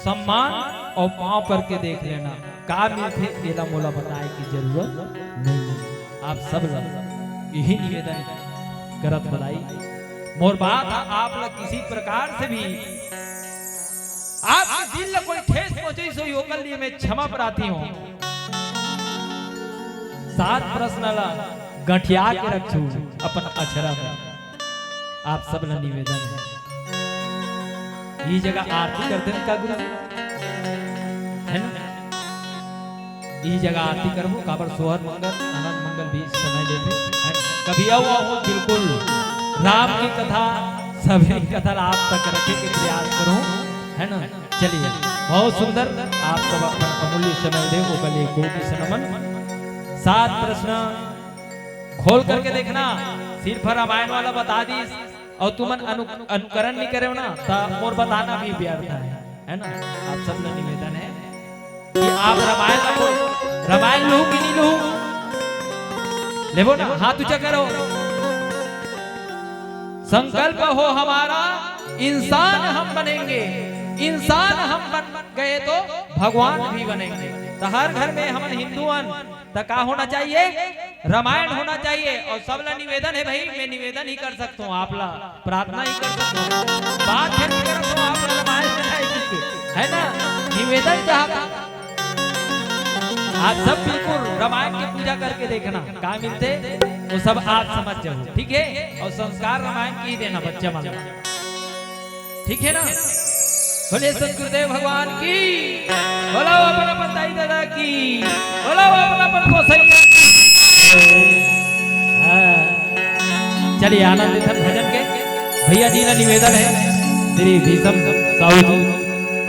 सम्मान और पाँव पर के देख लेना, का मिलथे एला मोला बताए की जरूरत नहीं है। आप सब ला यही निवेदन करत बलाई, मोर बात ह आप ला किसी प्रकार से भी आपके दिल ला कोई ठेस पहुंचाइस होही, ओकर लिए मैं क्षमा प्रार्थी हूँ। सात प्रश्न ला गठिया के रखू अपन अछरा में। आप सब ला निवेदन है, ई जगह आरती करते हैं का गुरु जी? है ना? ई जगह आरती करबो, काबर सोहर मंगल, आनंद मंगल भी समय लेथे, है ना? कभी आओ, आओ, बिल्कुल राम की कथा, सभी कथा ला आप तक रखे के प्रयास करूँ, है ना? चलिए, बहुत सुंदर, आप सब अपन अमूल्य समय दे, ओकर लिए कोटि से नमन। सात प्रश्न खोल करके देखना, सिर्फ रामायण वाला बता दीस और तुमन अनु-, अनुकरण नहीं करे ना, त मोर बताना भी व्यर्थ है, है ना? आप सब ला निवेदन है कि आप रामायण ला बोल, रामायण लूं कि नहीं लूं? लेबो ना, हाथ ऊंचा करो। संकल्प हो हमारा, इंसान हम बनेंगे, इंसान हम बन गए तो भगवान भी बनेंगे। तो हर घर में हमन हिंदू हन, त का होना चाहिए? रामायण होना चाहिए। और सबला निवेदन है भाई, मैं निवेदन ही कर सकता हूँ, आपला प्रार्थना ही कर सकता हूँ, बात है नहीं कर सकता हूँ, आपला रामायण हो जाए, ठीक है, है ना? निवेदन चाहता, आप सब बिल्कुल रामायण के पूजा करके देखना, का मिलथे, वो सब आप समझ जाओ, ठीक है? और संस्कार रामायण के ही देना बच्चा मन ला, ठीक है ना? बोले सतगुरुदेव भगवान की, बोलो अपन अपन दाई ददा की, बोलो अपन अपन गोसैया की। हाँ। चलिए, आनंद लेथन भजन के। भैया जी ला निवेदन है, श्री भीषम साहू जी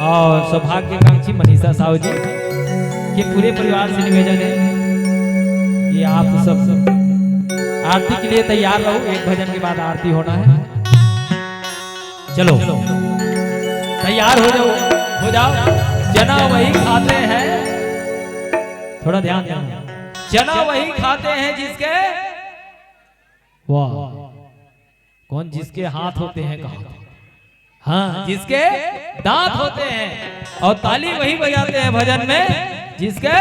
और सौभाग्यकांक्षी मनीषा साहू जी के पूरे परिवार से निवेदन है कि आप सब आरती के लिए तैयार रहो। एक भजन के बाद आरती होना है। चलो, तैयार हो जाओ, हो जाओ। चना वही खाते हैं, थोड़ा ध्यान देना, चना वही खाते हैं जिसके, वाह, कौन, जिसके हाथ होते हैं, कहा, हाँ, जिसके दांत होते हैं, और ताली वही बजाते हैं भजन में जिसके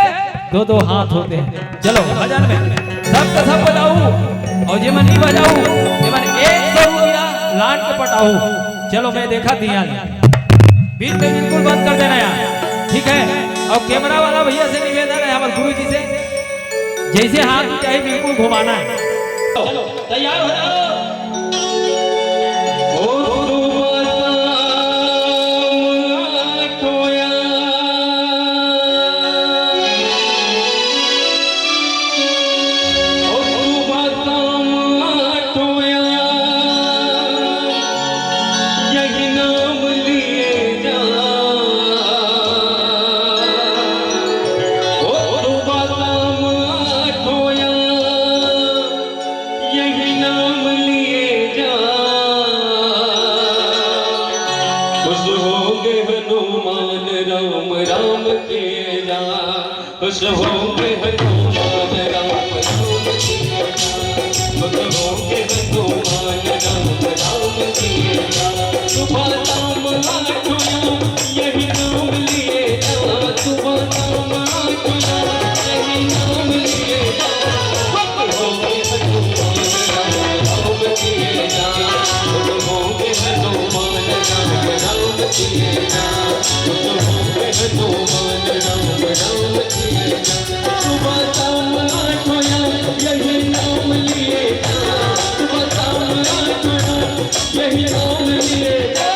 दो दो हाथ होते हैं। चलो, भजन में सब के सब बजाऊ, और जेमन नहीं बजाऊ, जेमन एक सौ रुपया लान के पटाऊ। चलो, मैं देखा दिया, बीच में बिल्कुल बंद कर देना यार, ठीक है? और कैमरा वाला भैया से निवेदन है, हमारे गुरु जी से, जैसे हाथ ऊंचाई बिल्कुल घुमाना है। चलो, तैयार हो जाओ। ओ सुबह शाम आठों यार, ओ सुबह शाम आठों यार, यही नाम लिए जा। ओ सुबह शाम आठों यार, यही नाम लिए जा, खुश होंगे हनुमान राम राम किए जा, खुश होंगे हनुमान राम राम किए जा, खुश होंगे हनुमान राम राम किए जा। सुबह शाम आठों यार, यही नाम लिए जा, सुबह शाम आठों यार, यही नाम लिए जा।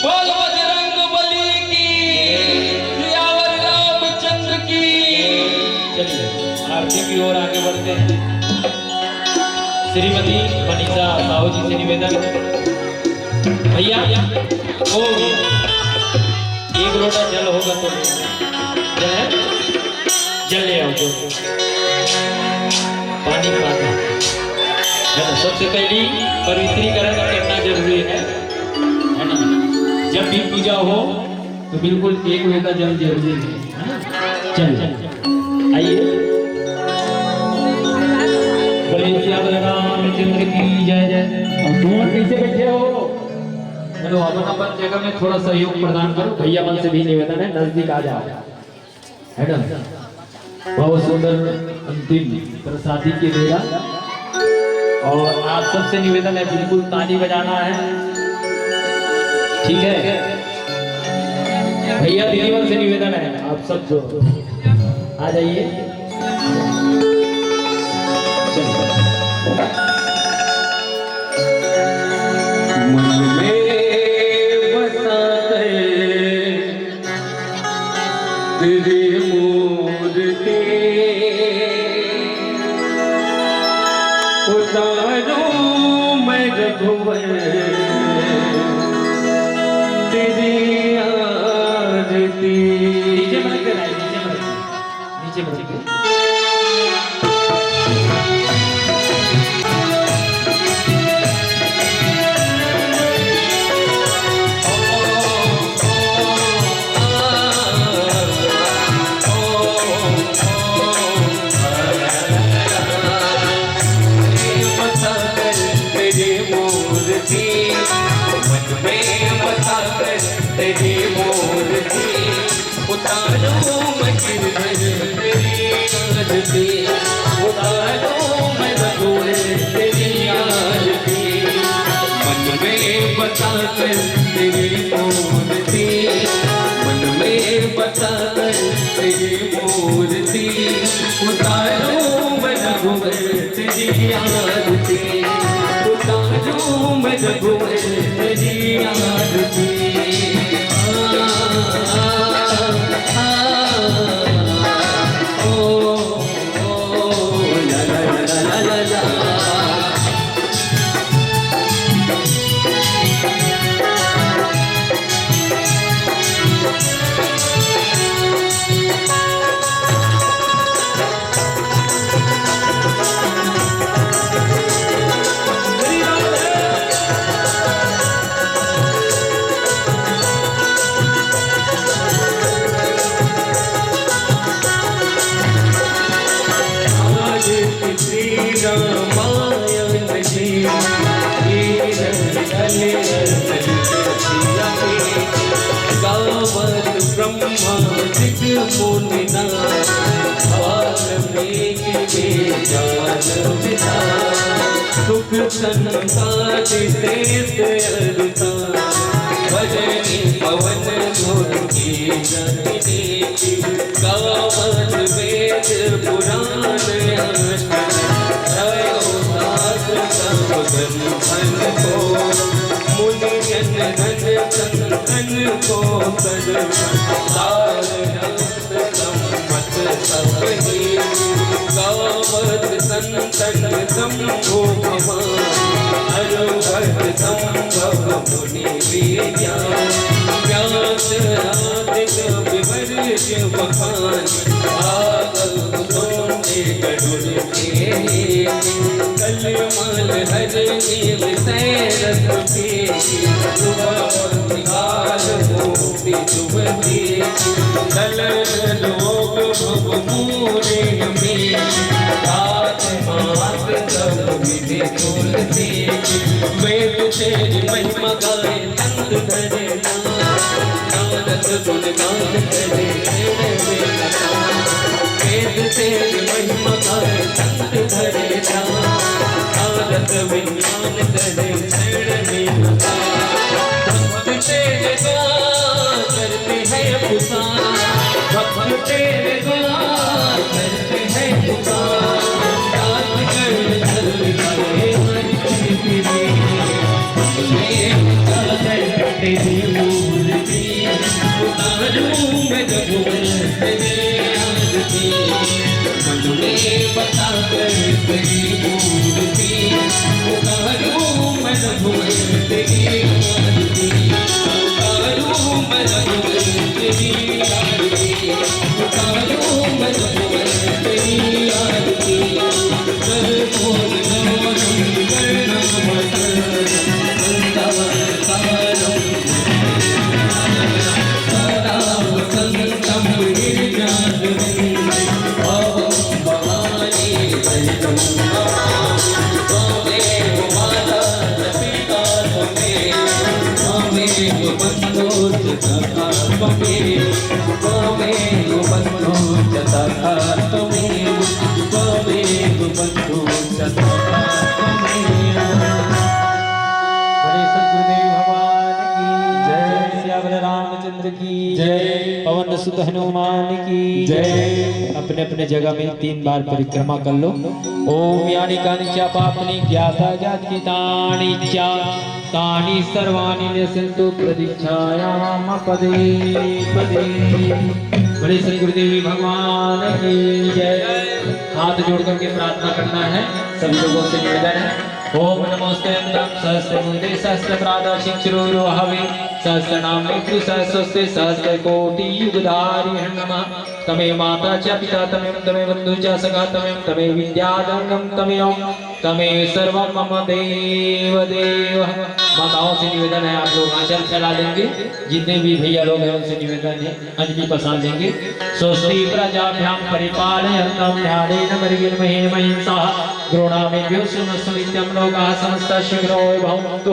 बोल बजरंग बली की, सियावर रामचंद्र की। चलिए, आरती की ओर आगे बढ़ते हैं। श्रीमती मनीषा साहू जी से निवेदन, भैया, ओ, एक लोटा जल होगा तो, जल है? जल ले आओ जो। पानी, पानी। है ना? सबसे पहली पवित्रीकरण करना जरूरी है, है ना? जब भी पूजा हो तो बिल्कुल एक लोटा जल जरूरी है, है ना? चलिए, आइए। बोलिए सियावर रामचंद्र की जय। जय। अब तुम कैसे बैठे हो? चलो, अपन अपन जगह में थोड़ा सहयोग प्रदान करो। भैया मन से भी निवेदन है, नजदीक आ जाओ। है ना? बहुत सुंदर अंतिम प्रसादी के मेला। और आप सबसे निवेदन है, बिल्कुल ताली बजाना है, ठीक है? भैया दीदी मन से निवेदन है, आप सब जो आ जाइए। चलिए। मन में बसा कर तेरी मूर्ति उतारूं मैं रघुवर तेरी आरती। नीचे मत गिराइए, नीचे मत गिराइए। नीचे मत गिराइए। उतारूं मैं गिरधर तेरी आरती, उतारूं मैं रघुवर तेरी आरती। मन में बसा कर तेरी मूर्ति, मन में बसा कर तेरी मूर्ति, उतारूं मैं रघुवर तेरी आरती, उतारूं मैं रघुवर तेरी आरती। आ, आ, आ, आ, ओ, ओ, ला, ला, ला। आज श्री रामायण जी, कीरत कले रतन रसिया के, गावत ब्रह्मा जिग मुनिना, वाल्मीकि वेद ज्ञान विचार, सुख संसार देत अरता, भजनी पवन गुरु की जननी। गावत वेद पुराण अष्ट, छयो शास्त्र सब ग्रंथन को, मुनि जन गण संतन को, सर सार संत सम्मत सब ही। गावत संतन शंभु भगवान, अनुभव संभव मुनि विज्ञान। व्यास आदि कवि वर्ष बखान, भागवत सोने गरुड़ के। कलमल हर जीव सैरस के, सुभव निहाल मोहि तुम दे। कलर लोक भव मूरे में, जात मात सब विधि कुल से। वेद तेरी महिमा गाए संत धरे नाम, नारद गुण गान करे शरण में लगा। वेद तेरी महिमा गाए संत धरे नाम, नारद विज्ञान करे शरण में लगा। भक्त तेरे द्वार करते हैं पुकार, भक्त तेरे द्वार करते हैं पुकार। रात कर धर धरे मन तेरे, ये उतार तेरी मूर्ति, उतारूं मैं रघुवर तेरे आरती। मन में बसा कर तेरी मूर्ति, उतारूं मैं रघुवर तेरी आरती, उतारूं मैं रघुवर तेरी आरती, उतारूं मैं रघुवर तेरी आरती। सर्वोपरि गौरं करुणावतारं वंदे मातरं। सदा वसन्तं हृदयारविन्दे भवं भवानी सहितं नमामि। त्वमेव माता च पिता त्वमेव, त्वमेव बन्धो च सखा त्वमेव, त्वमेव बन्धो च सखा त्वमेव, त्वमेव बन्धो च सखा त्वमेव। बोले सद्गुरुदेव भगवान की जय। सियावर रामचंद्र की जय। पवन सुत हनुमान की जय। अपने अपने जगह में तीन बार परिक्रमा कर लो। ओम यानि कानि च पापानि ज्ञाता ज्ञातकृतानि च, तानि सर्वाणि नश्यन्तु प्रदक्षिणायां पदे पदे। बोले सद्गुरुदेव भगवान की जय। हाथ जोड़ करके प्रार्थना करना है, सभी लोगों से निवेदन है। ओम नमोऽस्तु अनन्तं सहस्रमुदे सहस्रपादाक्षिं शिरोरुहावे सहस्रनाम नेत्रु सहस्रस्ते सहस्रकोटि युगधारिणे नमः। त्वमेव माता च पिता त्वमेव, त्वमेव बन्धु च सखा त्वमेव, त्वमेव विद्या त्वमेव, त्वमेव सर्वं मम देव देव। माताओं से निवेदन है, आप लोग आंचल फैला लेंगे। जितने भी भैया लोग हैं, उनसे निवेदन है, अंजलि पसार लेंगे। स्वस्ति प्रजाभ्यां परिपालयन्तां न्यायेन परिगृह्यन्ते महीं सह। गृह्णामेभ्यो सुनस्सु नित्यं लोकाः समस्ता सुखिनो भवन्तु।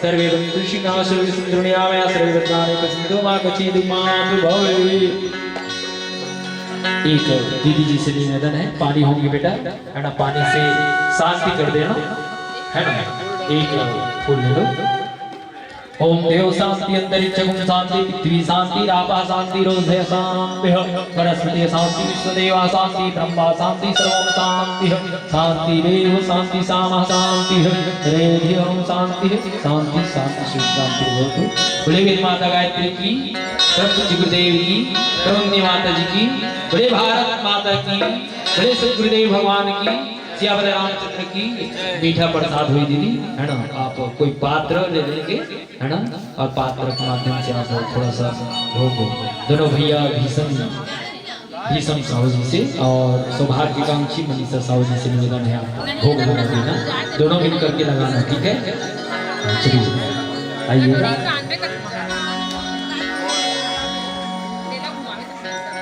सर्वे भवन्तु सुखिनः सर्वे सन्तु निरामयाः सर्वे भद्राणि पश्यन्तु मा कश्चित् दुःखभाग् भवेत्। एक दीदी जी से निवेदन है, पानी होंगे बेटा, है ना, पानी से शांति कर देना, है ना। एक फूल ले लो। ओम देव शांति, अंतरिक्षगुम शांति, पृथ्वी शांति, रापः शांति, रोषधय शांति, वनस्पति शांति, विश्वदेवा शांति, ब्रह्मा शांति, सर्वम शांति, शांति देव शांति, सामा शांति, रेधि ओम शांति, शांति शांति सुख शांति भवतु। बोले वेद माता गायत्री की, परम पूज्य गुरुदेव की, करुण्य माता जी की, बोले भारत माता की, बोले श्री गुरुदेव भगवान की, सियावर रामचंद्र की। मीठा प्रसाद हुई दीदी, है ना, आप कोई पात्र ले लेंगे, है ना, और पात्र के माध्यम से आप थोड़ा सा भोग, दोनों भैया भीषम, भीषम साहू जी से और सौभाग्यकांक्षी मनीषा साहू जी से निवेदन है, आप भोग लगा देना, दोनों मिल करके लगाना, ठीक है। चलिए, आइए।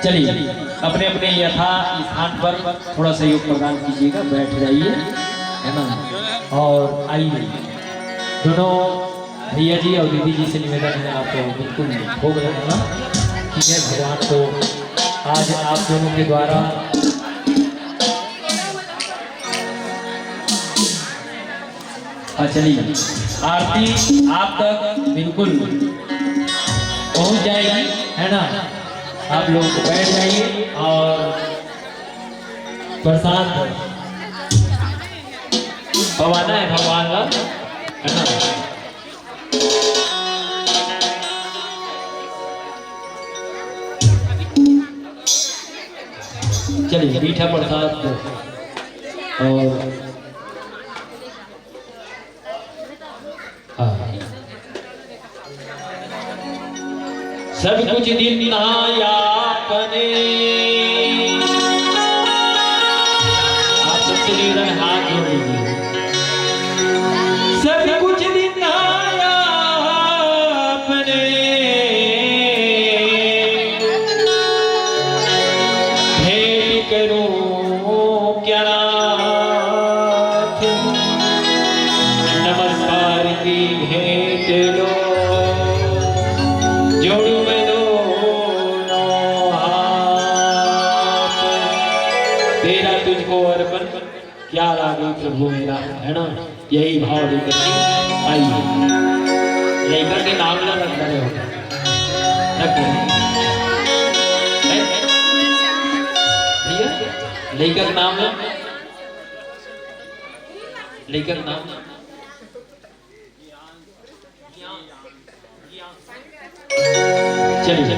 चलिए, अपने अपने यथा स्थान पर थोड़ा सहयोग प्रदान कीजिएगा, बैठ जाइए, है ना। और आइए, दोनों भैया जी और दीदी जी से निवेदन है, आप बिल्कुल भोग लगाना, ठीक है। भगवान को आज आप दोनों के द्वारा हाँ, चलिए, आरती आप तक बिल्कुल पहुंच जाएगी, है ना। आप लोग बैठ जाइए और प्रसाद पवाना है भगवान का, है ना। चलिए, मीठा प्रसाद और हाँ। सब कुछ दिन ना यापने। आप सबसे निवेदन, हाथ जोड़ लीजिए। सब कुछ दिन ना यापने। भेंट करूं क्या नाथ, नमस्कार की भेंट लो, जोड़ू मैं दोनों हाथ। तेरा तुझको अर्पण, क्या लागे प्रभु मेरा, है ना। यही भाव लेकर के आइए। लइका के नाम ला रख रहे हो, रख रहे हो। भैया, लइका के नाम ला, लइका के नाम ला। चलिए,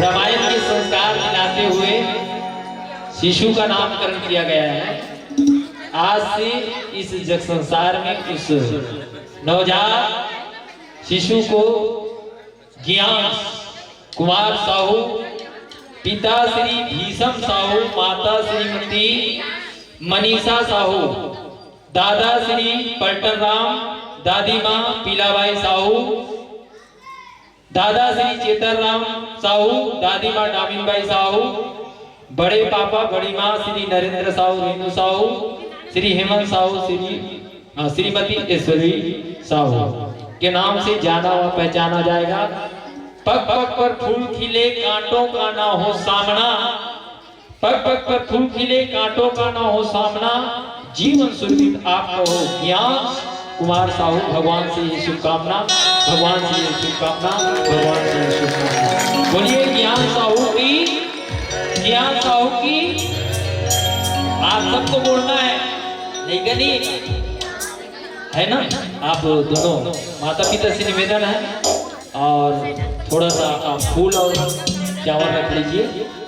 रामायण के संस्कार दिलाते हुए शिशु का नामकरण किया गया है। आज से इस जग संसार में उस नवजात शिशु को ज्ञान कुमार साहू, पिता श्री भीषम साहू, माता श्रीमती मनीषा साहू, दादा श्री पलटन राम, दादी माँ पीलाबाई साहू, दादा श्री चेतन राम साहू, दादी माँ डामिनबाई साहू, बड़े पापा बड़ी माँ श्री नरेंद्र साहू, रेणु साहू, श्री हेमंत साहू, श्री, हाँ, श्रीमती ईश्वरी साहू के नाम से जाना व पहचाना जाएगा। पग पग पर फूल खिले, कांटों का ना हो सामना, पग पग पर फूल खिले, कांटों का ना हो सामना, जीवन सुरभित आपका हो। ज्ञान कुमार साहू, भगवान से ये शुभकामना, भगवान से ये शुभकामना, भगवान से ये शुभकामना। बोलिए ज्ञान साहू की, ज्ञान साहू की। आप सबको बोलना है, नहीं करनी है ना। आप दोनों माता पिता से निवेदन है, और थोड़ा सा आप फूल और चावल रख लीजिए।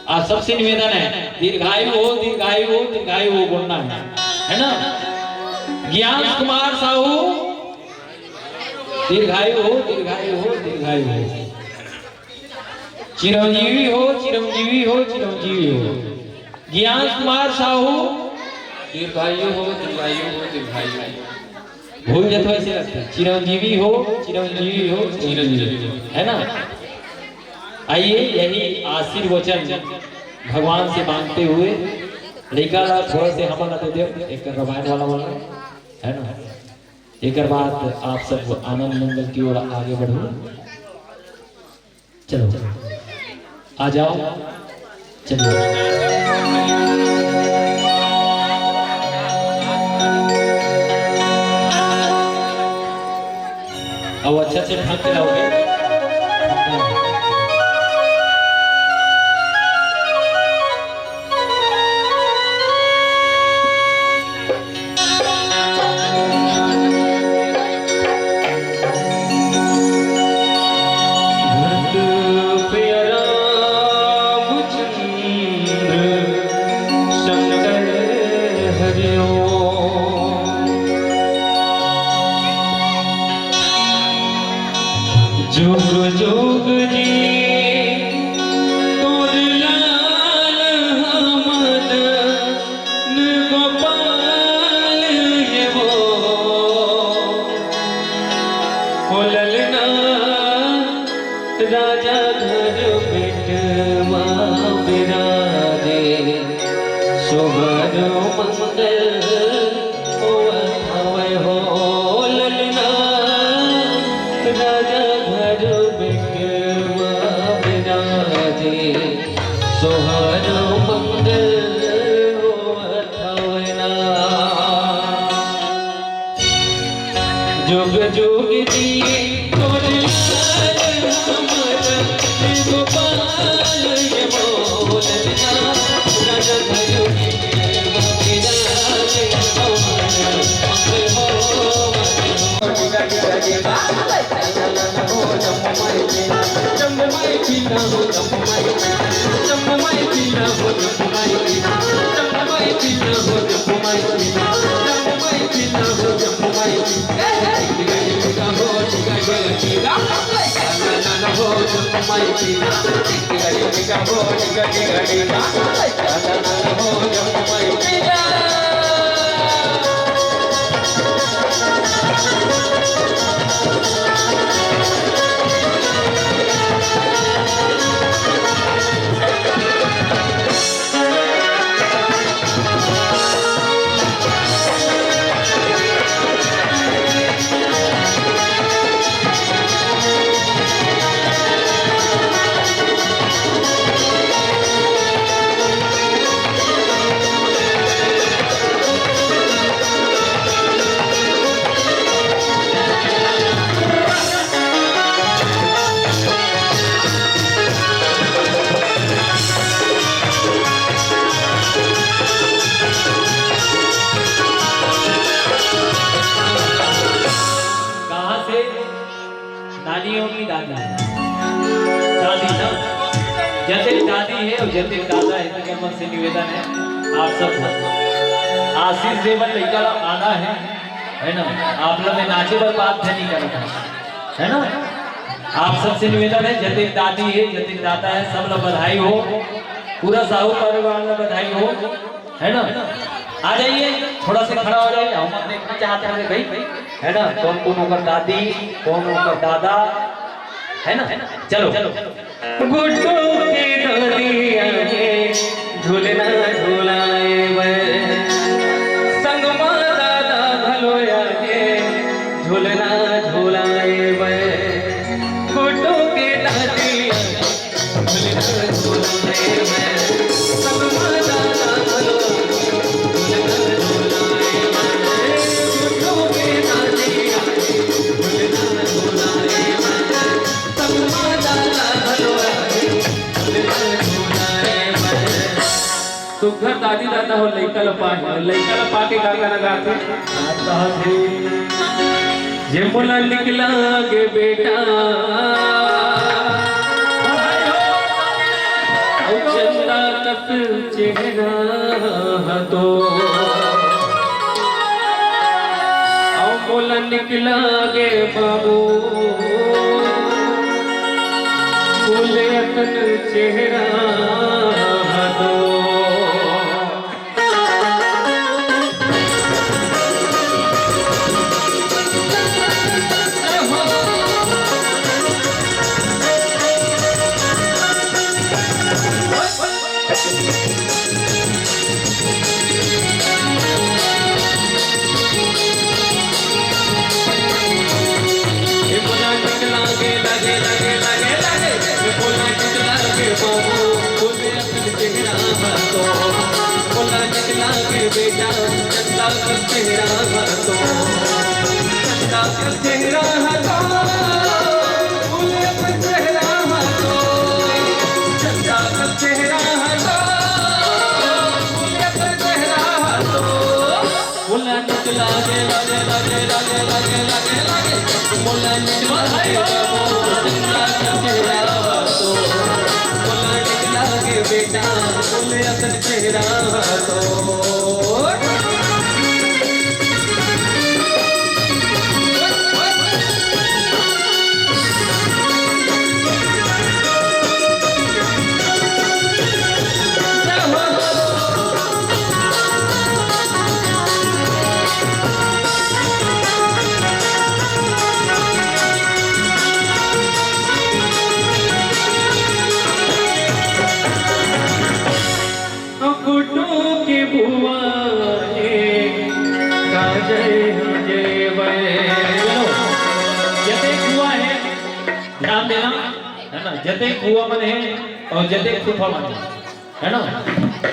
आप सबसे निवेदन है, दीर्घायु हो, दीर्घायु हो, दीर्घायु हो बोलना है, है ना। ज्ञान कुमार साहू, दीर्घायु हो, दीर्घायु हो, दीर्घायु हो। चिरंजीवी हो, चिरंजीवी हो, चिरंजीवी हो। ज्ञान कुमार साहू, दीर्घायु हो, दीर्घायु हो, दीर्घायु हो। भूल जाते हो, ऐसे लगता है। चिरंजीवी हो, चिरंजीवी हो, चिरंजीवी हो, है ना। आइए, यही आशीर्वचन भगवान से मांगते हुए लइका ला थोड़ा से हमन ला दे दे, एक रामायण वाला वाला, है ना। एक बाद आप सब आनंद मंगल की ओर आगे बढ़ो। चलो, आ जाओ। चलिए। अब अच्छा से ढंग के लाओगे। भक्त प्रिय रामचंद्र शंकर हरि ओम। जुग जुग जी तोर लाल हमदन गोपाल ये वो। ओ ललना राजा घर बेटवा बिराजे, सोहर मंगल होवत हवय हो ललना, राजा घर बेटवा बिराजे, सोहर मंगल होवत हवय ना। जुग जुग जिए तोर लाल हमर गोपाल ये मोर ललना, राजा घर बेटवा बिराजे, सोहर मंगल होवत हवय। कहाँ से? नानी हो कि दादी? दादी ना? जतिन दादी है और जतिन दादा है, तो मन से निवेदन है आप सबको आशीष देवन लइका ला आना है, है ना? आप लोग में नाचे बर बात नहीं करता, है ना? आप सबसे निवेदन है, जतिन दादी है, जतिन दादा है, सब लोग बधाई हो, पूरा साहू परिवार में बधाई हो। है ना? आ जाइए, थोड़ा सा खड़ा हो जाइए, हम देखना चाहते हैं भाई, है ना? कौन कौन ओकर दादी, कौन ओकर दादा, है ना? चलो। गुड्डू के दादी आगे झूलना झुलाए बर, संगमा दादा घलो आगे झूलना झुलाए बर। गुड्डू के दादी सुघर दादी दादा हो लइका ल पाए, लइका ल पाके का गाना गाथे? ये मोला निकला गे बेटा, अउ चंदा कस चेहरा ह तो। अउ मोला निकला गे बाबू, फूल असन चेहरा ह तो। गुड्डू के बुआ हे, काजर जेवर। चलो, जते बुआ हे, ध्यान देना, है ना? जते बुआ मन हे और जते फूफा मन हे, है ना?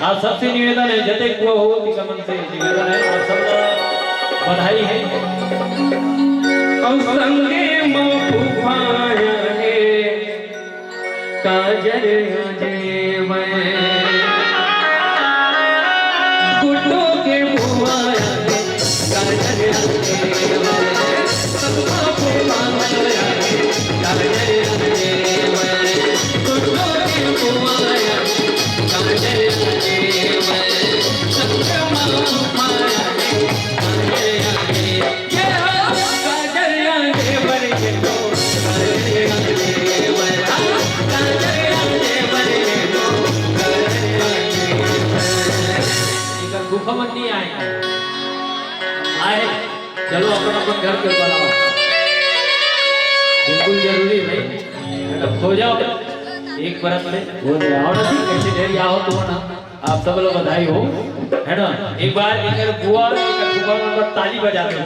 आप सबसे निवेदन हे, जते बुआ हो, तिकर मन से निवेदन हे, आप सबका बधाई हे। और संगे म फूफा हे, काजर जेवर। गुड्डू के बुआ हे, काजर जेवर। सबका फूफा हे, काजर जेवर। गुड्डू के बुआ हे, काजर जेवर। सबका फूफा हे, काजर जेवर। एकर फूफा मन नहीं आए। आए, चलो अपन अपन घर के बनाओ। बिल्कुल जरूरी भाई, है ना? खो जाओ एक परत में, हो जाओ ना जी, कैसे ढेर आओ तो ना। आप सब लोग बधाई हो, है ना? एक बार एकर बुआ, एकर फूफा मन बर ताली बजा दो।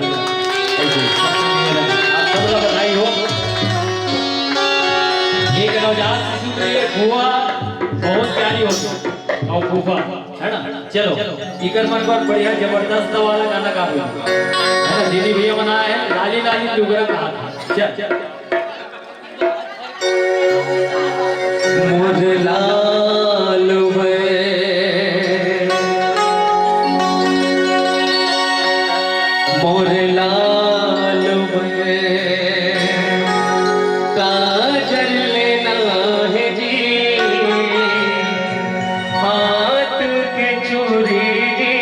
आप सब लोग बधाई हो। एक नवजात शिशु के लिए बुआ बहुत प्यारी होती है और फूफा, है ना? चलो, एकर मन बर बढ़िया जबरदस्त वाला गाना गावे, है ना? दीदी भैया मन आए हे, लाली लाली लुगरा कहा था। चल, चल। मोर लाल वे, मोर लाल वे, काजर लेना हे जी, हाथ के चूड़ी जी,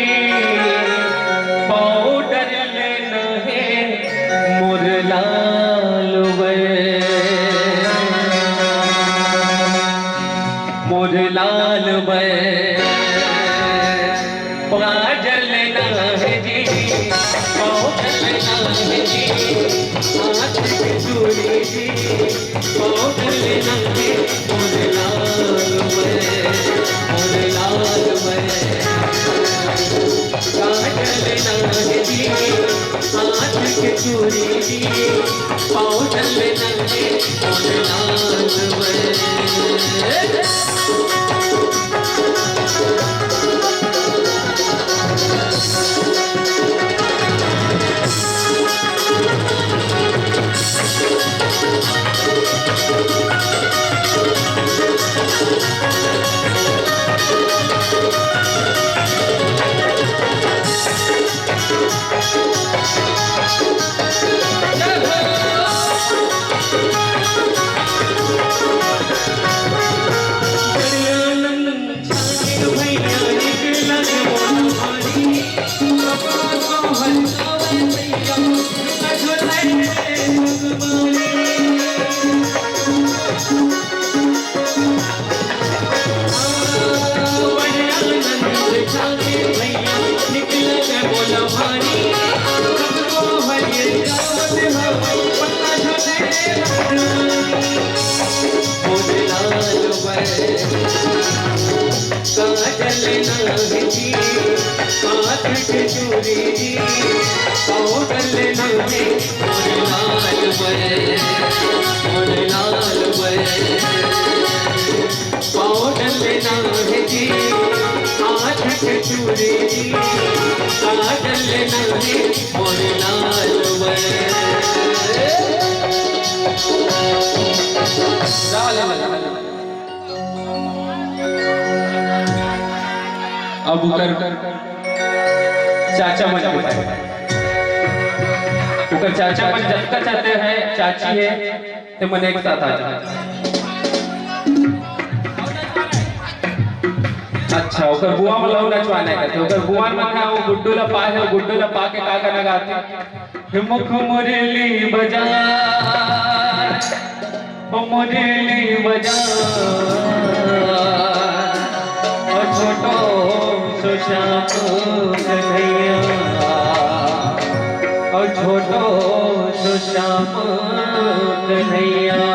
पाउडर लेना हे मोर लाल वे, मोर लाल वे। काजर लेना हे जी, पाउडर लेना हे जी, हाथ के चूड़ी जी, पाउडर लेना हे मोर लाल वे, मोर लाल वे। काजर लेना हे जी, हाथ के चूड़ी जी, पाउडर लेना हे मोर लाल वे। काजल नाम जी, हाथ के चूड़ी जी, पाउडर नाम जी, मोर लाल बे, मोर लाल बे। पाउडर नाम जी, हाथ के चूड़ी जी, काजल नहीं मोर लाल वे। अब ओकर चाचा मन के पास, ओकर चाचा मन जतका चाहते हैं, चाची है, ते मन एक साथ आ जाओ। अच्छा, ओकर बुआ मन ला नचवाना हे, तो ओकर बुआ मन ह वो गुड्डू ला पाए हे, वो गुड्डू ला पा के का गाना गाथे? मुख मुरली बजा, ओ मुरली बजा, ओ छोटो सो श्याम कन्हैया, ओ छोटो सो श्याम कन्हैया।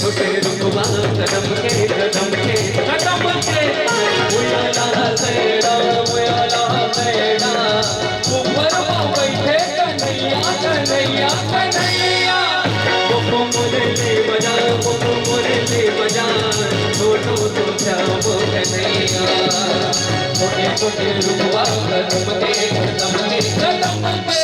छोटे रुकवा कदम के, कदम के, कदम के। उयाला सैरा, उयाला सैरा। ऊपर में बैठे कन्हैया, कन्हैया, कन्हैया। मुख मुरली बजा, मुख मुरली बजा। छोटो तो श्याम कन्हैया। छोटे छोटे रुकवा कदम के, कदम के, कदम के।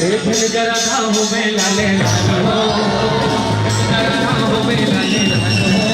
ए झन जरा धाहू में लाले लाल हो, जरा धाहू में लाले लाल हो।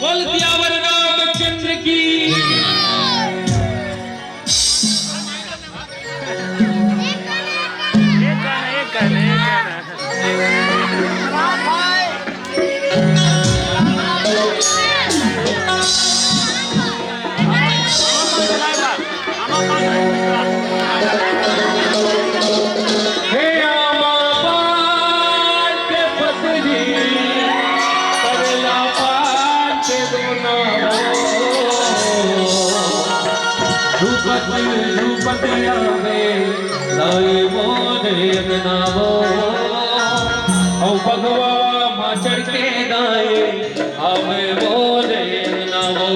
बोल सियावर रामचंद्र की। एक गाना, एक गाना, एक गाना। हे आमा पान के पतरी, करेला पान के दोना हो। रूपत, रूपत आवे, दाई मोरे अंगना वो। औ बघवा मा चढ़ के दाई, आवे मोरे अंगना वो।